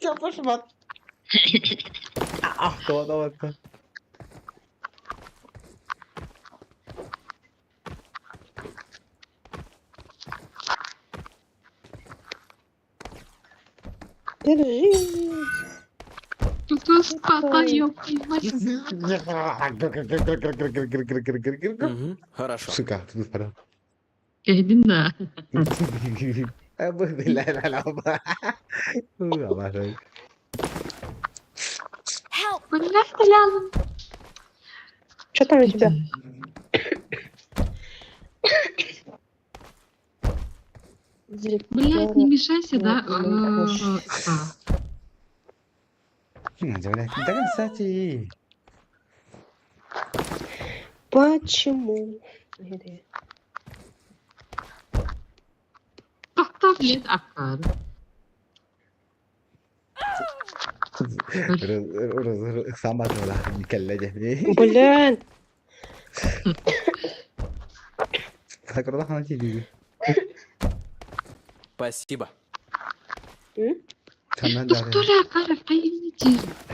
S1: Я пошла. Ah, давай, давай.
S9: Держись.
S10: Тут спата, ёб твою мать.
S3: Угу, хорошо.
S1: Сука, тут пора.
S10: Кэһдин да.
S2: Help!
S10: Блядь, стреляла.
S9: Что там у тебя?
S10: Блядь, не мешайся, да?
S1: Да, кстати.
S9: Почему? Где?
S10: Тоқтап, блядь, аккар.
S9: Блин,
S3: Спасибо.
S10: Доктор аккар, қайын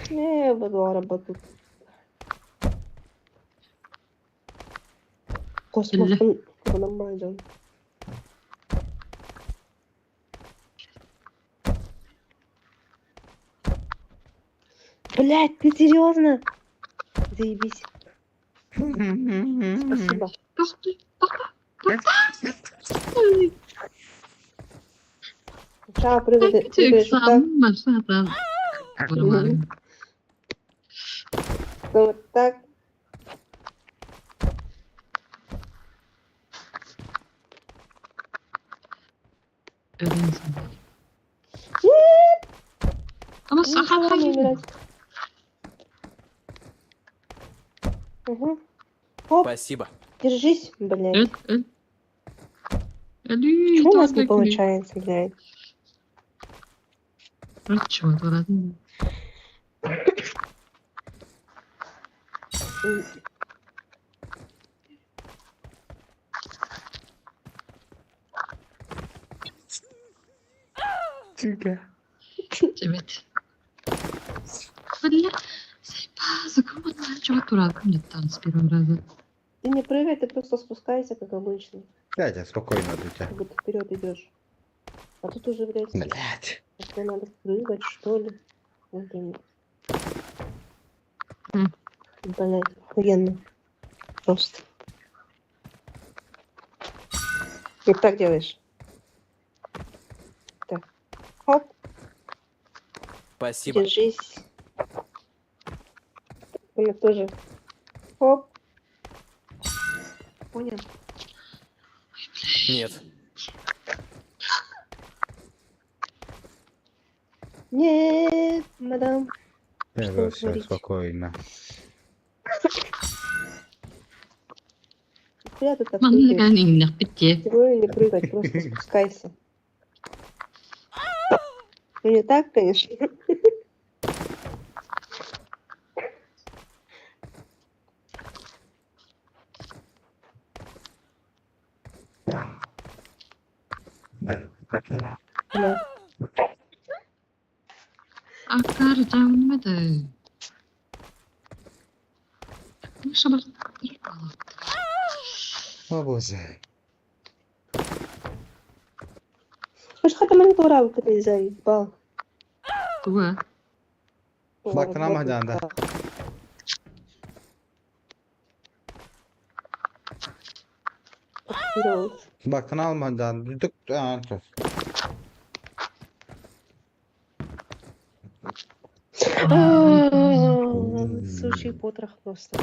S9: не буду работать. Космостан нормально. Блять, ты серьезно? Заебись. Спасибо.
S10: Тоқты, тоқта,
S9: Сначала прыгай, прыгаешь вот так,
S10: Экзамен, машата.
S9: потом вот так.
S10: Ama
S9: Ну,
S10: саха
S9: ладно,
S10: қайын.
S9: умирать. Угу. Оп,
S3: Спасибо.
S9: держись, блядь.
S10: Öl, öl. Ölü,
S9: Почему у нас не получается, блядь?
S10: Чего, ладно.
S1: Сука.
S10: Evet. Бля, заебался, кому чего турат мне там с первого раза.
S9: Ты не прыгай, ты просто спускайся, как обычно.
S1: Дядя, спокойно, дитя.
S9: Как будто вперед идешь. А тут уже, блядь,
S1: Блять.
S9: как-то надо прыгать, что ли. Блин.
S10: М.
S9: Блядь, охуенно. Просто. Вот так делаешь. Так. Хоп,
S3: Спасибо.
S9: держись. У меня тоже. Хоп. Понял?
S10: Ой,
S3: Нет.
S9: Нет, мадам. Что вы
S1: Все,
S9: творите?
S1: спокойно.
S9: Куда ты так
S10: Манна
S9: прыгаешь?
S10: кэлэн иҥнэхпит дии.
S9: Тем более не прыгать, просто спускайся. Ну не так, конечно. Да.
S10: Аккаары дьаамныма да.
S1: О боже.
S9: Может, хотя бы тура заебал.
S10: Туга?
S1: Бактына маданда. Бактына алмадан. Дүк.
S9: Сучий потрох просто.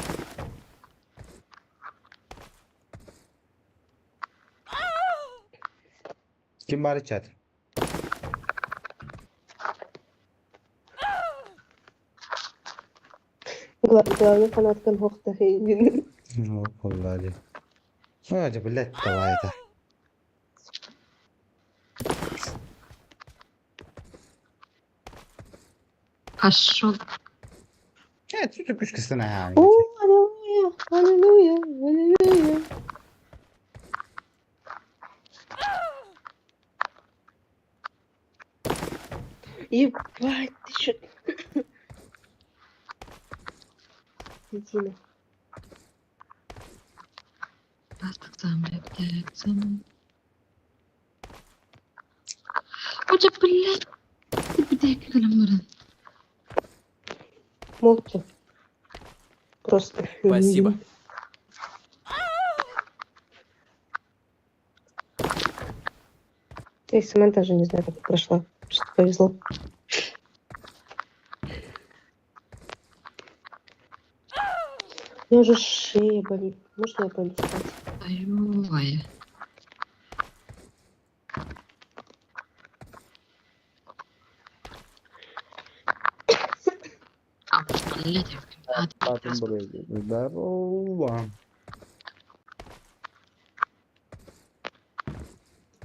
S1: Ким бар чат?
S9: Главный фанат конхохта.
S1: Ну, Влади. Влади, блядь, давай это.
S10: Пошел.
S1: Э, что ты пушка
S9: О, аллилуйя, аллилуйя, аллилуйя. Ебать, ты чё? Иди на.
S10: Hoca блядь. Бүтэк кэлэн
S9: Молча. Просто.
S3: Спасибо.
S9: Я сама даже не знаю, как прошла. Что повезло. У меня уже шея болит. Можно я пойду спать?
S10: Ай, А, блядь,
S1: Здорово.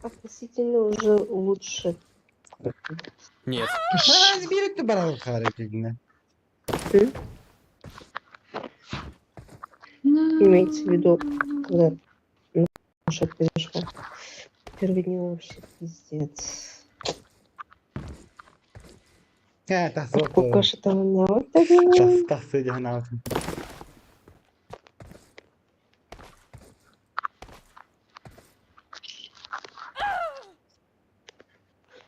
S9: Относительно уже лучше.
S3: Нет.
S1: Биир барал характерно.
S9: Имеется в виду, когда ну, что произошло. Первые дни вообще пиздец.
S1: Э,
S9: Такой каша там у меня вот такой.
S1: Тас тас.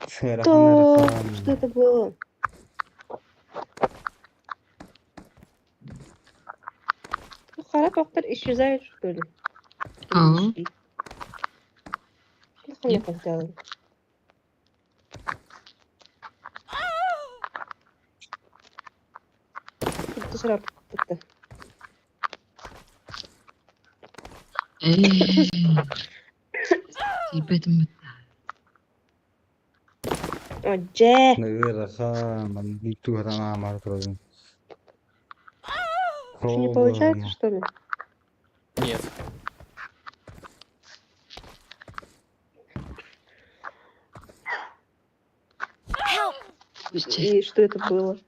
S9: Что? Что это было? Ну, характер исчезает, что ли?
S10: А.
S9: Ну, я так делаю. Ты зря как-то.
S10: Тибет
S9: О, Дже! Что, не получается, что ли?
S3: Нет.
S2: Help!
S9: И что это было?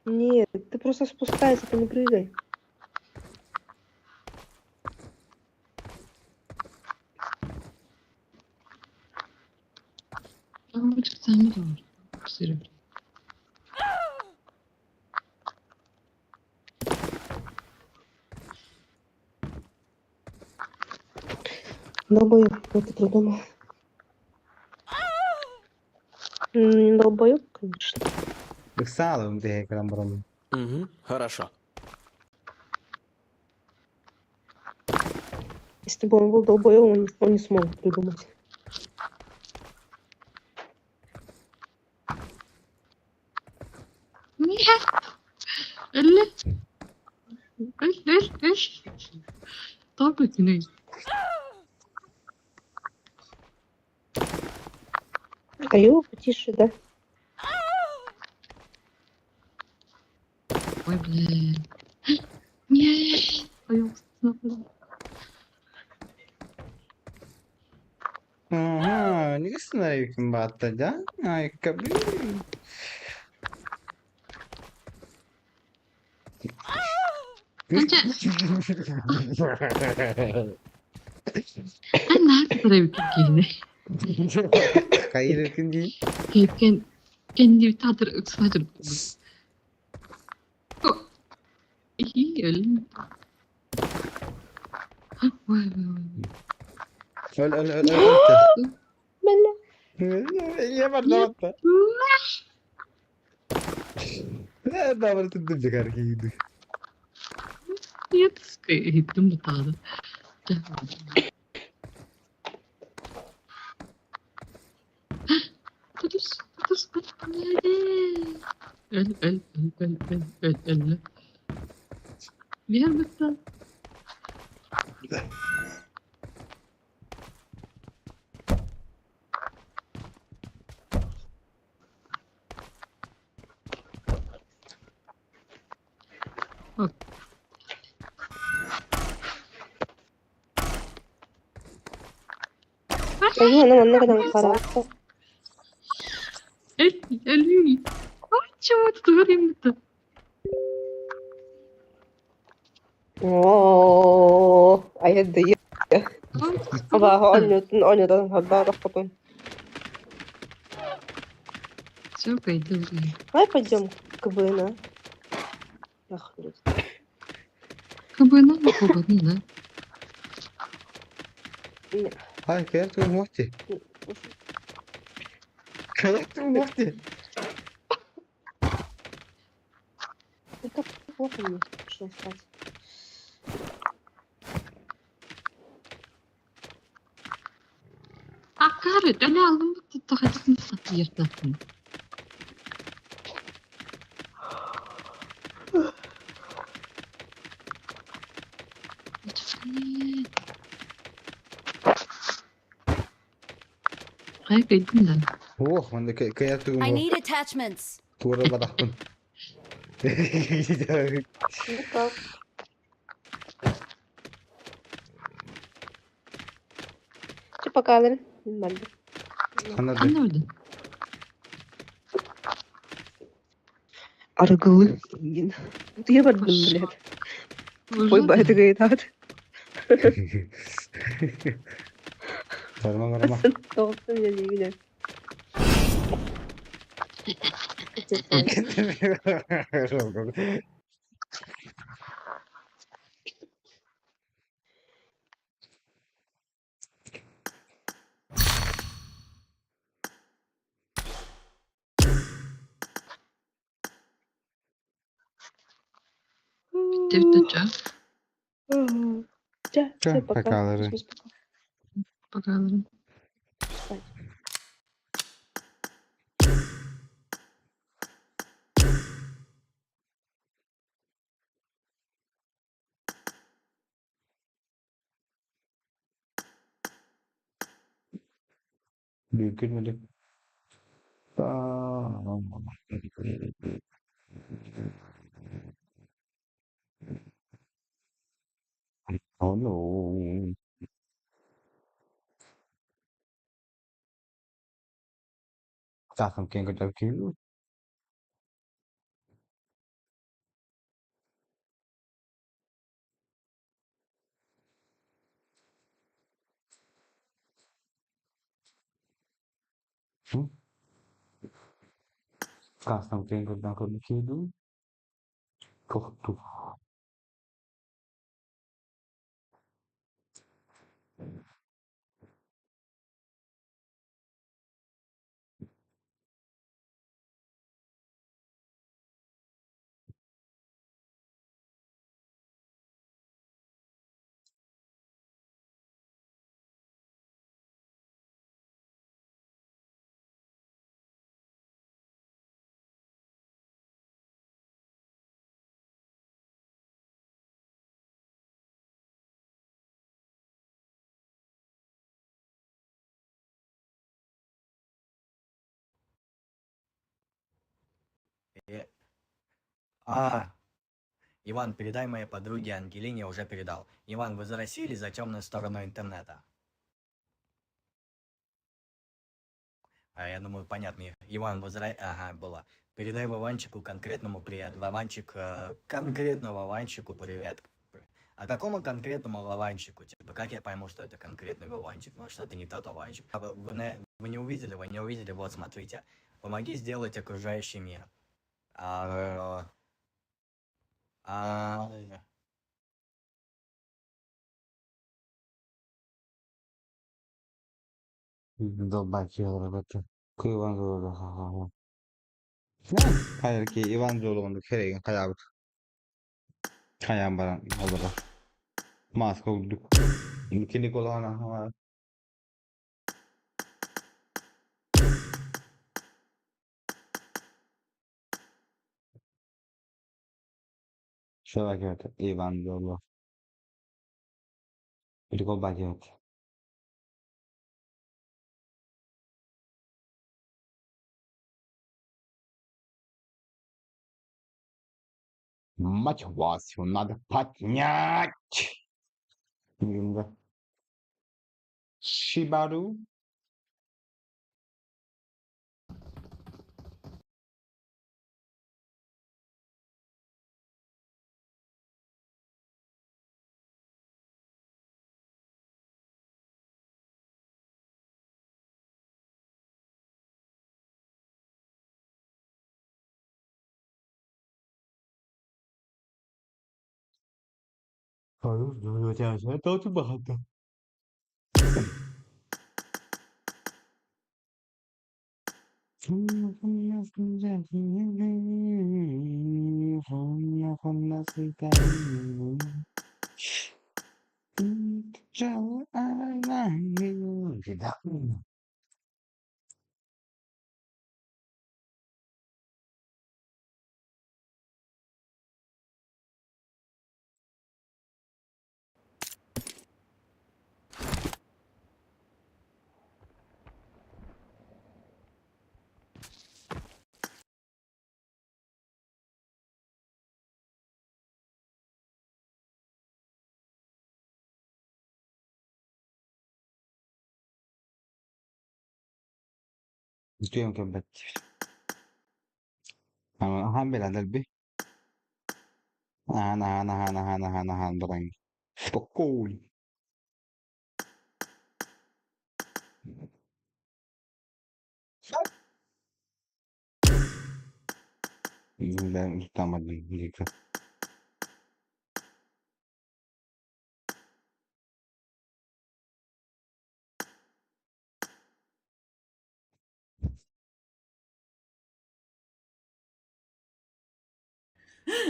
S9: Нет, ты просто спускайся, ты не прыгай. Долбоёб, это придумал. Не долбоёб, конечно.
S3: Угу. Хорошо.
S9: Если бы он был долбоёбом, он не смог придумать.
S10: Нет. Öl öl öl. Тоҕо бүтүнүй?
S9: Айуу, потише, да?
S10: Ой, блин. Нет. Ой,
S1: Ага, не государственный баата, да? Ай, кабы.
S10: Эн наһаа кытарабыккын киһини.
S1: Хайыр дии.
S10: Кэн кэнниби таатыр ыксаатыр. Ихи өл. Ой, ой, ой.
S1: Öl öl öl öl.
S9: Бля.
S1: Я барда. Да, бар түндүм жакар кийди.
S10: Нет, иһиттим бутаады. Тутус, тутус, Öl, öl, öl, öl, öl, öl, öl. Биэр бытта.
S9: Айуу, аны манна гынан хараахта.
S10: Öl, öl. Чего ты говорим-то?
S9: Оо, айадды. Абааһы оонньуутун оонньуутун харбаатахпытын.
S10: Все, пойду.
S9: Давай пойдем к КБН. Охренеть.
S10: Кабына, кабына, да.
S1: Ай, кайыр тугум мохти. Кайыр тугум мохти.
S9: Это плохо мне пошла спать.
S10: Аккары, öyle aldım bu tuttu yırtattım. Хайа кайдым да.
S1: Ох, манда кайыр тугум
S2: I need attachments.
S1: Тура бадахпын.
S9: Ну как? Че пока, Лен? Нормально.
S1: Анады.
S10: Anne öldü.
S9: Аргылы. Я бардым, блядь. Ой, байтыгайтат.
S1: Барма барма.
S9: Тоғыстым я не видел.
S10: Bitti bitti çö.
S9: Ча,
S1: Ча,
S9: все, пока.
S1: пока, Лара.
S9: Пока.
S10: Bakalım.
S9: Спать.
S1: Бүкүрмөлүк. Алло. Тахам кенго жакил. Кастам кенго жакил. Тохту.
S12: А, Иван, передай моей подруге Ангелине, я уже передал. Иван, вы за Россию или за темную сторону интернета? А я думаю, понятно. Иван, вы за... Ага, было. Передай Вованчику конкретному привет. Вованчик, конкретно Вованчику привет. А какому конкретному Вованчику? Типа, как я пойму, что это конкретный Вованчик? Может, это не тот Вованчик? А вы не увидели, вы не увидели, вот, смотрите. Помоги сделать окружающий мир. А, а,
S1: Долбать, Иван Золото. Хайыр ки Иван Золото кереген хайабыт. Хайан баран олорор. Маска курдук. Кини колоона. Шабакет Иван Золото. Прикол бакет. Мать Васю надо поднять. Шибару. Багато. Ждем кэлбэт. Аһаан бэлэн дэлби. Аһаан аһаан аһаан аһаан аһаан аһаан баран. Спокойно. Там.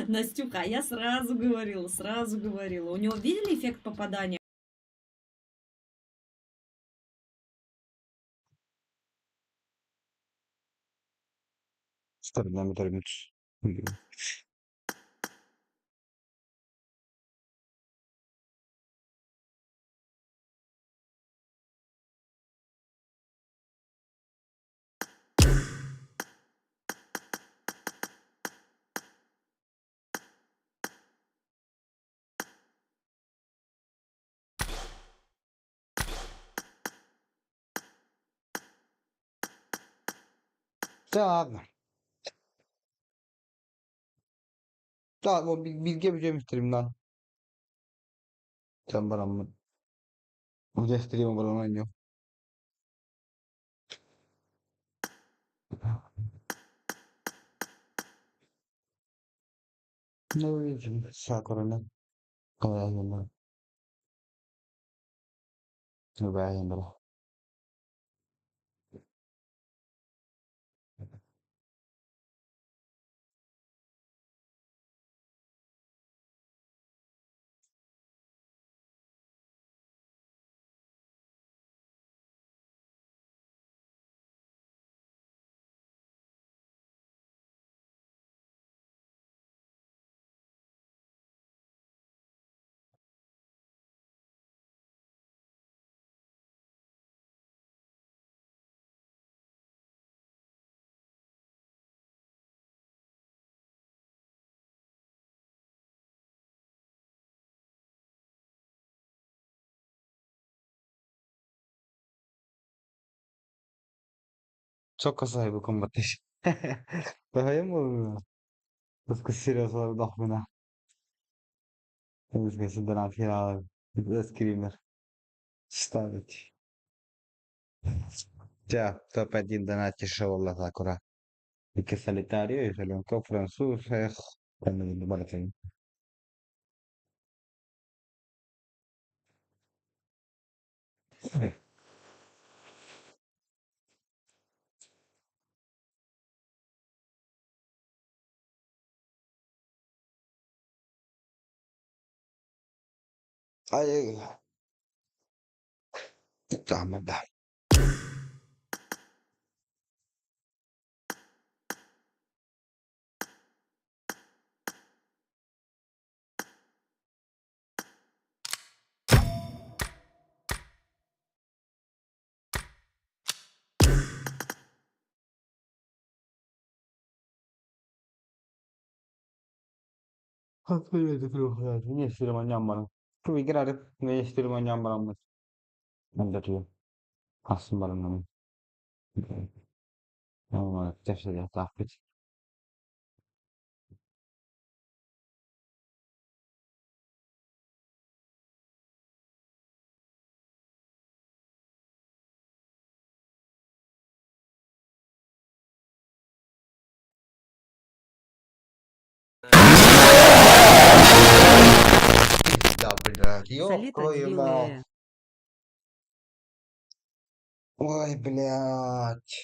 S13: Настюха, а я сразу говорила, сразу говорила. У него видели эффект попадания?
S1: Сторона Да ладно. Да, o bilgi yapacağım lan. Sen bana mı? Bu stream bana oynuyor. Ne uyuyacağım? Sağ korona. Kolay gelsin. Bye. Çok kasayı bu kombatış. Daha mı? Скассировала дохмена. Скример. Ставить. Ya, топ-1 донатишь Sakura. Y que solitario y salió un francés. Ay, tamam da. Да, блядь, ёб
S8: Салита
S1: твою мать.
S8: Двиле.
S1: Ой, блядь.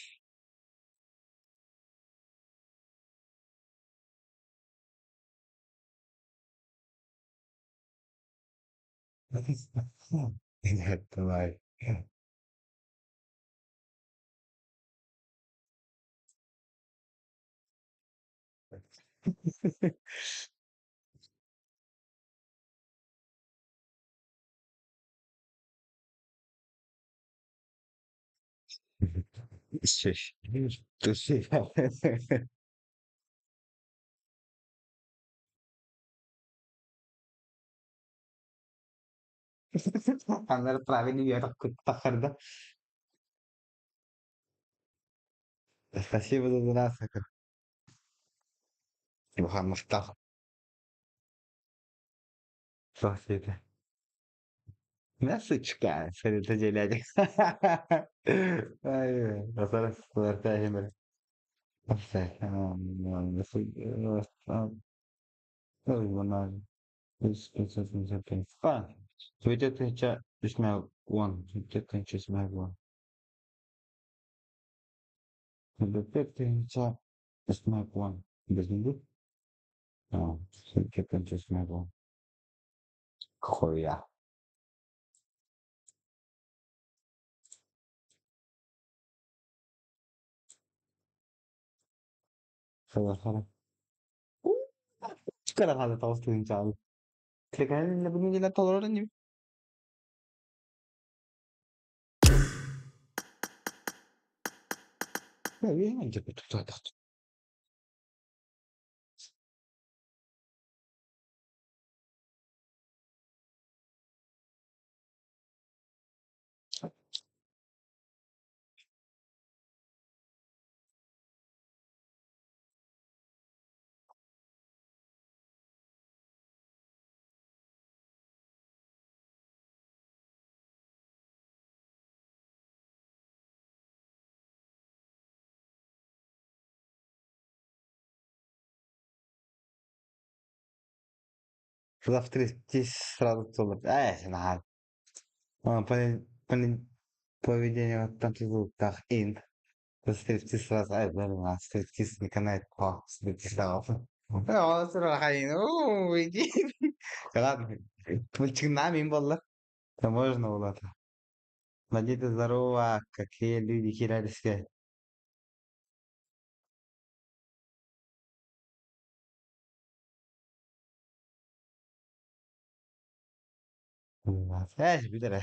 S1: Нет, давай. Туши. Andare правильно, Спасибо за донат. Мустафа. Спасибо. Насычка, дядя. Хуя. Завтра сразу Поведение ин. Стриптиз сразу, не канает по стриптиз. Ладно, Это можно было. Надеюсь, здорово, какие люди херальские. Э, бүтэр.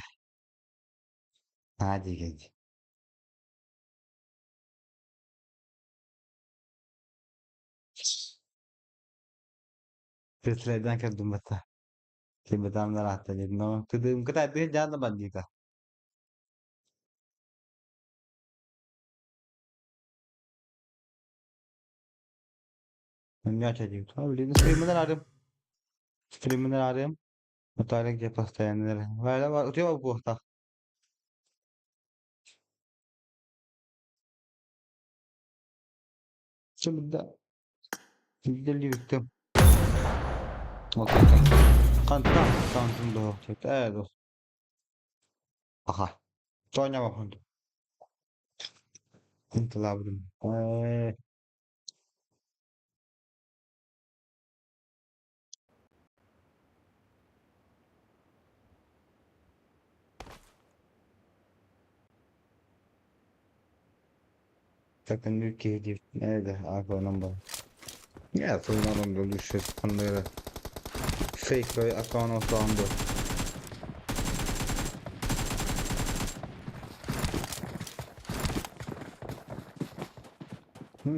S1: А, деген. Представляешь, как думать. Мяч один. А, блин, стримминер арым. Стримминер арым. Наталья где постоянно. У тебя буохтах. Şimdi Delivittim. Okey. Хантан таҥсын дуо ээ дуу Аха. Тоонньообоппун дуу Тылаабытым ээ Такын киһи диэбит ээ да ааккынан баран. Ээ тылынан да ханнык эрэ фейковый аккаунт оҥостоон дуо.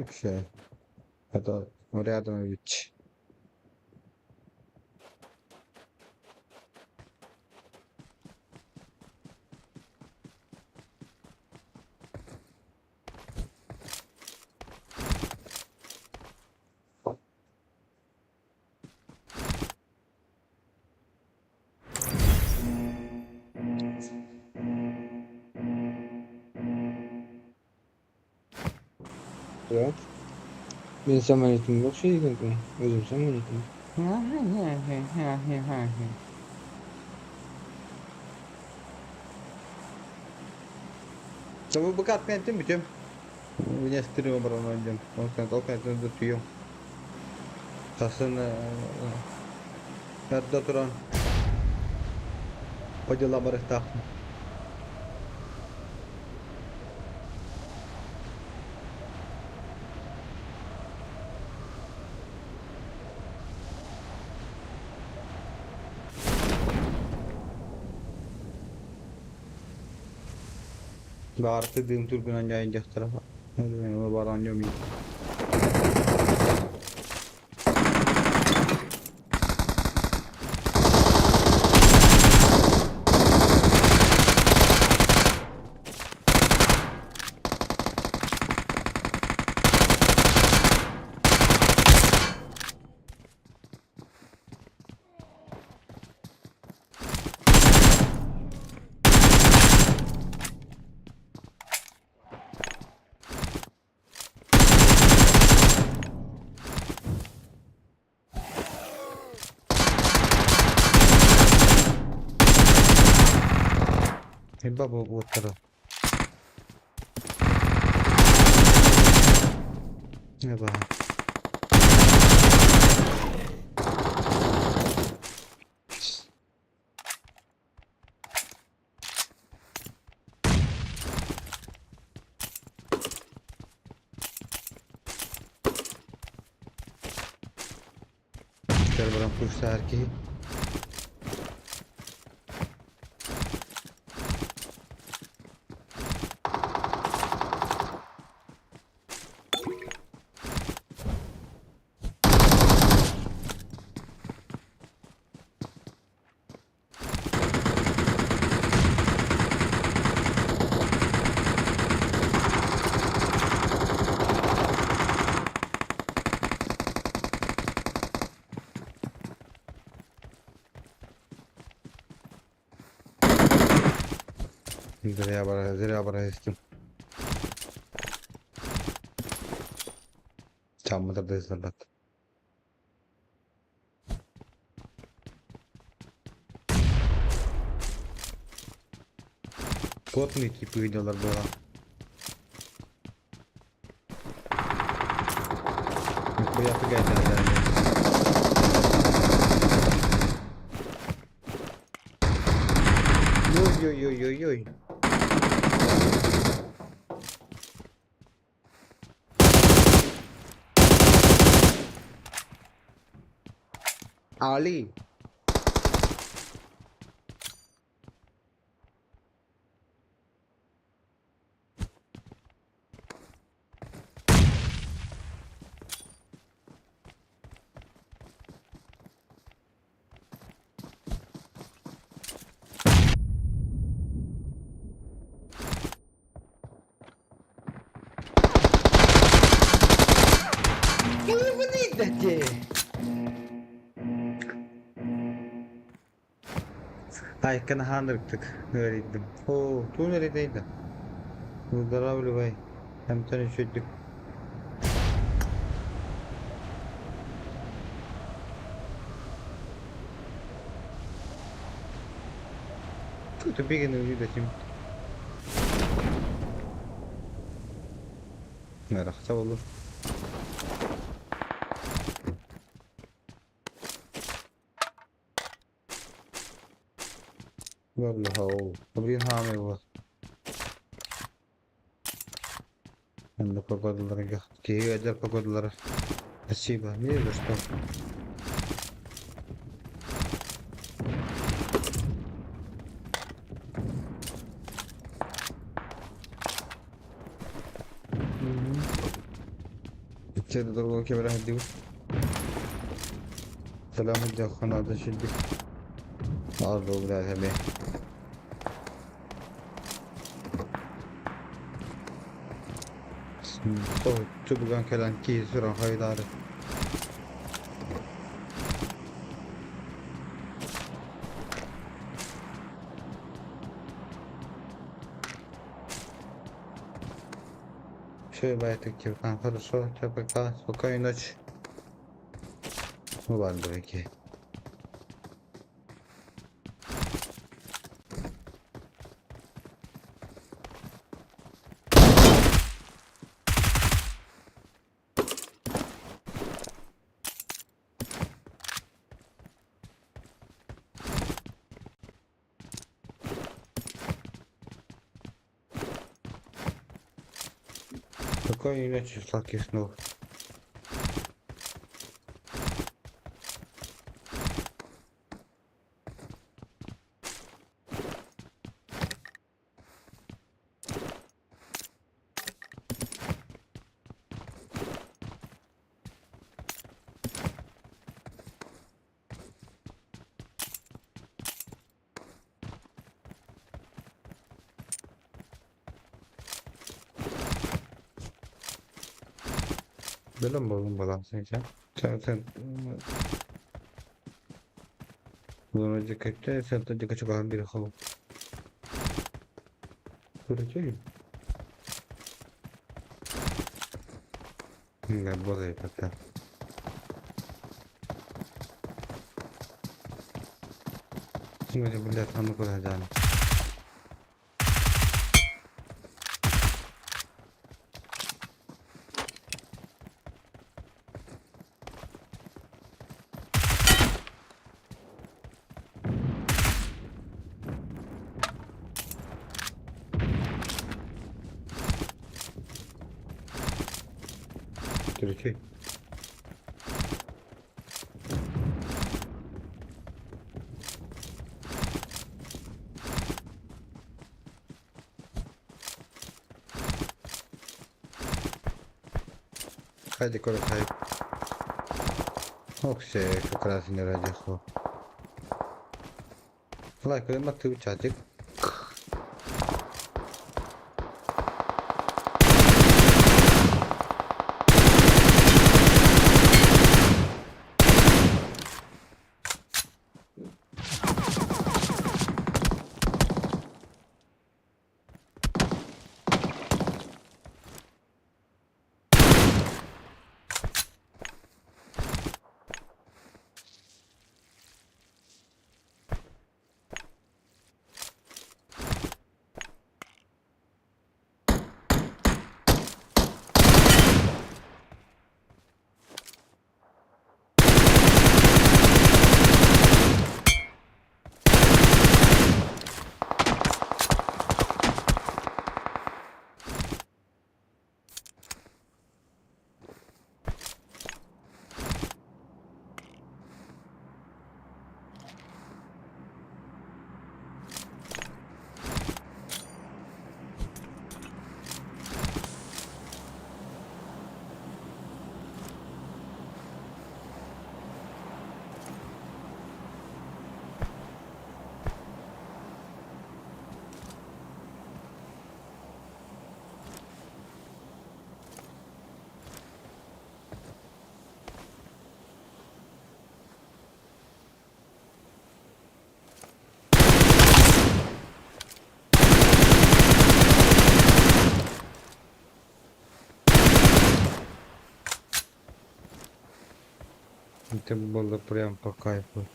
S1: Окей. Это рядом ведь.
S4: Да. Мин самолетым вообще Өзүм самолетым.
S1: Да вы быкат мен бүтем. Меня стрима баран ойдем. Ол кантын да түйем. Сасын эрдэ туран по делам барыктаахпын. Баарты дым тургунан дьайын дьахтара. Баран дьомий. Баба уоттара. Эба. Баран пуштаар киһи. Зря бара, зря бара истим. Чаммыта дызлабат. Плотные типы видеолар было. Нихуя фигать да. Ой-ой-ой-ой-ой. Ali.
S4: Ыарыйда дии.
S1: Айкын хаанырыктык ыарыйдым. Оо, туун эрэйдэй да. Выздоравливай. Эмтэн үчүгүйдүк. Тупигин үдэтим. Нарахса болу. والله Блин, хаамай Манна погодаларга киһи ыалдьар погодалара. Спасибо. Не за что. Иччэ кэбэрэ сылдьыбыт. Сэлэм дьахханаада сирдик. Аҕыс эмиэ. Соһуччу буган кэлэн киһи сүрэн хайдаары. Все, байтык киртан. Хорошо, все, пока. Спокойной ночи. Ну ладно, окей. Спокойной ночи, сладких снов. Бэлэм буоллум балам sen. Sen sen Bunu dikkatle sen de dikkat çıkan bir hava. Көрөтүй. Работает пока. Сегодня, блядь, а ну куда дали? Короче. Хайди, коля, хай. Ох, все, как раз не ради хо. Лайк, ты чатик. Это было прям по кайфу.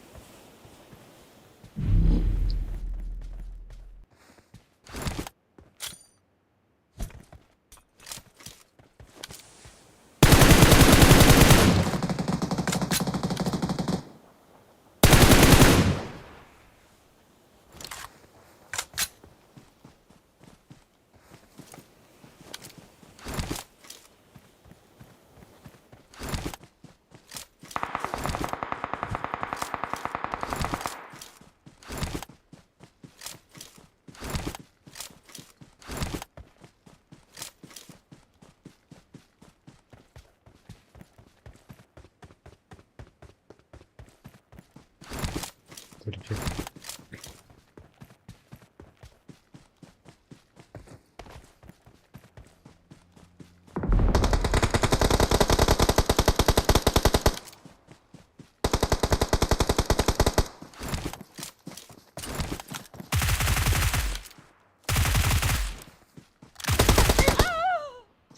S1: Кырдьык.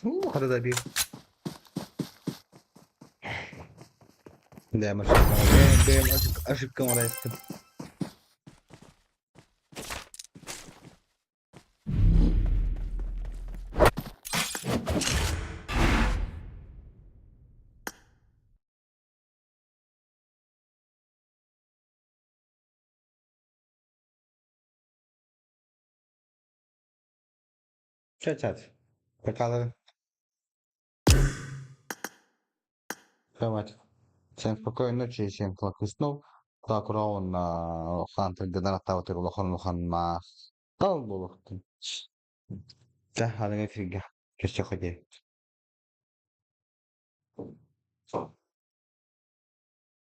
S1: Уу, хата да биир. Бэйэм ошибкам, бэйэм ошибкам орайстым. Чэ, чат. Пока. Давайте. Всем спокойной ночи, всем сладких снов. Так, уонна Хантер аттаабытыгар улахан улахан махтал буолуохтун. Чэ, аныгы эфиргэ көрсүөххэ диэри.